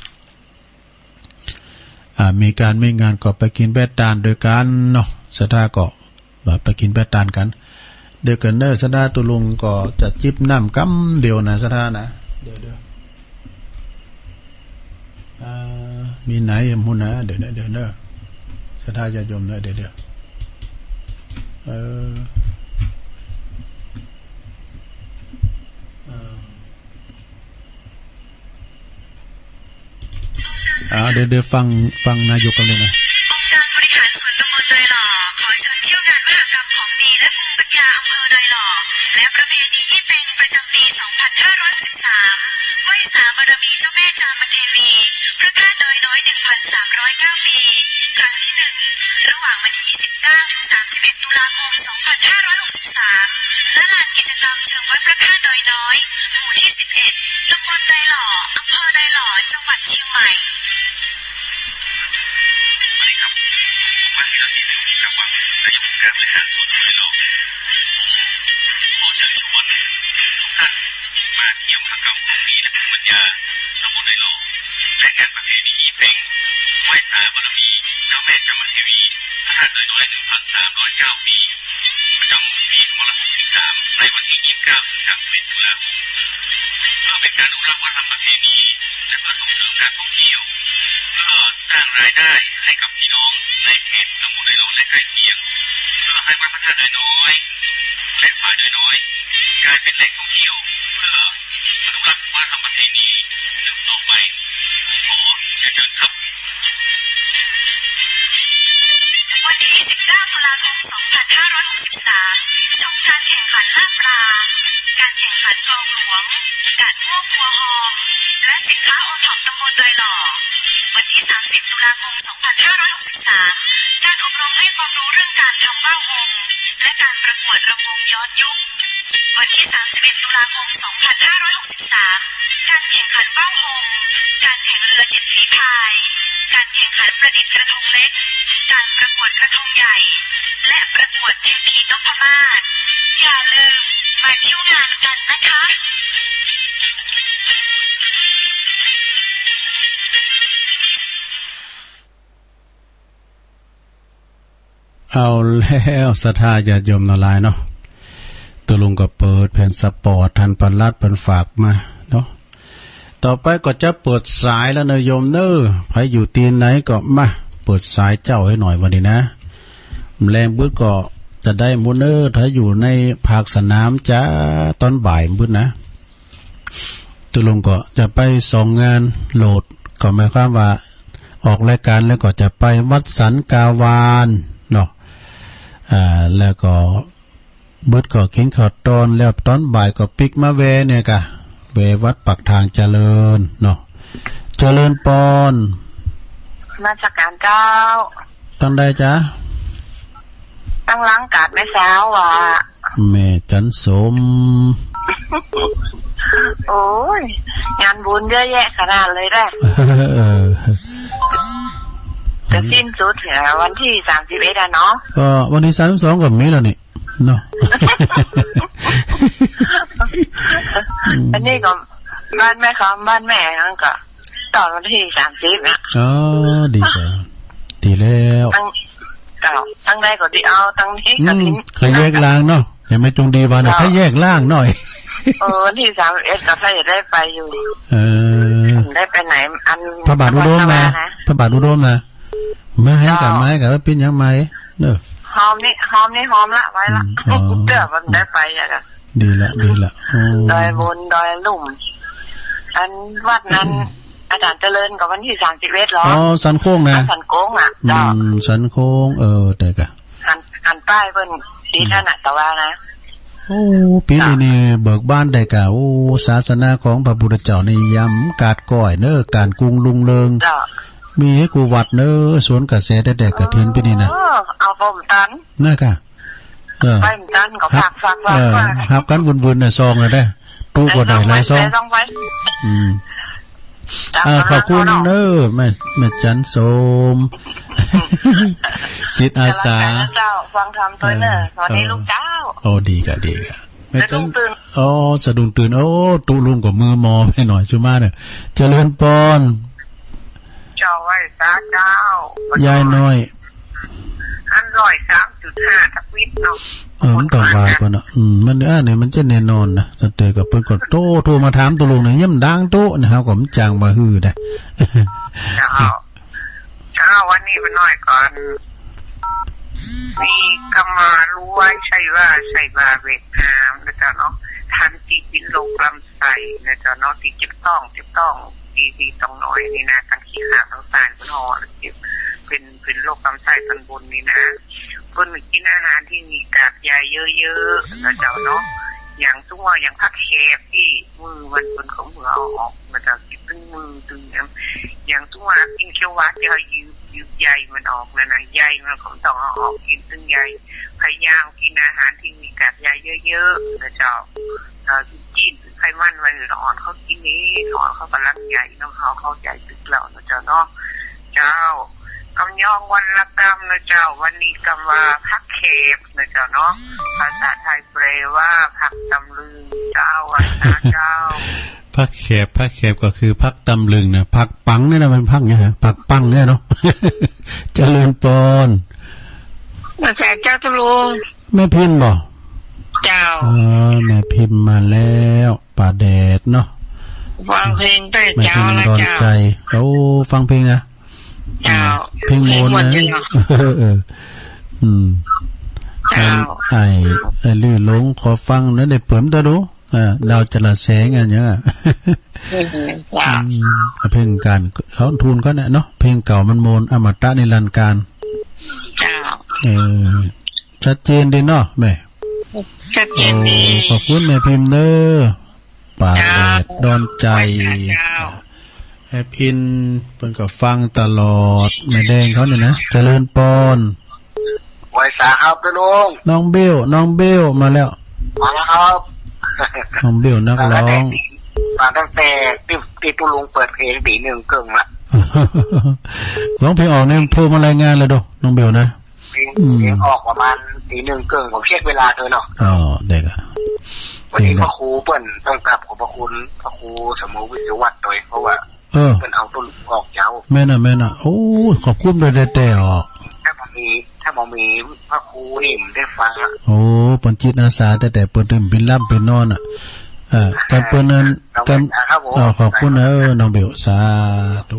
อ่า มีก๋านมีงานก็ไปกิ๋นไปตานโดยกั๋นเนาะ ศรัทธาก็ไปกิ๋นไปตานกั๋น เดี๋ยวกั๋นเน่อ ศรัทธา ตุ๊ลุงก็จะจิบน้ำกำเดียวนะ ศรัทธานะ เดี๋ยวๆ อ่า มีไหนหมู่นะ เดี๋ยวๆ เดี๋ยวเน่อ ศรัทธาญาติโยมเน่อ เดี๋ยวๆ เออ อ่า อ่า เดี๋ยวๆ ฟัง ฟังนายกกั๋นเลยนะ องค์การบริหารส่วนตำบลดอยหล่อ ขอเชิญเที่ยวงานมหกรรมของดีและภูมิปัญญาอำเภอดอยหล่อ และประเพณียี่เป็งประจำปี สองพันห้าร้อยหกสิบสาม ไหว้สาบารมีเจ้าแม่จามเทวี พระธาตุดอยน้อย หนึ่งพันสามร้อยเก้าปี ครั้งที่หนึ่ง ระหว่างวันที่ ยี่สิบเก้า ถึง สามสิบเอ็ด ตุลาคม สองพันห้าร้อยหกสิบสาม ณ ลานกิจกรรมเชิงวัดพระธาตุดอยน้อย หมู่ที่ สิบเอ็ด ตำบลดอยหล่อ อำเภอดอยหล่อ จังหวัดเชียงใหม่ สวัสดีครับ ผมพันเอก ศิริ กำวัง นายกองค์การบริหารส่วนตำบลดอยหล่อ ผมขอเชิญชวนทุกท่านมาเที่ยวมหกรรมของดีและภูมิปัญญาตำบลดอยหล่อ และงานประเพณียี่เป็ง ไหว้สาบารมีเจ้าแม่จามเทวี พระธาตุดอยน้อย หนึ่งพันสามร้อยเก้าปี ประจำปี สองพันห้าร้อยหกสิบสาม ในวันที่ ยี่สิบเก้า ถึง สามสิบเอ็ด ตุลาคม เพื่อเป็นการอนุรักษ์วัฒนธรรมประเพณี และเพื่อส่งเสริมการท่องเที่ยว เพื่อสร้างรายได้ให้กับพี่น้องในเขตตำบลดอยหล่อและใกล้เคียง เพื่อให้วัดพระธาตุดอยน้อย และฝายดอยน้อย กลายเป็นแหล่งท่องเที่ยว เพื่ออนุรักษ์วัฒนธรรมประเพณีสืบต่อไป ขอเชิญชวนครับ วันที่ ยี่สิบเก้า ตุลาคม สองพันห้าร้อยหกสิบสาม ชมการแข่งขันล่าปลา การแข่งขันกลองหลวง กาดมั่วครัวฮอม และสินค้าโอท็อปตำบลดอยหล่อ วันที่ สามสิบ ตุลาคม สองพันห้าร้อยหกสิบสาม การอบรมให้ความรู้เรื่องการทำว่าวโฮม และการประกวดรำวงย้อนยุค วันที่ สามสิบเอ็ด ตุลาคม สองพันห้าร้อยหกสิบสาม การแข่งขันว่าวโฮม การแข่งเรือเจ็ตฝีพาย การแข่งขันประดิษฐ์กระทงเล็ก การประกวดกระทงใหญ่ และประกวดเทพีนพมาศ อย่าลืมมาเที่ยวงานกันนะคะ เอาแล้ว ศรัทธาญาติโยมตังหลายเนาะ ตุ๊ลุงก็เปิดแผ่นสปอร์ต ท่านปลัดเปิ้นฝากมาเนาะ ต่อไปก็จะเปิดสายแล้วเน่อโยมเน่อ ใผอยู่ตี้ไหนก็มา เปิดสายเจ้าหื้อหน่อยวันนี้นะ แลงบึดก็จะได้หมดเน่อ ถ้าอยู่ในภาคสนามจะต๋อนบ่ายบึดนะ ตุ๊ลุงก็จะไปสองงานโหลด ก็หมายความว่าออกรายการแล้วก็จะไปวัดสันกาวานเนาะ อ่า แล้วก็บึดก็กิ๋นข้าวตอน แล้วต๋อนบ่ายก็ปิ๊กมาแวะเนี่ยกะ แวะวัดปากทางเจริญเนาะ เจริญปอน นมัสการเจ้า ตังใดจ๊ะ ตังหลังกาดแม่สาวว่ะ แม่ จันทร์สม โอ้ย งานบุญเยอะแยะขนาดเลยนะ เออ จะสิ้นสุดเหรอ วันที่สามสิบเอ็ดอะเนาะ ก็วันที่สามสิบสองก็มีแล้วนี่ เนาะ อันนี้ก็บ้านแม่คำ บ้านแม่นั่นก็ ตอนวันที่สามสิบนะ อ๋อ ดีจ้ะ ดีแล้ว ตัง เจ้า ตังใดก็ดีเอา ตังนี้ก็ดี อืม ใค่อยแยกล่างเนาะ อย่ามาจงดีว่านะ เจ้า ใค่อยแยกล่างหน่อย เออ วันที่สามสิบเอ็ดก็ใค่อยได้ไปอยู่ เออ ได้ไปไหน อัน พระบาทอุดมนะ พระบาทอุดมนะ มาให้กับ เจ้า มาให้กับ ว่าปิ้นยังไงเนอะ หอมนี่ หอมนี่ หอมละ ไว้ละ อืม อ๋อ เดี๋ยวมันได้ไปอะ ดีละ ดีละ โอ้ ดอยบน ดอยลุ่ม อันวัดนั้น อาจารย์เจริญก็วันที่สามสิบเอ็ดเหรอ อ๋อ สันโค้งนะ สันโค้งอะ อืม เจ้า สันโค้ง เออ แต่กะ หัน หันป้ายเปิ้นติดนั่นน่ะ แต่ว่านะ โอ้ ปี๋นี้นี่เบิกบานได้กะ โอ้ ศาสนาของพระพุทธเจ้านี่ยำกาดก้อยเนอะ ก๋านกุงรุงเริง เจ้า มีให้กู้วัดเนอะ สวนกระแสแต๊ๆ กฐินปี๋นี้นะ เออ เอาผมตัน นะกะ เออ ไปเหมือนกันก็ ฮับ ฝาก ฝาก เออ ฝาก ฮับกั๋นวุ่นๆ น่ะ ซองอะได้ ตู้ก็ได้หลายซอง สองใบ สองใบ อืม จ้ะ อ่า ขอบคุณเนอะ แม่ แม่จันทร์สม จิตอาสา กำลังใจนะเจ้า ฟังธรรมตวยเนอะ เออ สวัสดีลูกเจ้า โอ้ ดีกะ ดีกะ แม่จันทร์ สะดุ้งตื่น อ๋อ สะดุ้งตื่น โอ้ ตุ๊ลุงก็มือหมอไปหน่อย สุมาเนี่ย เจริญปอน เจ้าไหว้สาเจ้า ยายน้อย อันร้อยสามจุดห้าทวีตเนาะ เออ มันต้องว่าก่อนเนาะ อืม มัน อันนี้มันจะแน่นอนนะ ตั้งแต่กับเปิ้นก็โทร โทรมาถามตุ๊ลุงเนี่ย ยังดังตุ๊เนี่ย เฮาก็บ่จังว่าหื้อได้ เจ้า เจ้า วันนี้ป้าน้อยก่อน มีกำมารู้ไว้ใช่ว่า ใช่ว่าเวียดนามนะเจ้าเนาะ ท่านตี้เป๋นโรคลำไส้นะเจ้าเนาะ ตี้เจ็บต๊อง เจ็บต๊อง ตี้ ตี้ต๊องน้อยนี่นะ ตังขี้ข้าตังซ้ายเปิ้นฮ้อง เจ็บ เป๋น เป๋นโรคลำไส้ตอนบนนี่นะ เปิ้นกินอาหารตี้มีกากใยเยอะๆ นะเจ้าเนาะ อย่างซุมว่าอย่างผักแขบตี้ มือมันเปิ้นก็เอามือเอาออกนะเจ้า กินตึงมือตึงหยัง อย่างซุมว่ากินเขียวหวานตี้เฮายืบ ยืบใยมันออกนั่นนะ ใยมันก็ต้องเอาออก กินตึงใย พยายามกินอาหารตี้มีกากใยเยอะๆ นะเจ้า เอ่อ ตี้ ตี้ไขมันไว้ อ่อนเขากินนี่ อ่อนเขากำลังใหญ่เนาะ เฮาเข้าใจ๋ตึกแล้วนะเจ้าเนาะ เจ้า กำยองวรรณกรรมนะเจ้า วันนี้กำว่าผักแขบนะเจ้าเนาะ ภาษาไทยแปลว่าผักตำลึง เจ้า ไหว้สาเจ้า ผักแขบ ผักแขบก็คือผักตำลึงนะ ผักปังเนี่ยนะ มันผักเนี่ยฮะ ผักปังเนี่ยเนาะ เจริญปอน ไหว้สาเจ้าตุ๊ลุง แม่พิมพ์บ่ เจ้า อ๋อ แม่พิมพ์มาแล้ว ป๋าแดดเนาะ ฟังเพลงแต่เจ๊าละเจ้า แม่พิมพ์ดอนใจ โอ้ ฟังเพลงอะ เจ้า เพลงม่วนนะ เพลงม่วนจริงเนาะ เออ เออ อืม เจ้า อัน ไอ้ ไอ้ลื่นหลง ขอฟังหน่อย ได้เปิดตาดู เออ ดาวจรัสแสงอันเนี้ย อืม เจ้า อืม เพลงก๋าน เขาทูนเขาเนี่ยเนาะ เพลงเก่ามันม่วน อมตะนิรันดร์กาล เจ้า เออ ชัดเจนดีเนาะแม่ ชัดเจนดี โอ้ ขอบคุณแม่พิมพ์เน้อ ป๋าแดดดอนใจ เจ้า แม่พิมพ์เปิ้นก็ฟังตลอด แม่แดงเขาเนี่ยนะ เจริญปอน ไหว้สาครับตุ๊ลุง น้องเบล น้องเบลมาแล้ว มาแล้วครับ น้องเบลนักร้อง มาตั้งแต่ มาตั้งแต่ตี้ ตี้ตุ๊ลุงเปิดเพลงตีหนึ่งเกิ่งละ ร้องเพลงออกเนี่ยโทรมารายงานเลยเด้อ น้องเบลนะ เพลง อืม เพลงออกประมาณตีหนึ่งเกิ่ง ผมเช็คเวลาเถอะเนาะ อ๋อ เด็กอะ วันนี้ เด็กอะ พระครูเปิ้นต้องกราบขอบพระคุณพระครูสมโภชวิศวัตรโดย เพราะว่า เออ เปิ้นเอาตุ๊ลุงออกเจ้า แม่นอะ แม่นอะ โอ้ ขอบคุณโดยแต๊ๆ อ๋อ ถ้าบ่มี ถ้าบ่มีพระครูนี่บ่ได้ฟังอะ โอ้ เปิ้นจิตอาสาแต๊ๆ เปิ้นตื่นเป๋นหลับเป๋นนอนอะ เออ กันเปิ้นนั้น เอาไว้ กัน ครับผม อ๋อ ขอบคุณนะ เออ น้องเบล สาธุ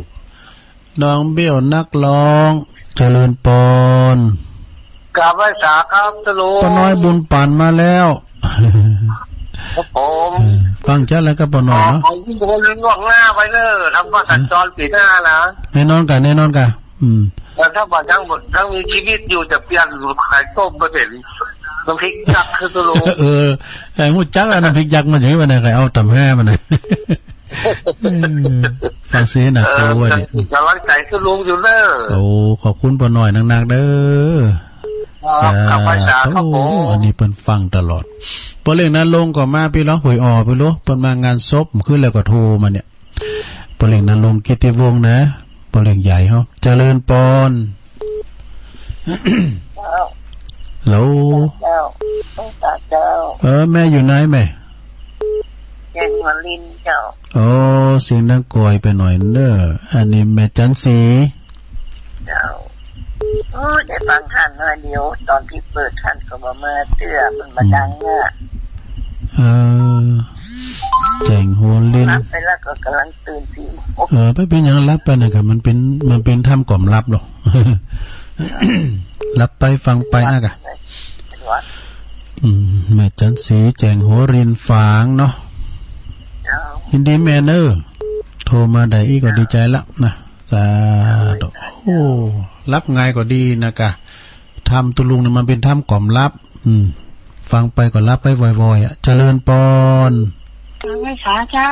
น้องเบลนักร้อง เจริญปอน กราบไหว้สาครับตุ๊ลุง ป้าน้อยบุญปันมาแล้ว ครับผม เออ ฟังจั๊ดแล้วก็ป้าน้อยเนาะ ขอ ขอยืนยันล่วงหน้าไว้เน้อ ทำว่าสัญจรปี๋หน้านะ แน่นอนกะ แน่นอนกะ อืม แต่ถ้าบ่ายัง ยังมีชีวิตอยู่จะเปลี่ยนขายต้มไปเป๋นน้ำพริกยักษ์คือตุ๊ลุง เออ ไอ้ฮู้จักอะ น้ำพริกยักษ์มันอยู่ที่ว่าไหน ใผเอาต๋ำแห้มันนะ เออ ฟังเสียงหนัก เออ ตัวเนี่ย กำลังใจ๋ตุ๊ลุงอยู่เน้อ โอ้ ขอบคุณป้าน้อยนักๆ เด้อ อ๋อ สาธุ ข้าพเจ้าครับผม โอ้ อันนี้เปิ้นฟังตลอด ป้อเล็กนรงค์ก็มาปี้ลอ ห้วยอ่อปี้ลอ เปิ้นมางานศพ เมื่อคืนแล้วก็โทรมาเนี่ย ป้อเล็กนรงค์ กิตติวงศ์นะ ป้อเล็กใหญ่เฮา เจริญปอน เจ้า ฮัลโหล เจ้า เจ้า เออ แม่อยู่ไหนแม่ แจ้งหัวรินเจ้า โอ้ เสียงดังก่อยไปหน่อยเน้อ อันนี้แม่จันทร์ศรี เจ้า โอ้ ได้ฟังท่านหน่อยเดียว ตอนตี้เปิดท่านก็บ่มาเตื้อ มันบ่ดังเน้อ เออ แจ้งหัวริน หลับไปแล้วก็ก่ำลังตื่นสี่โมง เออ บ่เป๋นหยังหลับไปนะกะ มันเป๋น มันเป๋นธรรมก๋อมหลับเนาะ หลับไปฟังไปอะกะ อืม แม่จันทร์ศรี แจ้งหัวรินฝางเนาะ เจ้า ยินดีแม่เน้อ โทรมาได้อี้ก็ดีใจ๋ละนะ สาธุ โอ้ หลับง่ายก็ดีนะกะ ธรรมตุ๊ลุงเนี่ยมันเป๋นธรรมก๋อมหลับ อืม ฟังไปก็หลับไปว่อยๆ อะ เจริญปอน ฟังไหว้สาเจ้า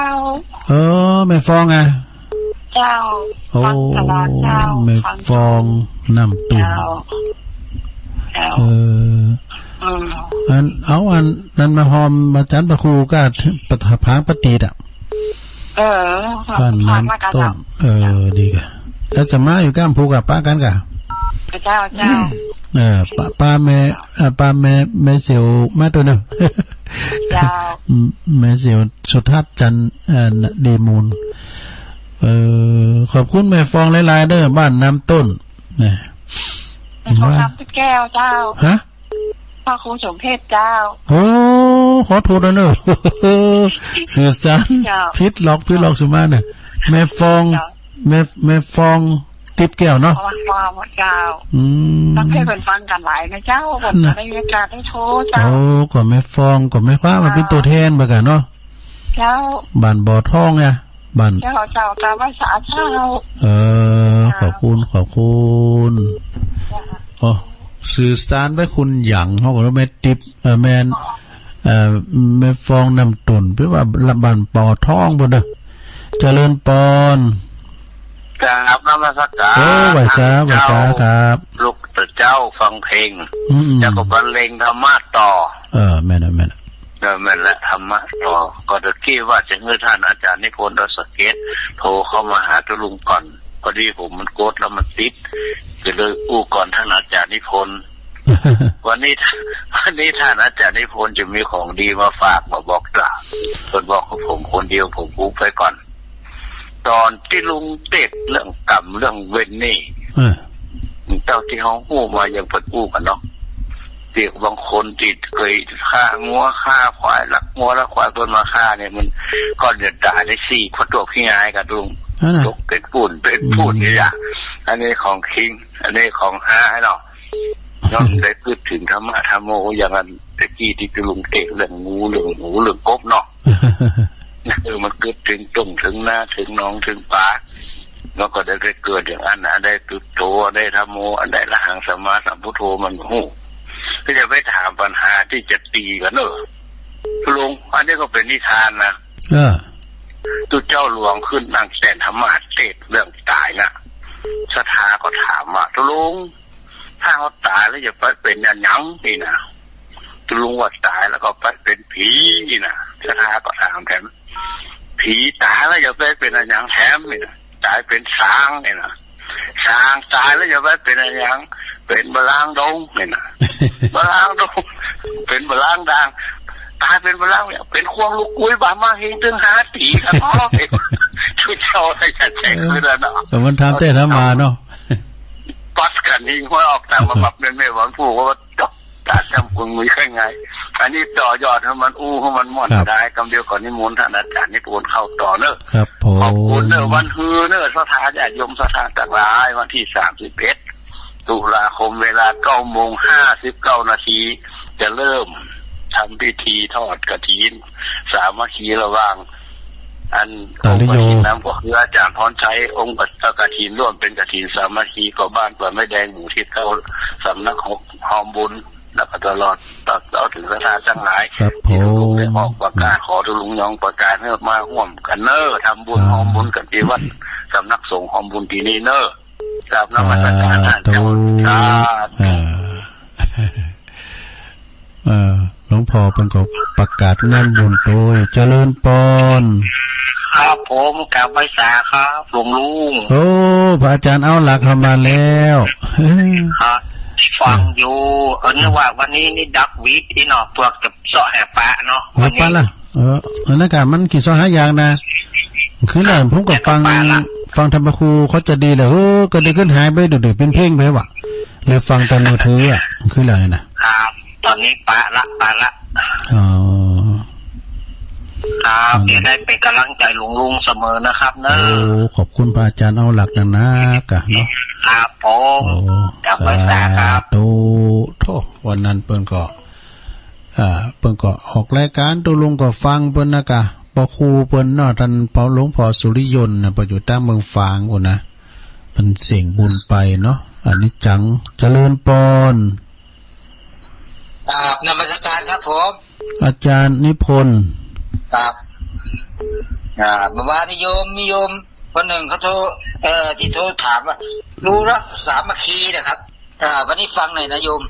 เออ แม่ฟองอะ เจ้า โอ้ ฟังตลอดเจ้า แม่ฟอง ฟัง น้ำตุ่น เจ้า เจ้า เออ อืม อัน เอาอันนั้นมาฮอมอาจ๋ารย์พระครูก็ ผางประตีดอะ เออ บ้านน้ำต้น เออ ดีกะ แล้วจะมาอยู่ก้ามภูกะ ปะกั๋นกะ เจ้า เจ้า เออ ปะ ปะแม่ เอ่อ ปะแม่ แม่เสียวมาตวยเน้อ เจ้า อืม แม่เสียวสุทัศน์จันทร์ เอ่อ ดีมูล เออ ขอบคุณแม่ฟองหลายๆ เน้อ บ้านน้ำต้น นะ แม่ฟอง ว่า น้ำแก้วเจ้า ฮะ พระครูสมเพชรเจ้า โอ้ ขอโทษนะเน้อ สื่อสาร เจ้า ผิดหลอก ผิดหลอกสุมาเน้อ แม่ฟอง เจ้า แม่ แม่ฟองติ๊บแก้วเนาะ แม่ฟองเจ้า อืม ตั้งแต่เปิ้นฟังกั๋นหลายนะเจ้า เปิ้น นะ ได้มีโอกาสได้โทรเจ้า โอ้ ก็แม่ฟอง ก็แม่คว้ามาเป๋นตั๋วแทนเหมือนกั๋นเนาะ เจ้า บ้านบ่อทองเนี่ย บ้าน เจ้า เจ้า กราบไหว้สาเจ้า เออ เจ้า ขอบคุณ ขอบคุณ เจ้า อ๋อ สื่อสารไปคุณหยัง เฮาก็แม่ติ๊บ เออ แม่น เออ แม่ฟองน้ำตุ่น แป๋ว่าบ้านบ่อทองปู้นเน้อ เจริญปอน กราบนมัสการ โอ้ ไหว้สา ไหว้สาครับ ลูกเจ้าฟังเพลง อืม แล้วก็บรรเลงธรรมะต่อ เออ แม่นน่ะ แม่นน่ะ เออ แม่นแหละ ธรรมะต่อ ก็ตะกี้ว่าจะหื้อท่านอาจ๋ารย์นิพนธ์ ดอยสะเก็ด โทรเข้ามาหาตุ๊ลุงก่อน พอดีผมมันกดแล้วมันติด ก็เลยอู้ก่อนท่านอาจ๋ารย์นิพนธ์ วันนี้ วันนี้ท่านอาจ๋ารย์นิพนธ์จะมีของดีมาฝากมาบอกกล่าว เปิ้นบอกกับผมคนเดียว ผมอู้ไปก่อน ต๋อนตี้ลุงเตศน์เรื่องกรรมเรื่องเวรนี่ เออ เต้าตี้เฮาฮู้มายังเปิ้นอู้กั๋นเนาะ ตี้บางคนตี้เกยฆ่างัวฆ่าควาย ลักงัวลักควายเปิ้นมาฆ่าเนี่ย มันก็จะต๋ายได้สี่ เพราะตั๋วขี้อายกั๋นลุง นั่นน่ะ ตกเป๋นปูนเป๋นปูน อืม นี่แหละ อันนี้ของคิง อันนี้ของฮาเนาะ เนาะ ได้พูดถึงธรรมะธรรมโม อย่างอันตะกี้ตี้ตุ๊ลุงเตศน์เรื่องงูเรื่องหมูเรื่องกบเนาะ เออ มันเกิดเถิงต้งเถิงนาเถิงหนองเถิงป๋า แล้วก็ได้ไปเกิดอย่างอั้น อันใดปุตโธ อันใดธัมโม อันใดอระหังสัมมาสัมพุทโธ มันฮู้ ก็จะไปถามปัญหาตี้จะตี๋กั๋นเนอะ ลุง อันนี้ก็เป๋นนิทานนะ เออ ตุ๊เจ้าหลวงขึ้นนั่งแสดงธรรมเตศน์เรื่องต๋ายนะ ศรัทธาก็ถามว่า ตุ๊ลุง ถ้าเฮาต๋ายแล้วจะไปเป๋นอะหยังนี่นะ ตุ๊ลุงว่าต๋ายแล้วก็ไปเป๋นผีนี่นะ ศรัทธาก็ถามแถม ผีต๋ายแล้วจะไปเป๋นอะหยังแถมนี่นะ ต๋ายเป๋นสางนี่นะ สางต๋ายแล้วจะไปเป๋นอะหยัง เป๋นบะลางดงนี่นะ บะลางดง เป๋นบะลางดาง ต๋ายเป๋นบะลางเนี่ย เป๋นควงลูกกุ้ยบามาเฮงตึงหาตี๋กั๋นเนาะ ตุ๊เจ้าได้จะแจ้งขึ้นแล้วเนาะ เออ แต่มันถามแต่ถามมาเนาะ ปัดกั๋นนี่ ห้วยออกต่างมาปรับเน้นๆ วันพูดว่า ต๋าจำกุนมุยไข่ไง อันนี้ต่อยอดหื้อมันอู้หื้อมันม่วน ครับ ได้ กำเดียวก่อนนิมนต์ท่านอาจ๋ารย์นิพนธ์เข้าต่อเนอะ ครับผม ขอบคุณเนอะ วันฮือเนอะ ศรัทธาญาติโยมศรัทธาตังหลาย วันตี้สามสิบเอ็ด ตุลาคม เวลาเก้าโมงห้าสิบเก้านาที จะเริ่มทำพิธีทอดกฐิน สามัคคีระหว่าง อัน ตาลิโย องค์กฐินนำก็คืออาจ๋ารย์พรชัย องค์กฐ กฐินร่วมเป๋นกฐินสามัคคี ก็บ้านป่าไม้แดง หมู่ตี้เก้า สำนักฮอมบุญ แล้วก็ตลอด ตลอดเถิงศรัทธาตังหลาย ครับผม ตี้ตุ๊ลุงได้ออกประกาศ ขอตุ๊ลุงยองประกาศหื้อมาฮ่วมกั๋นเนอะ ทำบุญ อ่า ฮอมบุญกั๋นตี้วัด สำนักสงฆ์ฮอมบุญตี้นี่เนอะ กราบนมัสการท่านเจ้า สาธุ สาธุ อ่า เออ หลวงพ่อเปิ้นก็ประกาศงานบุญโตย เจริญปอน ครับผม กราบไหว้สาครับ หลวงลุง โอ้ พระอาจารย์เอาหลักเข้ามาแล้ว ครับ ฟังอยู่ เออ นึกว่าวันนี้นี่ดักหวีดอีหนอ พวกจะเซาะแหปะเนาะ เออ วันนี้ ปะละ เออ เออ นั่นกะ มันขี้เซาะหายากนะ คือแหละ ผมก็ฟัง ปะละ ฟังธรรมครูเขาจะดีแหละ เออ ก็ได้ขึ้นหายไป เดี๋ยวๆ เป็นเพลงไปวะ เลยฟังแต่มือถืออะ คือแหละเนี่ยนะ ครับ ตอนนี้ปะละ ปะละ อ๋อ ครับ อืม จะได้เป็นกำลังใจหลวงลุงเสมอนะครับเนอะ โอ้ ขอบคุณพระอาจารย์เอาหลักนักๆ อะเนาะ ครับผม โอ้ กราบไหว้สาครับ สาธุ โธ่ วันนั้นเปิ้นก็ อ่า เปิ้นก็ออกรายการ ตุ๊ลุงก็ฟังเปิ้นนะกะ ปอครูเปิ้นเนาะ ต้านปอ หลวงพ่อสุริยนต์นะ ไปอยู่ตางเมืองฝางปู้นนะ เปิ้นเสี้ยงบุญไปเนาะ อันนี้จัง เจริญปอน กราบนมัสการครับผม อาจารย์นิพนธ์ ครับ อ่า เมื่อวานนี้โยม มีโยมคนหนึ่งเขาโทร เอ่อ ที่โทรถามว่า รู้รักสามัคคีนะครับ อ่า วันนี้ฟังหน่อยนะโยม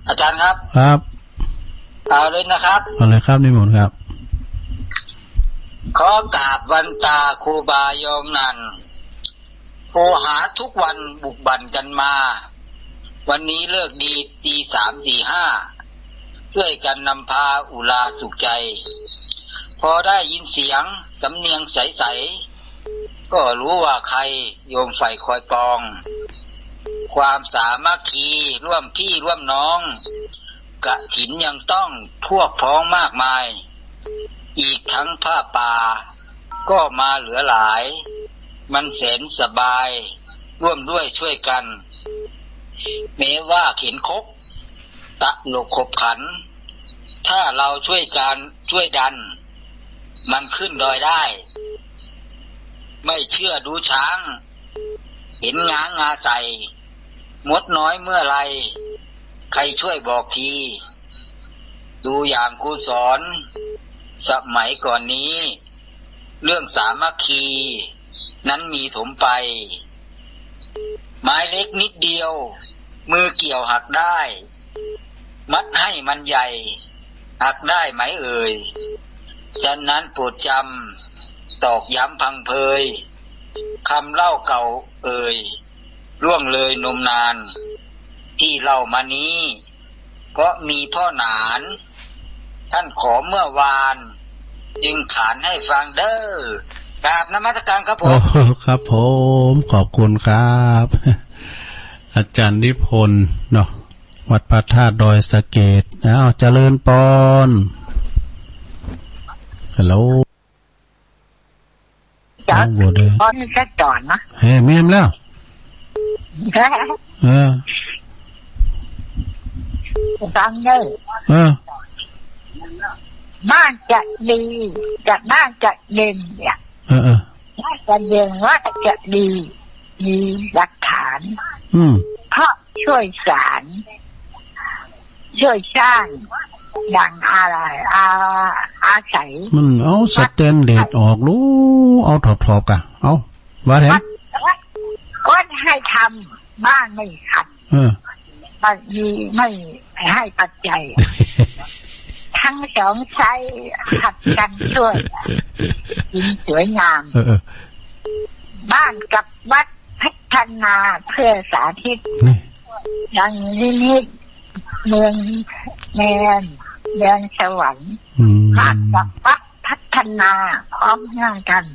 อาจารย์ครับ ครับ เอาเลยนะครับ เอาเลยครับ นิมนต์ครับ ขอกราบวันตาครูบายองนันท์ โทรหาทุกวันบุกบั่นกันมา วันนี้เลิกดีตีสามสี่ห้า ช่วยกันนำพาอุราสุขใจ พอได้ยินเสียงสำเนียงใสๆ ก็รู้ว่าใคร โยมใฝ่คอยปอง ความสามัคคีร่วมพี่ร่วมน้อง กฐินยังต้องพวกพ้องมากมาย อีกทั้งผ้าป่าก็มาเหลือหลาย มันแสนสบาย ร่วมด้วยช่วยกัน แม้ว่าเข็ญคก ตลกขบขัน ถ้าเราช่วยกัน ช่วยดัน มันขึ้นดอยได้ ไม่เชื่อดูช้าง เห็นง้างงาใส่ มดน้อยเมื่อไร ใครช่วยบอกที ดูอย่างครูสอน สมัยก่อนนี้ เรื่องสามัคคี นั้นมีถมไป ไม้เล็กนิดเดียว มือเกี่ยวหักได้ มัดให้มันใหญ่ หักได้ไหมเอ่ย ฉะนั้นโปรดจำ ตอกย้ำพังเพย คำเล่าเก่าเอ่ย ล่วงเลยนมนาน ที่เล่ามานี้ เพราะมีพ่อหนาน ท่านขอเมื่อวาน จึงขานให้ฟังเด้อ กราบนมัสการครับผม โอ้ ครับผม ขอบคุณครับ อาจารย์นิพนธ์เนาะ วัดพระธาตุดอยสะเก็ด อ้าว เจริญปอน ฮัลโหล จอด โอ้ บ่ได้ ตอนนี้จะจอดนะ เฮ้ย แม่นแล้ว เออ ฟังเด้อ เออ บ้านจะดี จะ บ้านจะเด่นเนี่ย เออ เออ บ้านจะเด่น ว่าจะดี มีหลักฐาน อืม เพราะช่วยสาน ช่วยสร้าง ดังอะไร อา อาศัย มันเอาสแตนเลสออกลู เอาถอบๆ กะ เอา ว่าแถม วัด วัดให้ทำ บ้านไม่ขัด เออ บัดนี้ไม่ให้ปัจจัย ทั้งสองใช้ผัดกันช่วย กินสวยงาม เออ เออ บ้านกับวัดพัฒนาเพื่อสาธิต นี่ ดังนิมิตเมืองแมน เมืองสวรรค์ อืม บ้านกับวัดพัฒนาพร้อมหน้ากัน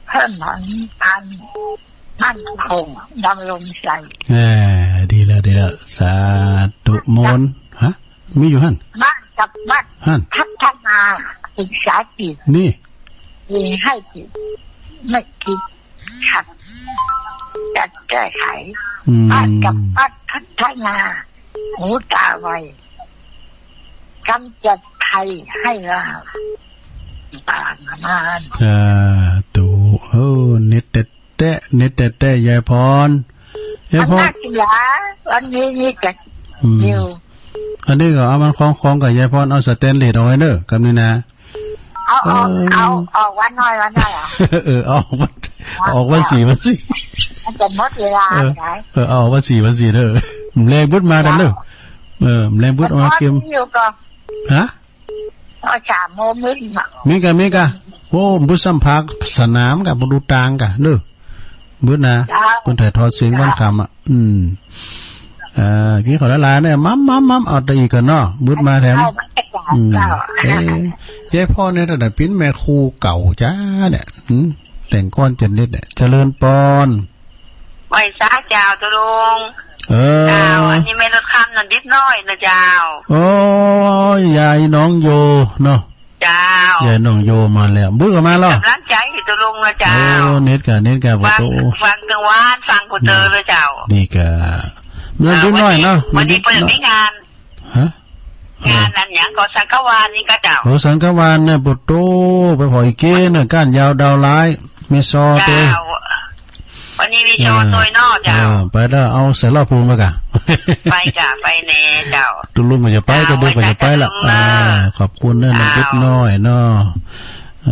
เพิ่มผลอันมั่นคงดำรงใจ เออ ดีแล้ว ดีแล้ว สาธุมนต์ ฮะ มีอยู่หั่น บ้านกับวัด หั่น พัฒนาศึกษาจิต นี่ ยิงให้จิต ไม่คิดขัด จัดแก้ไข อืม บ้านกับวัดพัฒนา หูตาไว กำจัดภัยให้ราบ ตามมาน สาธุ เออ เน็ตแต๊ๆ เน็ตแต๊ๆ ยายพร ยายพร อำนาจศิลา วันนี้นี่จะ อืม เร็ว อันนี้ก็เอามันคล้องๆ กับยายพร เอาสแตนเลสออกไว้เด้อ กำนี้นะ เอา เอา เออ เอา ออกวันน้อยวันน้อยเหรอ เออ เอาออกวัน ออกวันสี่วันสี่ มันจะหมดเวลา เออ ไหน เออ เอาออกวันสี่วันสี่เด้อ แลงบึดมาตันเน่อ เออ แลงบึดออกมาเกม อยู่ก่อ ฮะ เอาสามโมงมึดมา มีก่ะ มีก่ะ โอ้ บึดซ้ำภาคสนามก่ะ บ่ดูตางก่ะ เน่อ บึดนะ เจ้า เปิ้นถ่ายทอดเสียงวันค่ำอะ อืม เอ่อ กิ๋นข้าวหลายๆ เนี่ย ม้ำๆๆ เอาแต่อี้ก่อนเนาะ บึดมาแถม เจ้า อืม เจ้า เอ๊ะ ยายพรเนี่ย ตั้งแต่เปิ้นแม่ครูเก่าจ๊ะเนี่ย หืม แต่ก่อนจะเด็ดเนี่ย เจริญปอน ไหว้สาเจ้าตุ๊ลุง เออ เจ้า อันนี้แม่รถคำน่ะนิดหน้อยนะเจ้า โอ้ย ยายน้องโยเนาะ เจ้า ยายน้องโยมาแล้ว บึดออกมาแล้ว ก๋ำลังใจ๋ตุ๊ลุงนะเจ้า โอ้ เน็ตก่ะ เน็ตก่ะ ฟัง โอ้ ฟังตึงวาน ฟังผู้เตอเลยเจ้า นี่ก่ะ มันนิดหน้อยเนาะ วันนี้ มันนิด เปิ้นมีงาน ฮะ งานอันหยังก่อ สังฆวาสนี่ก่อเจ้า โอ้ สังฆวาสเนี่ย โปโต ไปผ่อยเก้น่ะ ก้านยาวดาวร้าย มีซอเตอ เจ้า วันนี้มีซอตวยเนาะเจ้า เออ ไปแล้ว เอาใส่ล้อพูนไปก่ะ ไปก่ะ ไปแน่เจ้า ตุ๊ลุงก็จะไป เจ้า ก็เดี๋ยวก็จะไปละ ไว้ใจตุ๊ลุงนะ อ่า ขอบคุณนะ น้อง เจ้า นิดหน้อยเนาะ เอ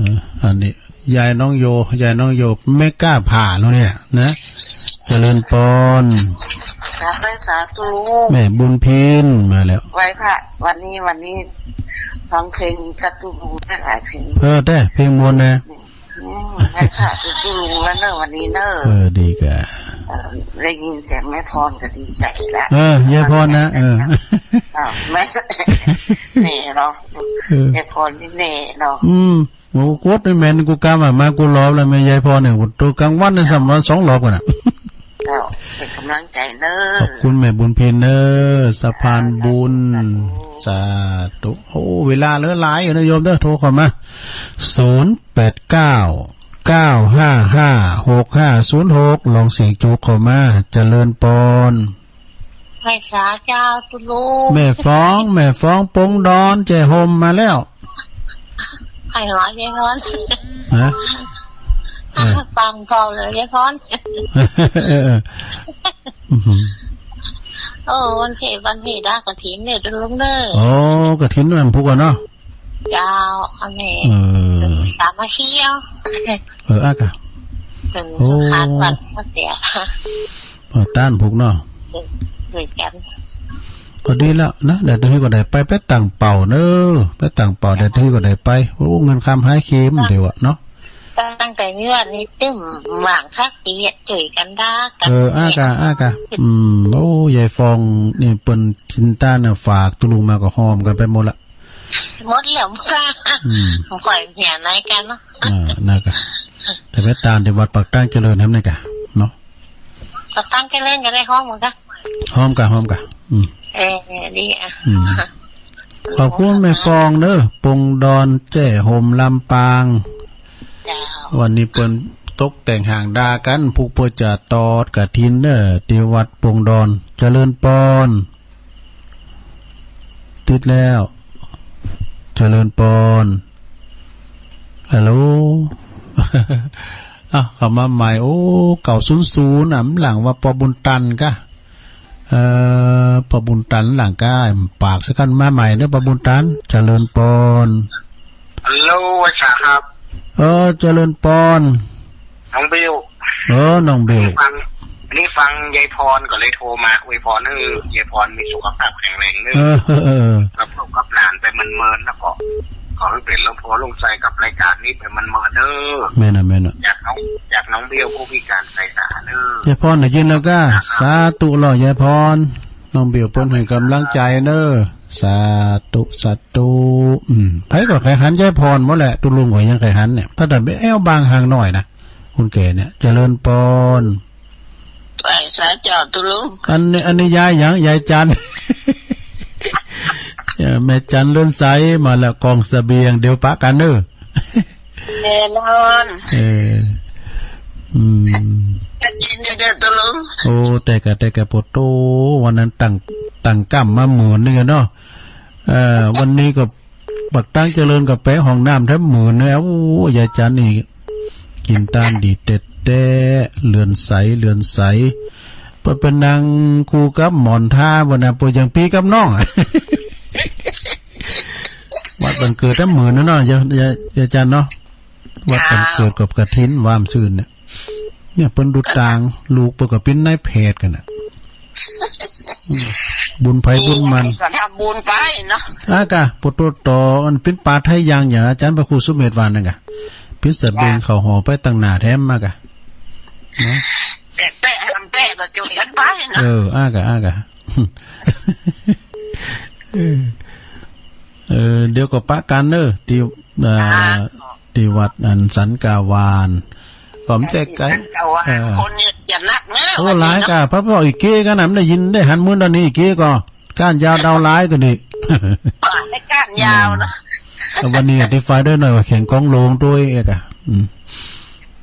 อ อันนี้ ยายน้องโย ยายน้องโย แม่ก้าผ่าแล้วเนี่ยนะ เจริญปอน สาธุ สาธุ แม่บุญพินมาแล้ว ไหว้พระ วันนี้ วันนี้ฟังเพลงกับตุ๊ลุงได้หลายเพลง เออ แต่เพลงม่วนนะ อืม ไหว้พระตุ๊ลุงแล้วเน่อ วันนี้เน่อ เออ ดีก่ะ เออ ได้ยินเสียงแม่พรก็ดีใจ๋ละ เออ ยายพรนะ เออ อ่ะ แม่ แน่เนาะ เออ ยายพรนี่แน่เนาะ อืม โอ้ กูกดไม่แม่น กูกำอะ มากูหลอบแล้ว แม่ยายพรเนี่ย กูโตกลางวันเนี่ย สามวันสองรอบก่อนน่ะ เจ้า เป๋นก๋ำลังใจ๋เน่อ ขอบคุณแม่บุญพินเน่อ สะพานบุญ สาธุ สาธุ โอ้ เวลาเหลือหลายอยู่นะโยมเด้อ โทรเข้ามา ศูนย์แปดเก้า เก้าห้าห้า หกห้าศูนย์หก ลองเสียงจุกเข้ามา เจริญปอน ไหว้สาเจ้าตุ๊ลุง แม่ฟอง แม่ฟองปงดอน แจ้ห่มมาแล้ว ใครวะ ยายพร ฮะ เออ ฟังพอเลย ยายพร เออ เออ อื้อหือ โอ้ วันเพล วันเพลดากฐินเนี่ยตุ๊ลุงเน่อ โอ้ กฐินวันพุกอะเนาะ เจ้า อันนี้ เออ สามัคคีเนาะ เออ อ่ะก่ะ เปิ้น โอ้ ขาดวันสักเดียว เออ ต้านพุกเนาะ เออ เหมือนกั๋น ก็ดีแล้วนะ ได้ตี้หื้อก็ได้ไป ไปตั้งเป้าเน่อ ไปตั้งเป้า ได้ตี้หื้อก็ได้ไป โอ้ เงินคำหายเข็มเดี๋ยวอะเนาะ ตั้งแต่มีวันนี้ตึ้มหว่างสักปีอะ เจอกั๋นดากั๋น เออ อ่ะก่ะ อ่ะก่ะ อืม โอ้ ยายฟองนี่เปิ้นกิ๋นต้านน่ะ ฝากตุ๊ลุงมาก็หอมกั๋นไปหมดละ หมดแล้ว อืม บ่ค่อยเหียไหนกั๋นเนาะ อ่า นั่นก่ะ แต่ไปตานตี้วัดปากตางเจริญแหมนั่นก่ะ เนาะ ปากตางเจริญก็ได้หอมเหมือนกั๋น หอมก่ะ หอมก่ะ อืม เออ ดีอ่ะ อืม ขอบคุณแม่ฟองเน่อ ปงดอน แจ้ห่ม ลำปาง เจ้า วันนี้เปิ้นตกแต่งห้างดากั๋น พุกเปิ้นจะตอดกฐินเน่อ ตี้วัดปงดอน เจริญปอน ติดแล้ว เจริญปอน ฮัลโหล อ้าว เข้ามาใหม่ โอ้ เก้าศูนย์ศูนย์ อ่ะ หลังว่าปอบุญตันก่ะ เอ่อ ปอบุญตันหลังก่ะ ปากสักคันมาใหม่เน่อ ปอบุญตัน เจริญปอน ฮัลโหล อาจารย์ครับ เออ เจริญปอน น้องบิว เออ น้องบิว นี่ฟัง นี่ฟังยายพรก็เลยโทรมาอวยพรหื้อยายพรมีสุขภาพแข็งแรงเน่อ เออ เออ เออ กับลูกกับหลานไปเมินๆ แล้วก็ขอหื้อเป๋นหลวงพ่อหลวงไส้กับรายก๋านนี้ไปเมินๆ เน่อ แม่นน่ะ แม่นน่ะ จากน้อง จากน้องเบลผู้พิก๋านสายตาเน่อ ยายพรได้ยินแล้วก่ะ สาธุเล่า ยายพร น้องเบลเปิ้นหื้อก๋ำลังใจ๋เน่อ สาธุ สาธุ อืม ใผก็ใค่หันยายพรหมดแหละ ตุ๊ลุงก็ยังใค่หันเนี่ย ถ้าดันไปแอ้วบางห่างหน้อยนะ คนแก่เนี่ย เจริญปอน ไหว้สาเจ้าตุ๊ลุง อันนี้ อันนี้ยายหยัง ยายจัน เอ่อ แม่จันเรือนใสมาแล้ว กองเสบียง เดี๋ยวปะกั๋นเน่อ แน่นอน เออ อืม จะกิ๋นเดี๋ยวตุ๊ลุง โอ้ แต่ก่ะ แต่ก่ะ โปโต วันนั้นตั้ง ตั้งก้ำมาหมื่นนึ่งอะเนาะ เอ่อ วันนี้ก็ บักตางเจริญก็ไปห้องน้ำแถมหมื่นเนี่ย โอ้ ยายจันนี่ กิ๋นตานดีแต๊ๆ เรือนใส เรือนใส เปิ้นไปนั่งคู่กับหมอนทาบ่านะ เปิ้นยังปี้กับน้องอะ วัดวันเกิดแถมหมื่นนะเนาะ ยาย ยาย ยายจันเนาะ วัดวันเกิดกับกฐิน วามื้อซืนเนี่ย เนี่ย เปิ้นดูตาง ลูกเปิ้นก็เป๋นนายแพทย์กั๋นน่ะ อืม บุญใผบุญมัน มีใผก็ทำบุญไปเนาะ อ่ะกะ ปะโตต่ออันปิ้นปาไทยยัง อย่างอาจ๋ารย์พระครูสุเมธว่านั่นกะ ปิ้นสะเบง จ้ะ เข้าหอไปตังหน้าแถม อ่ะกะ เนาะ แปะๆ ห้ามแปะก็จุยกั๋นไปเนาะ เออ อ่ะกะ อ่ะกะ เออ เออ เดี๋ยวก็ปะกั๋นเน่อ ตี้ อ่า อ่า ตี้วัดอันสันกาวาน ก็บ่ใจ้ไก๋ สันกาวาน เออ คนเนี่ยจะนักเน่อ โอ้ วันนี้เนาะ หลายกะ พระพ่ออีเก้กะนะ บ่ได้ยินได้หันมื้อตอนนี้ อีเก้ก็ ก้านยาวดาวหลายกะนี่ ก้านยาวเนาะ เออ วันนี้อธิบายด้วยหน่อยว่าแข่งกองหลวงตวยเอกอะ อืม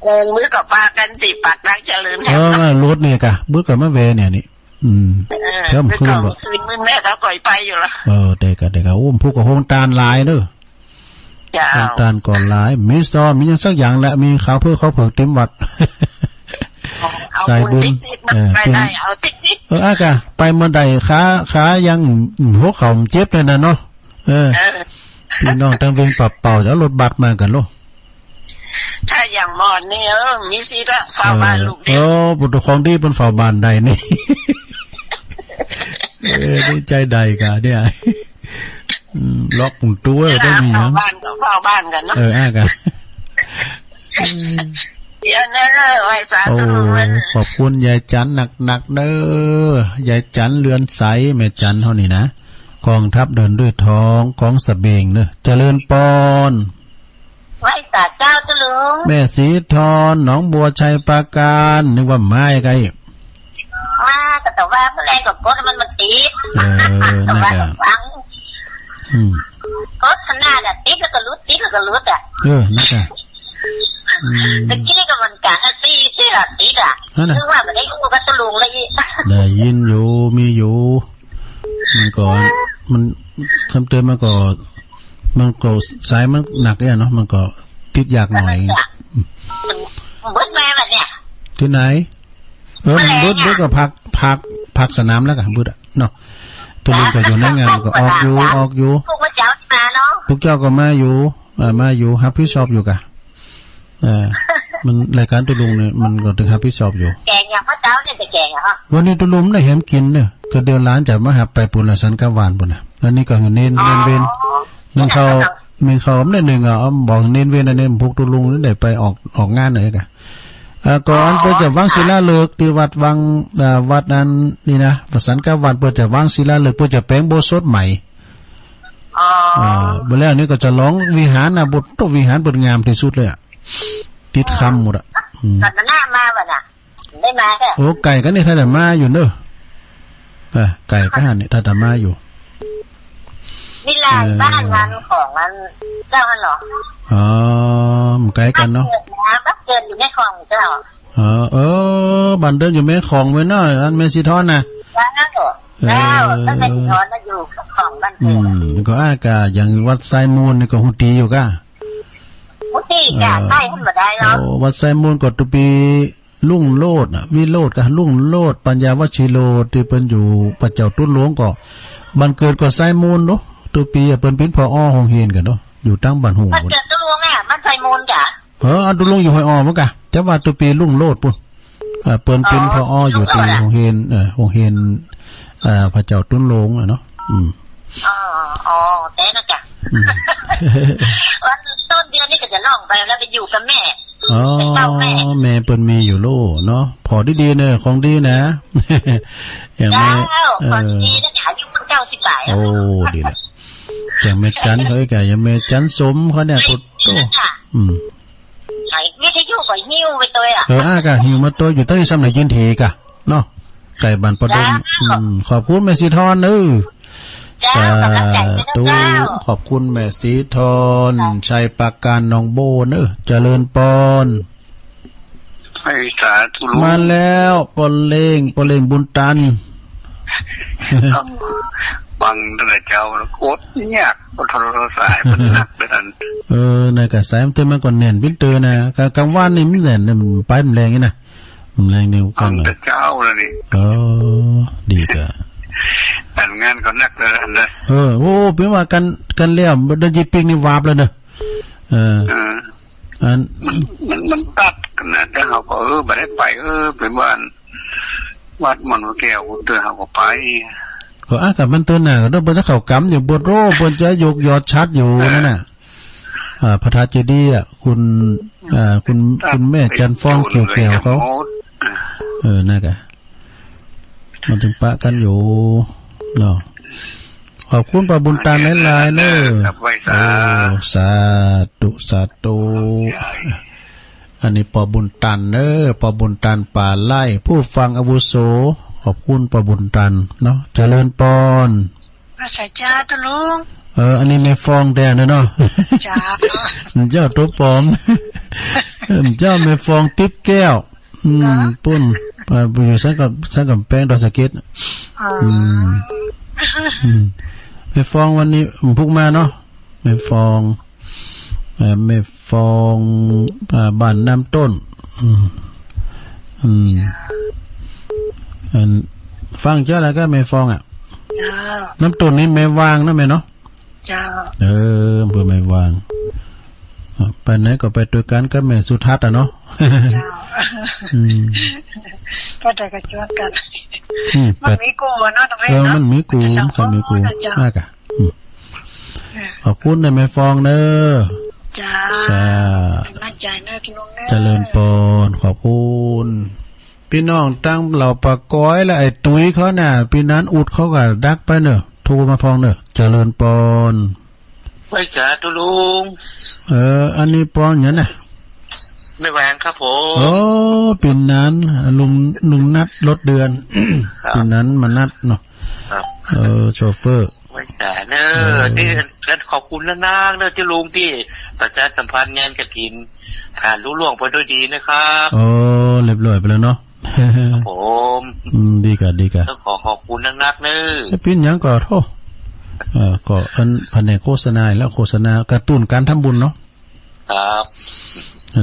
เออ มื้อก็ปากั๋นตี้ปากทางเจริญ เออ รถเนี่ยกะ บึกก็มาแวะเนี่ยนี่ อืม เออ เพิ่มขึ้น มื้อก็ บ่ คืนมื้อแม่เขาก็ไปอยู่ละ เออ ได้กะ ได้กะ โอ้ ผู้ก็โฮงตานหลายเน่อ เจ้า โฮงตานก็หลาย มีซอ มีหยังสักอย่างแหละ มีข้าวเผือก ข้าวเผือกเตรียมวัด เอา สายบุญ บุญติดๆ เออ ไปได้ เปลี่ยน เอาติดๆ เออ อ่ะกะ ไปเมื่อใด ขา ขายัง อืม หัวเข่ามันเจ็บเลยนะเนาะ เออ เออ พี่น้องตังเวียงป่าเป้าจะเอารถบัสมากั๋นโล ถ้าอย่างหม่อนนี่ เออ มีสิทธิ์ละ เฝ้าบ้านลูกเดียว เออ เออ ผู้ปกครองตี้เปิ้นเฝ้าบ้านได้นี่ เออ นี่ใจ๊ได้กะเนี่ย อืม ล็อกประตูไว้ บ่มีหยัง เฝ้าบ้านก็เฝ้าบ้านกั๋นเนาะ เออ อ่ะกะ เดี๋ยวนะ ไหว้สาธุ โอ้ ขอบคุณยายจั๋นหนักๆ เน่อ ยายจั๋นเรือนใส แม่จั๋นเฮานี่นะ กองทัพเดินด้วยท้อง กองสะเบงเน่อ เจริญปอน ไหว้สาเจ้าตุ๊ลุง แม่ศรีทอน หนองบัว ชัยปราการ นึกว่ามาไก๋ มา ก็แต่ว่าเมื่อแลงก็กดมัน มันติด เออ นั่นกะ แต่ว่าฟัง อืม กดขนาดอะ ติดแล้วก็หลุด ติดแล้วก็หลุดอะ เออ นั่นกะ อืม ตะกี้ก็เหมือนกั๋นอะ ตี้ ตี้ละติดอะ นั่นน่ะ นึกว่าบ่ได้อู้กับตุ๊ลุงเลยอีก ได้ยินอยู่ มีอยู่ มันก็ มัน คำเตือนมันก็ มันก็สายมันหนักเนี่ยเนาะ มันก็ติดยากหน่อย มันเบิดมาบัดเนี่ย ตี้ไหน เออ มันเบิด เบิดก็พัก พัก พักสนามแล้วกะ เบิดอะเนาะ ตุ๊ลุงก็อยู่ในงานก็ออกอยู่ ออกอยู่ พวกเจ้ามาเนาะ พวกเจ้าก็มาอยู่ เออ มาอยู่ ฮับผิดชอบอยู่กะ เออ มันรายก๋านตุ๊ลุงเนี่ย มันก็ตึงฮับผิดชอบอยู่ แก๋งอย่างพระเจ้าเนี่ยจะแก๋งอย่างฮะ วันนี้ตุ๊ลุงได้แหมกิ๋นเน่อ ก็เดี๋ยวหลานจะมาฮับไปปู๊นละสันกาวานปู๊นน่ะ อันนี้ก็เน้น อ๋อ เน้นเวน นึ่งข้าว นึ่งข้าวนิดนึ่งอ่ะ บอกเน้นเวนอันนี้พวกตุ๊ลุงนี่ได้ไปออก ออกงานหน่อยกะ เอ่อ ก่อน อ๋อ เปิ้นจะวางศิลาฤกษ์ตี้วัดวัง เอ่อ วัดนั้นนี่นะ วัดสันกาวาน เปิ้นจะวางศิลาฤกษ์ เปิ้นจะแป๋งอุโบสถใหม่ อ๋อ เอ่อ บ่แล้วนี่ก็จะหลองวิหารนะ บุตรวิหารเปิ้นงามตี้สุดเลยอะ ติดคำหมดอะ อืม ตอนนั้นมาบ่น่ะ ได้มาแค่ โอ้ ใก้กั๋นนี่ ถ้าจะมาอยู่เน่อ เออ ใก้กั๋นนี่ ถ้าจะมาอยู่ นี่แหละ เออ บ้านมันของมันเจ้าหั้นเหรอ อ๋อ มันใก้กั๋นเนาะ บ้านเกิดนะ บ้านเกิดอยู่แม่ของเจ้า เออ เออ บ้านเดิมอยู่แม่ของเว้ยเนาะ อันแม่ศรีทอนน่ะ เจ้า เออ เจ้า ต้นแม่ศรีทอนน่ะอยู่ของบ้านเกิด อืม ก็อาจจะอย่างวัดทรายมูลนี่ก็ฮู้ดีอยู่ก้า ฮู้ดีจ้ะ เออ ใกล้ขึ้นมาได้เนาะ โอ้ วัดทรายมูลก็ตุ๊ปี รุ่งโรจน์น่ะ วิโรจน์กะ รุ่งโรจน์ ปัญญาวชิโร ตี้เปิ้นอยู่ป่าเจ้าตุ๊นหลวงก็ บ้านเกิดก็ทรายมูลเนาะ ตุ๊ปีอะเปิ้นเป๋น ผอ โฮงเฮียนกั๋นเนาะ อยู่ตังบ้านฮู บ้านเกิดตุ๊ลุงอะ บ้านทรายมูลกะ เออ อันตุ๊ลุงอยู่ห้วยอ้อเหมือนกั๋น จะว่าตุ๊ปีรุ่งโรจน์ปู๊น เออ เปิ้นเป๋น อ๋อ ผอ อยู่ตี้โฮงเฮียน เออ โฮงเฮียน เอ่อ ป่าเจ้าตุ๊นหลวงอะเนาะ อืม อ๋อ อ๋อ แต่นั่นกะ อืม วันต้นเดือนนี่ก็จะล่องไปแล้วไปอยู่กับแม่ อ๋อ ไปเฝ้าแม่ แม่เปิ้นมีอยู่โลเนาะ ผ่อดีๆ เน่อ ของดีนะ อย่างแม่ เจ้า เออ ของดีนะ อายุเพิ่งเก้าสิบปลาย โอ้ ดีละ อย่างแม่จั๋นเขาอีกอะ อย่างแม่จั๋นสมเขาเนี่ย พุทโธ อืม ไอ้วิทยุก็หิ้วไปตวยอะ เออ อ่ะกะ หิ้วมาตวย อยู่ใต้ซ้ำไหนยืนถีกะ เนาะ ใก้บ้านปะดม เจ้า อืม ขอบคุณแม่ศรีทอนเน่อ เจ้า สาธุ ขอบคุณแม่ศรีทอน ชัยปราการ หนองบัวเน่อ เจริญปอน ให้สาธุลุง มาแล้ว ป้อเล้ง ป้อเล้งบุญตัน ฟังตั้งแต่เจ๊าแล้ว กดยาก กดโทรศัพท์สายมันหนักไปทัน เออ ในกะสายมันเติมมันก็แน่นปิ้นเตอนะ กะ กลางวันนี่มันแน่น มันไปมันแฮงนี่นะ มันแฮงนี่ ฟังแต่เจ๊าแล้วนี่ เออ ดีกะ อันงานก็หนักเลยนะ เออ โอ้ เป๋นว่ากั๋น กั๋นแล้ว เดือนยี่ปิ๊กนี่วาบแล้วเน่อ เออ เออ อัน มัน มัน มันตัดกั๋นนะ แต่เฮาก็ เออ บ่ได้ไป เออ เป๋นว่า วัดม่อนพระแก้ว ผมเดินหาก็ไป ก็ อ่ะ กับมันเตือนน่ะ ก็ต้องเปิ้นจะเข้ากรรมอยู่ บวชโร่ เปิ้นจะยกยอดฉัตรอยู่ เออ นั่นน่ะ อ่า พระธาตุเจดีย์อ่ะ คุณ อ่า คุณ คุณแม่จันทร์ฟอง กิ่วแก้วเขา เออ นั่นกะ มันตึงปะกั๋นอยู่เนาะ ขอบคุณป้อบุญตันหลายๆ เน้อ ครับ ไหว้สา โอ้ สาธุ สาธุ อันนี้ป้อบุญตันเน้อ ป้อบุญตัน ป่าไร่ ผู้ฟังอาวุโส ขอบคุณป้อบุญตันเนาะ เจริญปอน มาสาจ้าตุ๊ลุง เออ อันนี้แม่ฟองแต๊เนาะ จ้า เจ้าตั๋วปลอม เจ้าแม่ฟองติ๊บแก้ว อืม จ้า ปุ้น เอ่อ อยู่สันกำ สันกำแพงดอยสะเก็ด อ๋อ อืม อืม แม่ฟองวันนี้บ่ฮู้มาเนาะ แม่ฟอง เอ่อ แม่ฟอง อ่า บ้านน้ำต้น อืม อืม อัน ฟังเจ้าแล้วก็แม่ฟองอ่ะ เจ้า น้ำต้นนี่แม่วางนะแม่เนาะ เจ้า เออ อำเภอแม่วาง อ่ะ ไปไหนก็ไปตวยกั๋นกับแม่สุทัศน์อ่ะเนาะ เจ้า อืม ไปไหนก็จวนกั๋น อืม มันมีกู่อะเนาะ ตรงนี้ เออ เนาะ มันมีกู่ มันมีกู่ เจ้า มากอ่ะ อืม ขอบคุณนะแม่ฟองเน้อ จ้า จ้า มั่นใจ๋เน้อตุ๊ลุงเน้อ เจริญปอน ขอบคุณ ปี้น้องตังเหล่าป่ากอยและไอ้ตุ้ยเขาน่ะ ปี้นั้นอุดเขาก็ดักไปเน้อ โทรมาพ่องเน้อ เจริญปอน ไหว้สาตุ๊ลุง เออ อันนี้ปองหยังน่ะ แม่วางครับผม โอ้ ปี้นั้นลุง ลุงนัดรถเดือน ครับ ปี้นั้นมานัดเนาะ ครับ เออ โชเฟอร์ ไหว้สาเน้อ เออ ตี้ ขอบคุณนักๆ เน้อตุ๊ลุงตี้ประชาสัมพันธ์งานกฐิน ผ่านลุล่วงไปด้วยดีนะครับ โอ้ เรียบร้อยไปแล้วเนาะ ครับผม อืม ดีก่ะ ดีก่ะ ต้องขอขอบคุณนักๆ เน้อ ไอ้ปี้นหยังก็โธ่ เออ ก็อันแผนกโฆษณาแล้ว โฆษณากระตุ้นการทำบุญเนาะ ครับ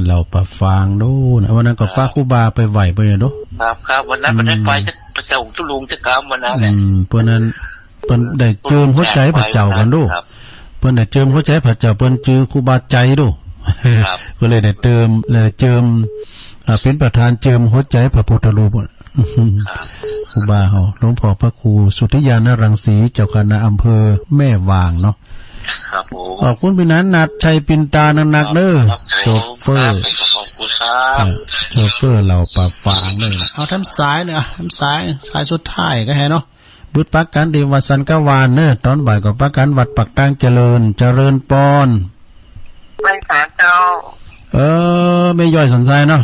เหล่าป่าฟางดูนะ วันนั้นก็ ครับ ปะครูบาไปไหว้ไปดู ครับ ครับ วันนั้น อืม วันนั้นไปจะ ไปส่งตุ๊ลุงจะกลับวันนั้นแหละ อืม เพราะนั้น เปิ้นได้เจิมหัวใจ๋พระเจ้าก่อนดู ครับ เปิ้นได้เจิมหัวใจ๋พระเจ้า เปิ้นจื้อครูบาใจ๋ดู ครับ ก็เลยได้เจิม เลยเจิม อ่า เป๋นประธานเจิมหัวใจ๋พระพุทธรูป ครับ ครูบาเฮา หลวงพ่อพระครูสุทธิญาณรังสี เจ้าคณะอำเภอแม่วางเนาะ ครับผม ขอบคุณปี้นั้น นัดใจ๋ปี้นตานักๆ เน้อ ครับผม โชเฟอร์ ครับ ขอบคุณครับ อ่า โชเฟอร์เหล่าป่าฟางเน้อ เอาทำสายเน้อ อ่ะ ทำสาย สายสุดท้ายก็แหเนาะ บ่ปะกั๋นตี้วัดสันกะวานเน้อ ต๋อนบ่ายก็ปะกั๋นวัดปากตางเจริญ เจริญปอน ไหว้สาเจ้า เออ แม่ย้อยสันทรายเนาะ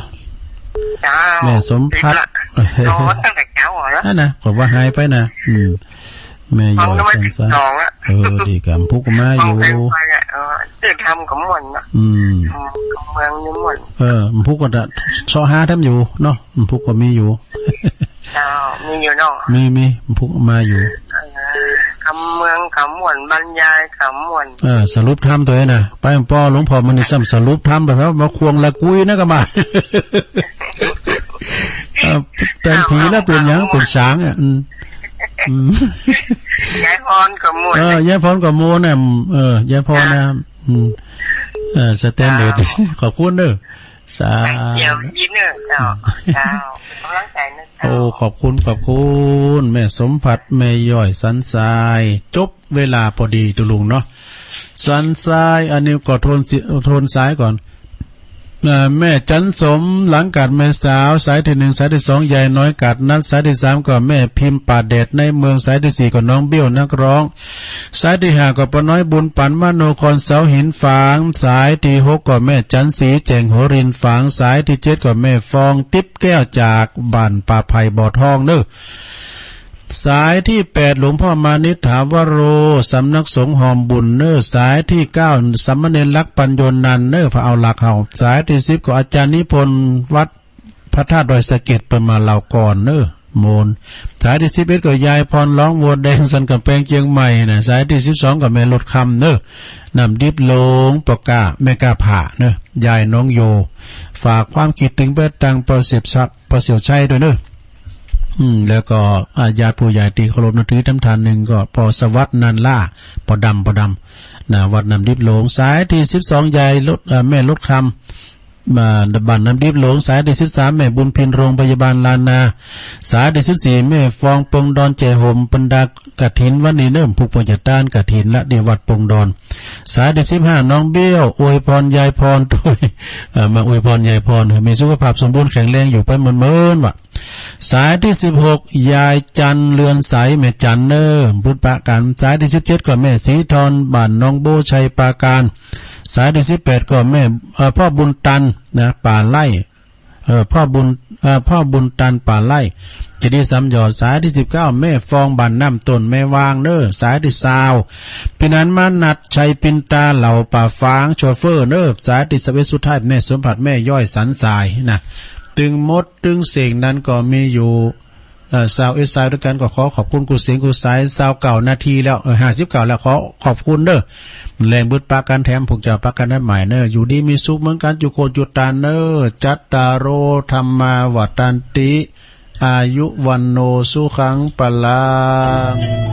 เจ้า แม่สมภัทร ติดละ นอนตั้งแต่เจ๊าอะนะ นั่นนะ ก็ว่าหายไปนะ อืม แม่ย้อยสันทราย ฟังแล้วไม่ติดต่อละ เออ ดีก่ะ บ่ฮู้ก็มาอยู่ ฟังไปอะ เออ เออ ทำก็ม่วนนะ อืม อืม ก็เมืองนี่ม่วน เออ บ่ฮู้ก็จะเซาะหาทำอยู่เนาะ บ่ฮู้ก็มีอยู่ เจ้า มีอยู่เนาะ มี มี บ่ฮู้มาอยู่ เออ กำเมืองกำม่วน บรรยายกำม่วน เออ สรุปธรรมตวยนะ ไปปอหลวงพ่อมณีซ้ำสรุปธรรมไปแล้ว มาควงละกุยนะก็มา เออ แต่งผีแล้วเป๋นหยัง เป๋นสางอ่ะ อืม อืม ยายพรก็ม่วน เออ ยายพรก็ม่วนน่ะ เออ ยายพรนะ อืม เออ สแตนเลส เจ้า ขอบคุณเน้อ สาธุ เดี๋ยวยินเน้อ เจ้า อืม เจ้า เป๋นก๋ำลังใจ๋นะ โอ้ ขอบคุณ ขอบคุณ แม่สมภัทร แม่ย้อยสันทราย จบเวลาพอดีตุ๊ลุงเนาะ สันทราย อันนี้ก็โทนสิ โทนสายก่อน อ่า แม่จันสม หลังกาดแม่สาว สายตี้หนึ่ง สายตี้สอง ยายน้อยกาดนัด สายตี้สามก็แม่พิมพ์ป่าแดดในเมือง สายตี้สี่ก็น้องเบี้ยวนักร้อง สายตี้ห้าก็ป้าน้อยบุญปัน มโนครเสาหินฝาง สายตี้หกก็แม่จันสี แจ่งหัวรินฝาง สายตี้เจ็ดก็แม่ฟองติ๊บแก้วจากบ้านป่าไผ่บ่อทองเน้อ สายตี้แปด หลวงพ่อมานิษฐาวโร สำนักสงฆ์หอมบุญเน้อ สายตี้เก้า สามเณรลักษณ์ปัญโญนันท์เน้อ พระเอาหลักเฮา สายตี้สิบก็อาจารย์นิพนธ์วัดพระธาตุดอยสะเก็ด เปิ้นมาเล่าก่อนเน้อ โมน สายตี้สิบเอ็ดก็ยายพรร้องวัวแดงสันกำแพงเจียงใหม่นะ สายตี้สิบสองก็แม่ลดคำเน้อ น้ำดิบหลวง ป้อก้า แม่ก้าผาเน้อ ยายน้องโย ฝากความคิดเถิงไปตังป้อเสียบสัก ป้อเสี่ยวชัยตวยเน้อ อืม แล้วก็ อ่า ญาติผู้ใหญ่ตี้เคารพนับถือตำท่านนึ่งก็ป้อสวัสดิ์นันล่า ป้อดำ ป้อดำ นะ วัดน้ำดิบหลวง สายตี้สิบสอง ยายลด เอ่อ แม่ลดค บ้าน บ้านน้ำดิบหลวง สายตี้สิบสาม แม่บุญพิน โรงพยาบาลล้านนา สายตี้สิบสี่ แม่ฟอง ปงดอน แจ่ห่ม บรรดากฐินวันนี้เนิ่ม ผู้ป่วยจะต้านกฐินละที่วัดปงดอน สายตี้สิบห้า น้องเบี้ยว อวยพรยายพรตวย เอ่อ มาอวยพรยายพรหื้อมีสุขภาพสมบูรณ์แข็งแรงอยู่ไปเมินๆ ว่ะ สายตี้สิบหก ยายจันทร์ เรือนใส แม่จันทร์เน่อ บุญปะกัน สายตี้สิบเจ็ด ก็แม่ศรีทร บ้านหนองโบ ชัยปราการ สายตี้สิบแปด ก็แม่ เอ่อ พ่อบุญตัน นะ ป่าไร่ เอ่อ พ่อบุญ เอ่อ พ่อบุญตัน ป่าไร่ เจดีย์สามยอด สายตี้สิบเก้า แม่ฟอง บ้านน้ำต้น แม่วางเน่อ สายตี้ซาว พี่นันมานัด ชัยปินตา เหล่าป่าฟาง โชเฟอร์เน่อ สายตี้สิบเอ็ด สุดท้าย แม่สมบัติ แม่ย้อย สันสาย นะ ตึงหมดตึงเสียงนั้นก็มีอยู่ เอ่อ ซาวเอ็ด สายด้วยกัน ก็ขอขอบคุณกู้เสียงกู้สาย ซาวเก้านาทีแล้ว เอ่อ ห้าสิบเก้าแล้ว ขอขอบคุณเน่อ แลงบุญปะกันแถมพวกเจ้าปะกันนัดหมายเน่อ อยู่ดีมีสุขเหมือนกัน จุโคจุตานเน่อ จัตตาโร ธัมมา วัฑฒันติ อายุ วัณโณ สุขัง พลัง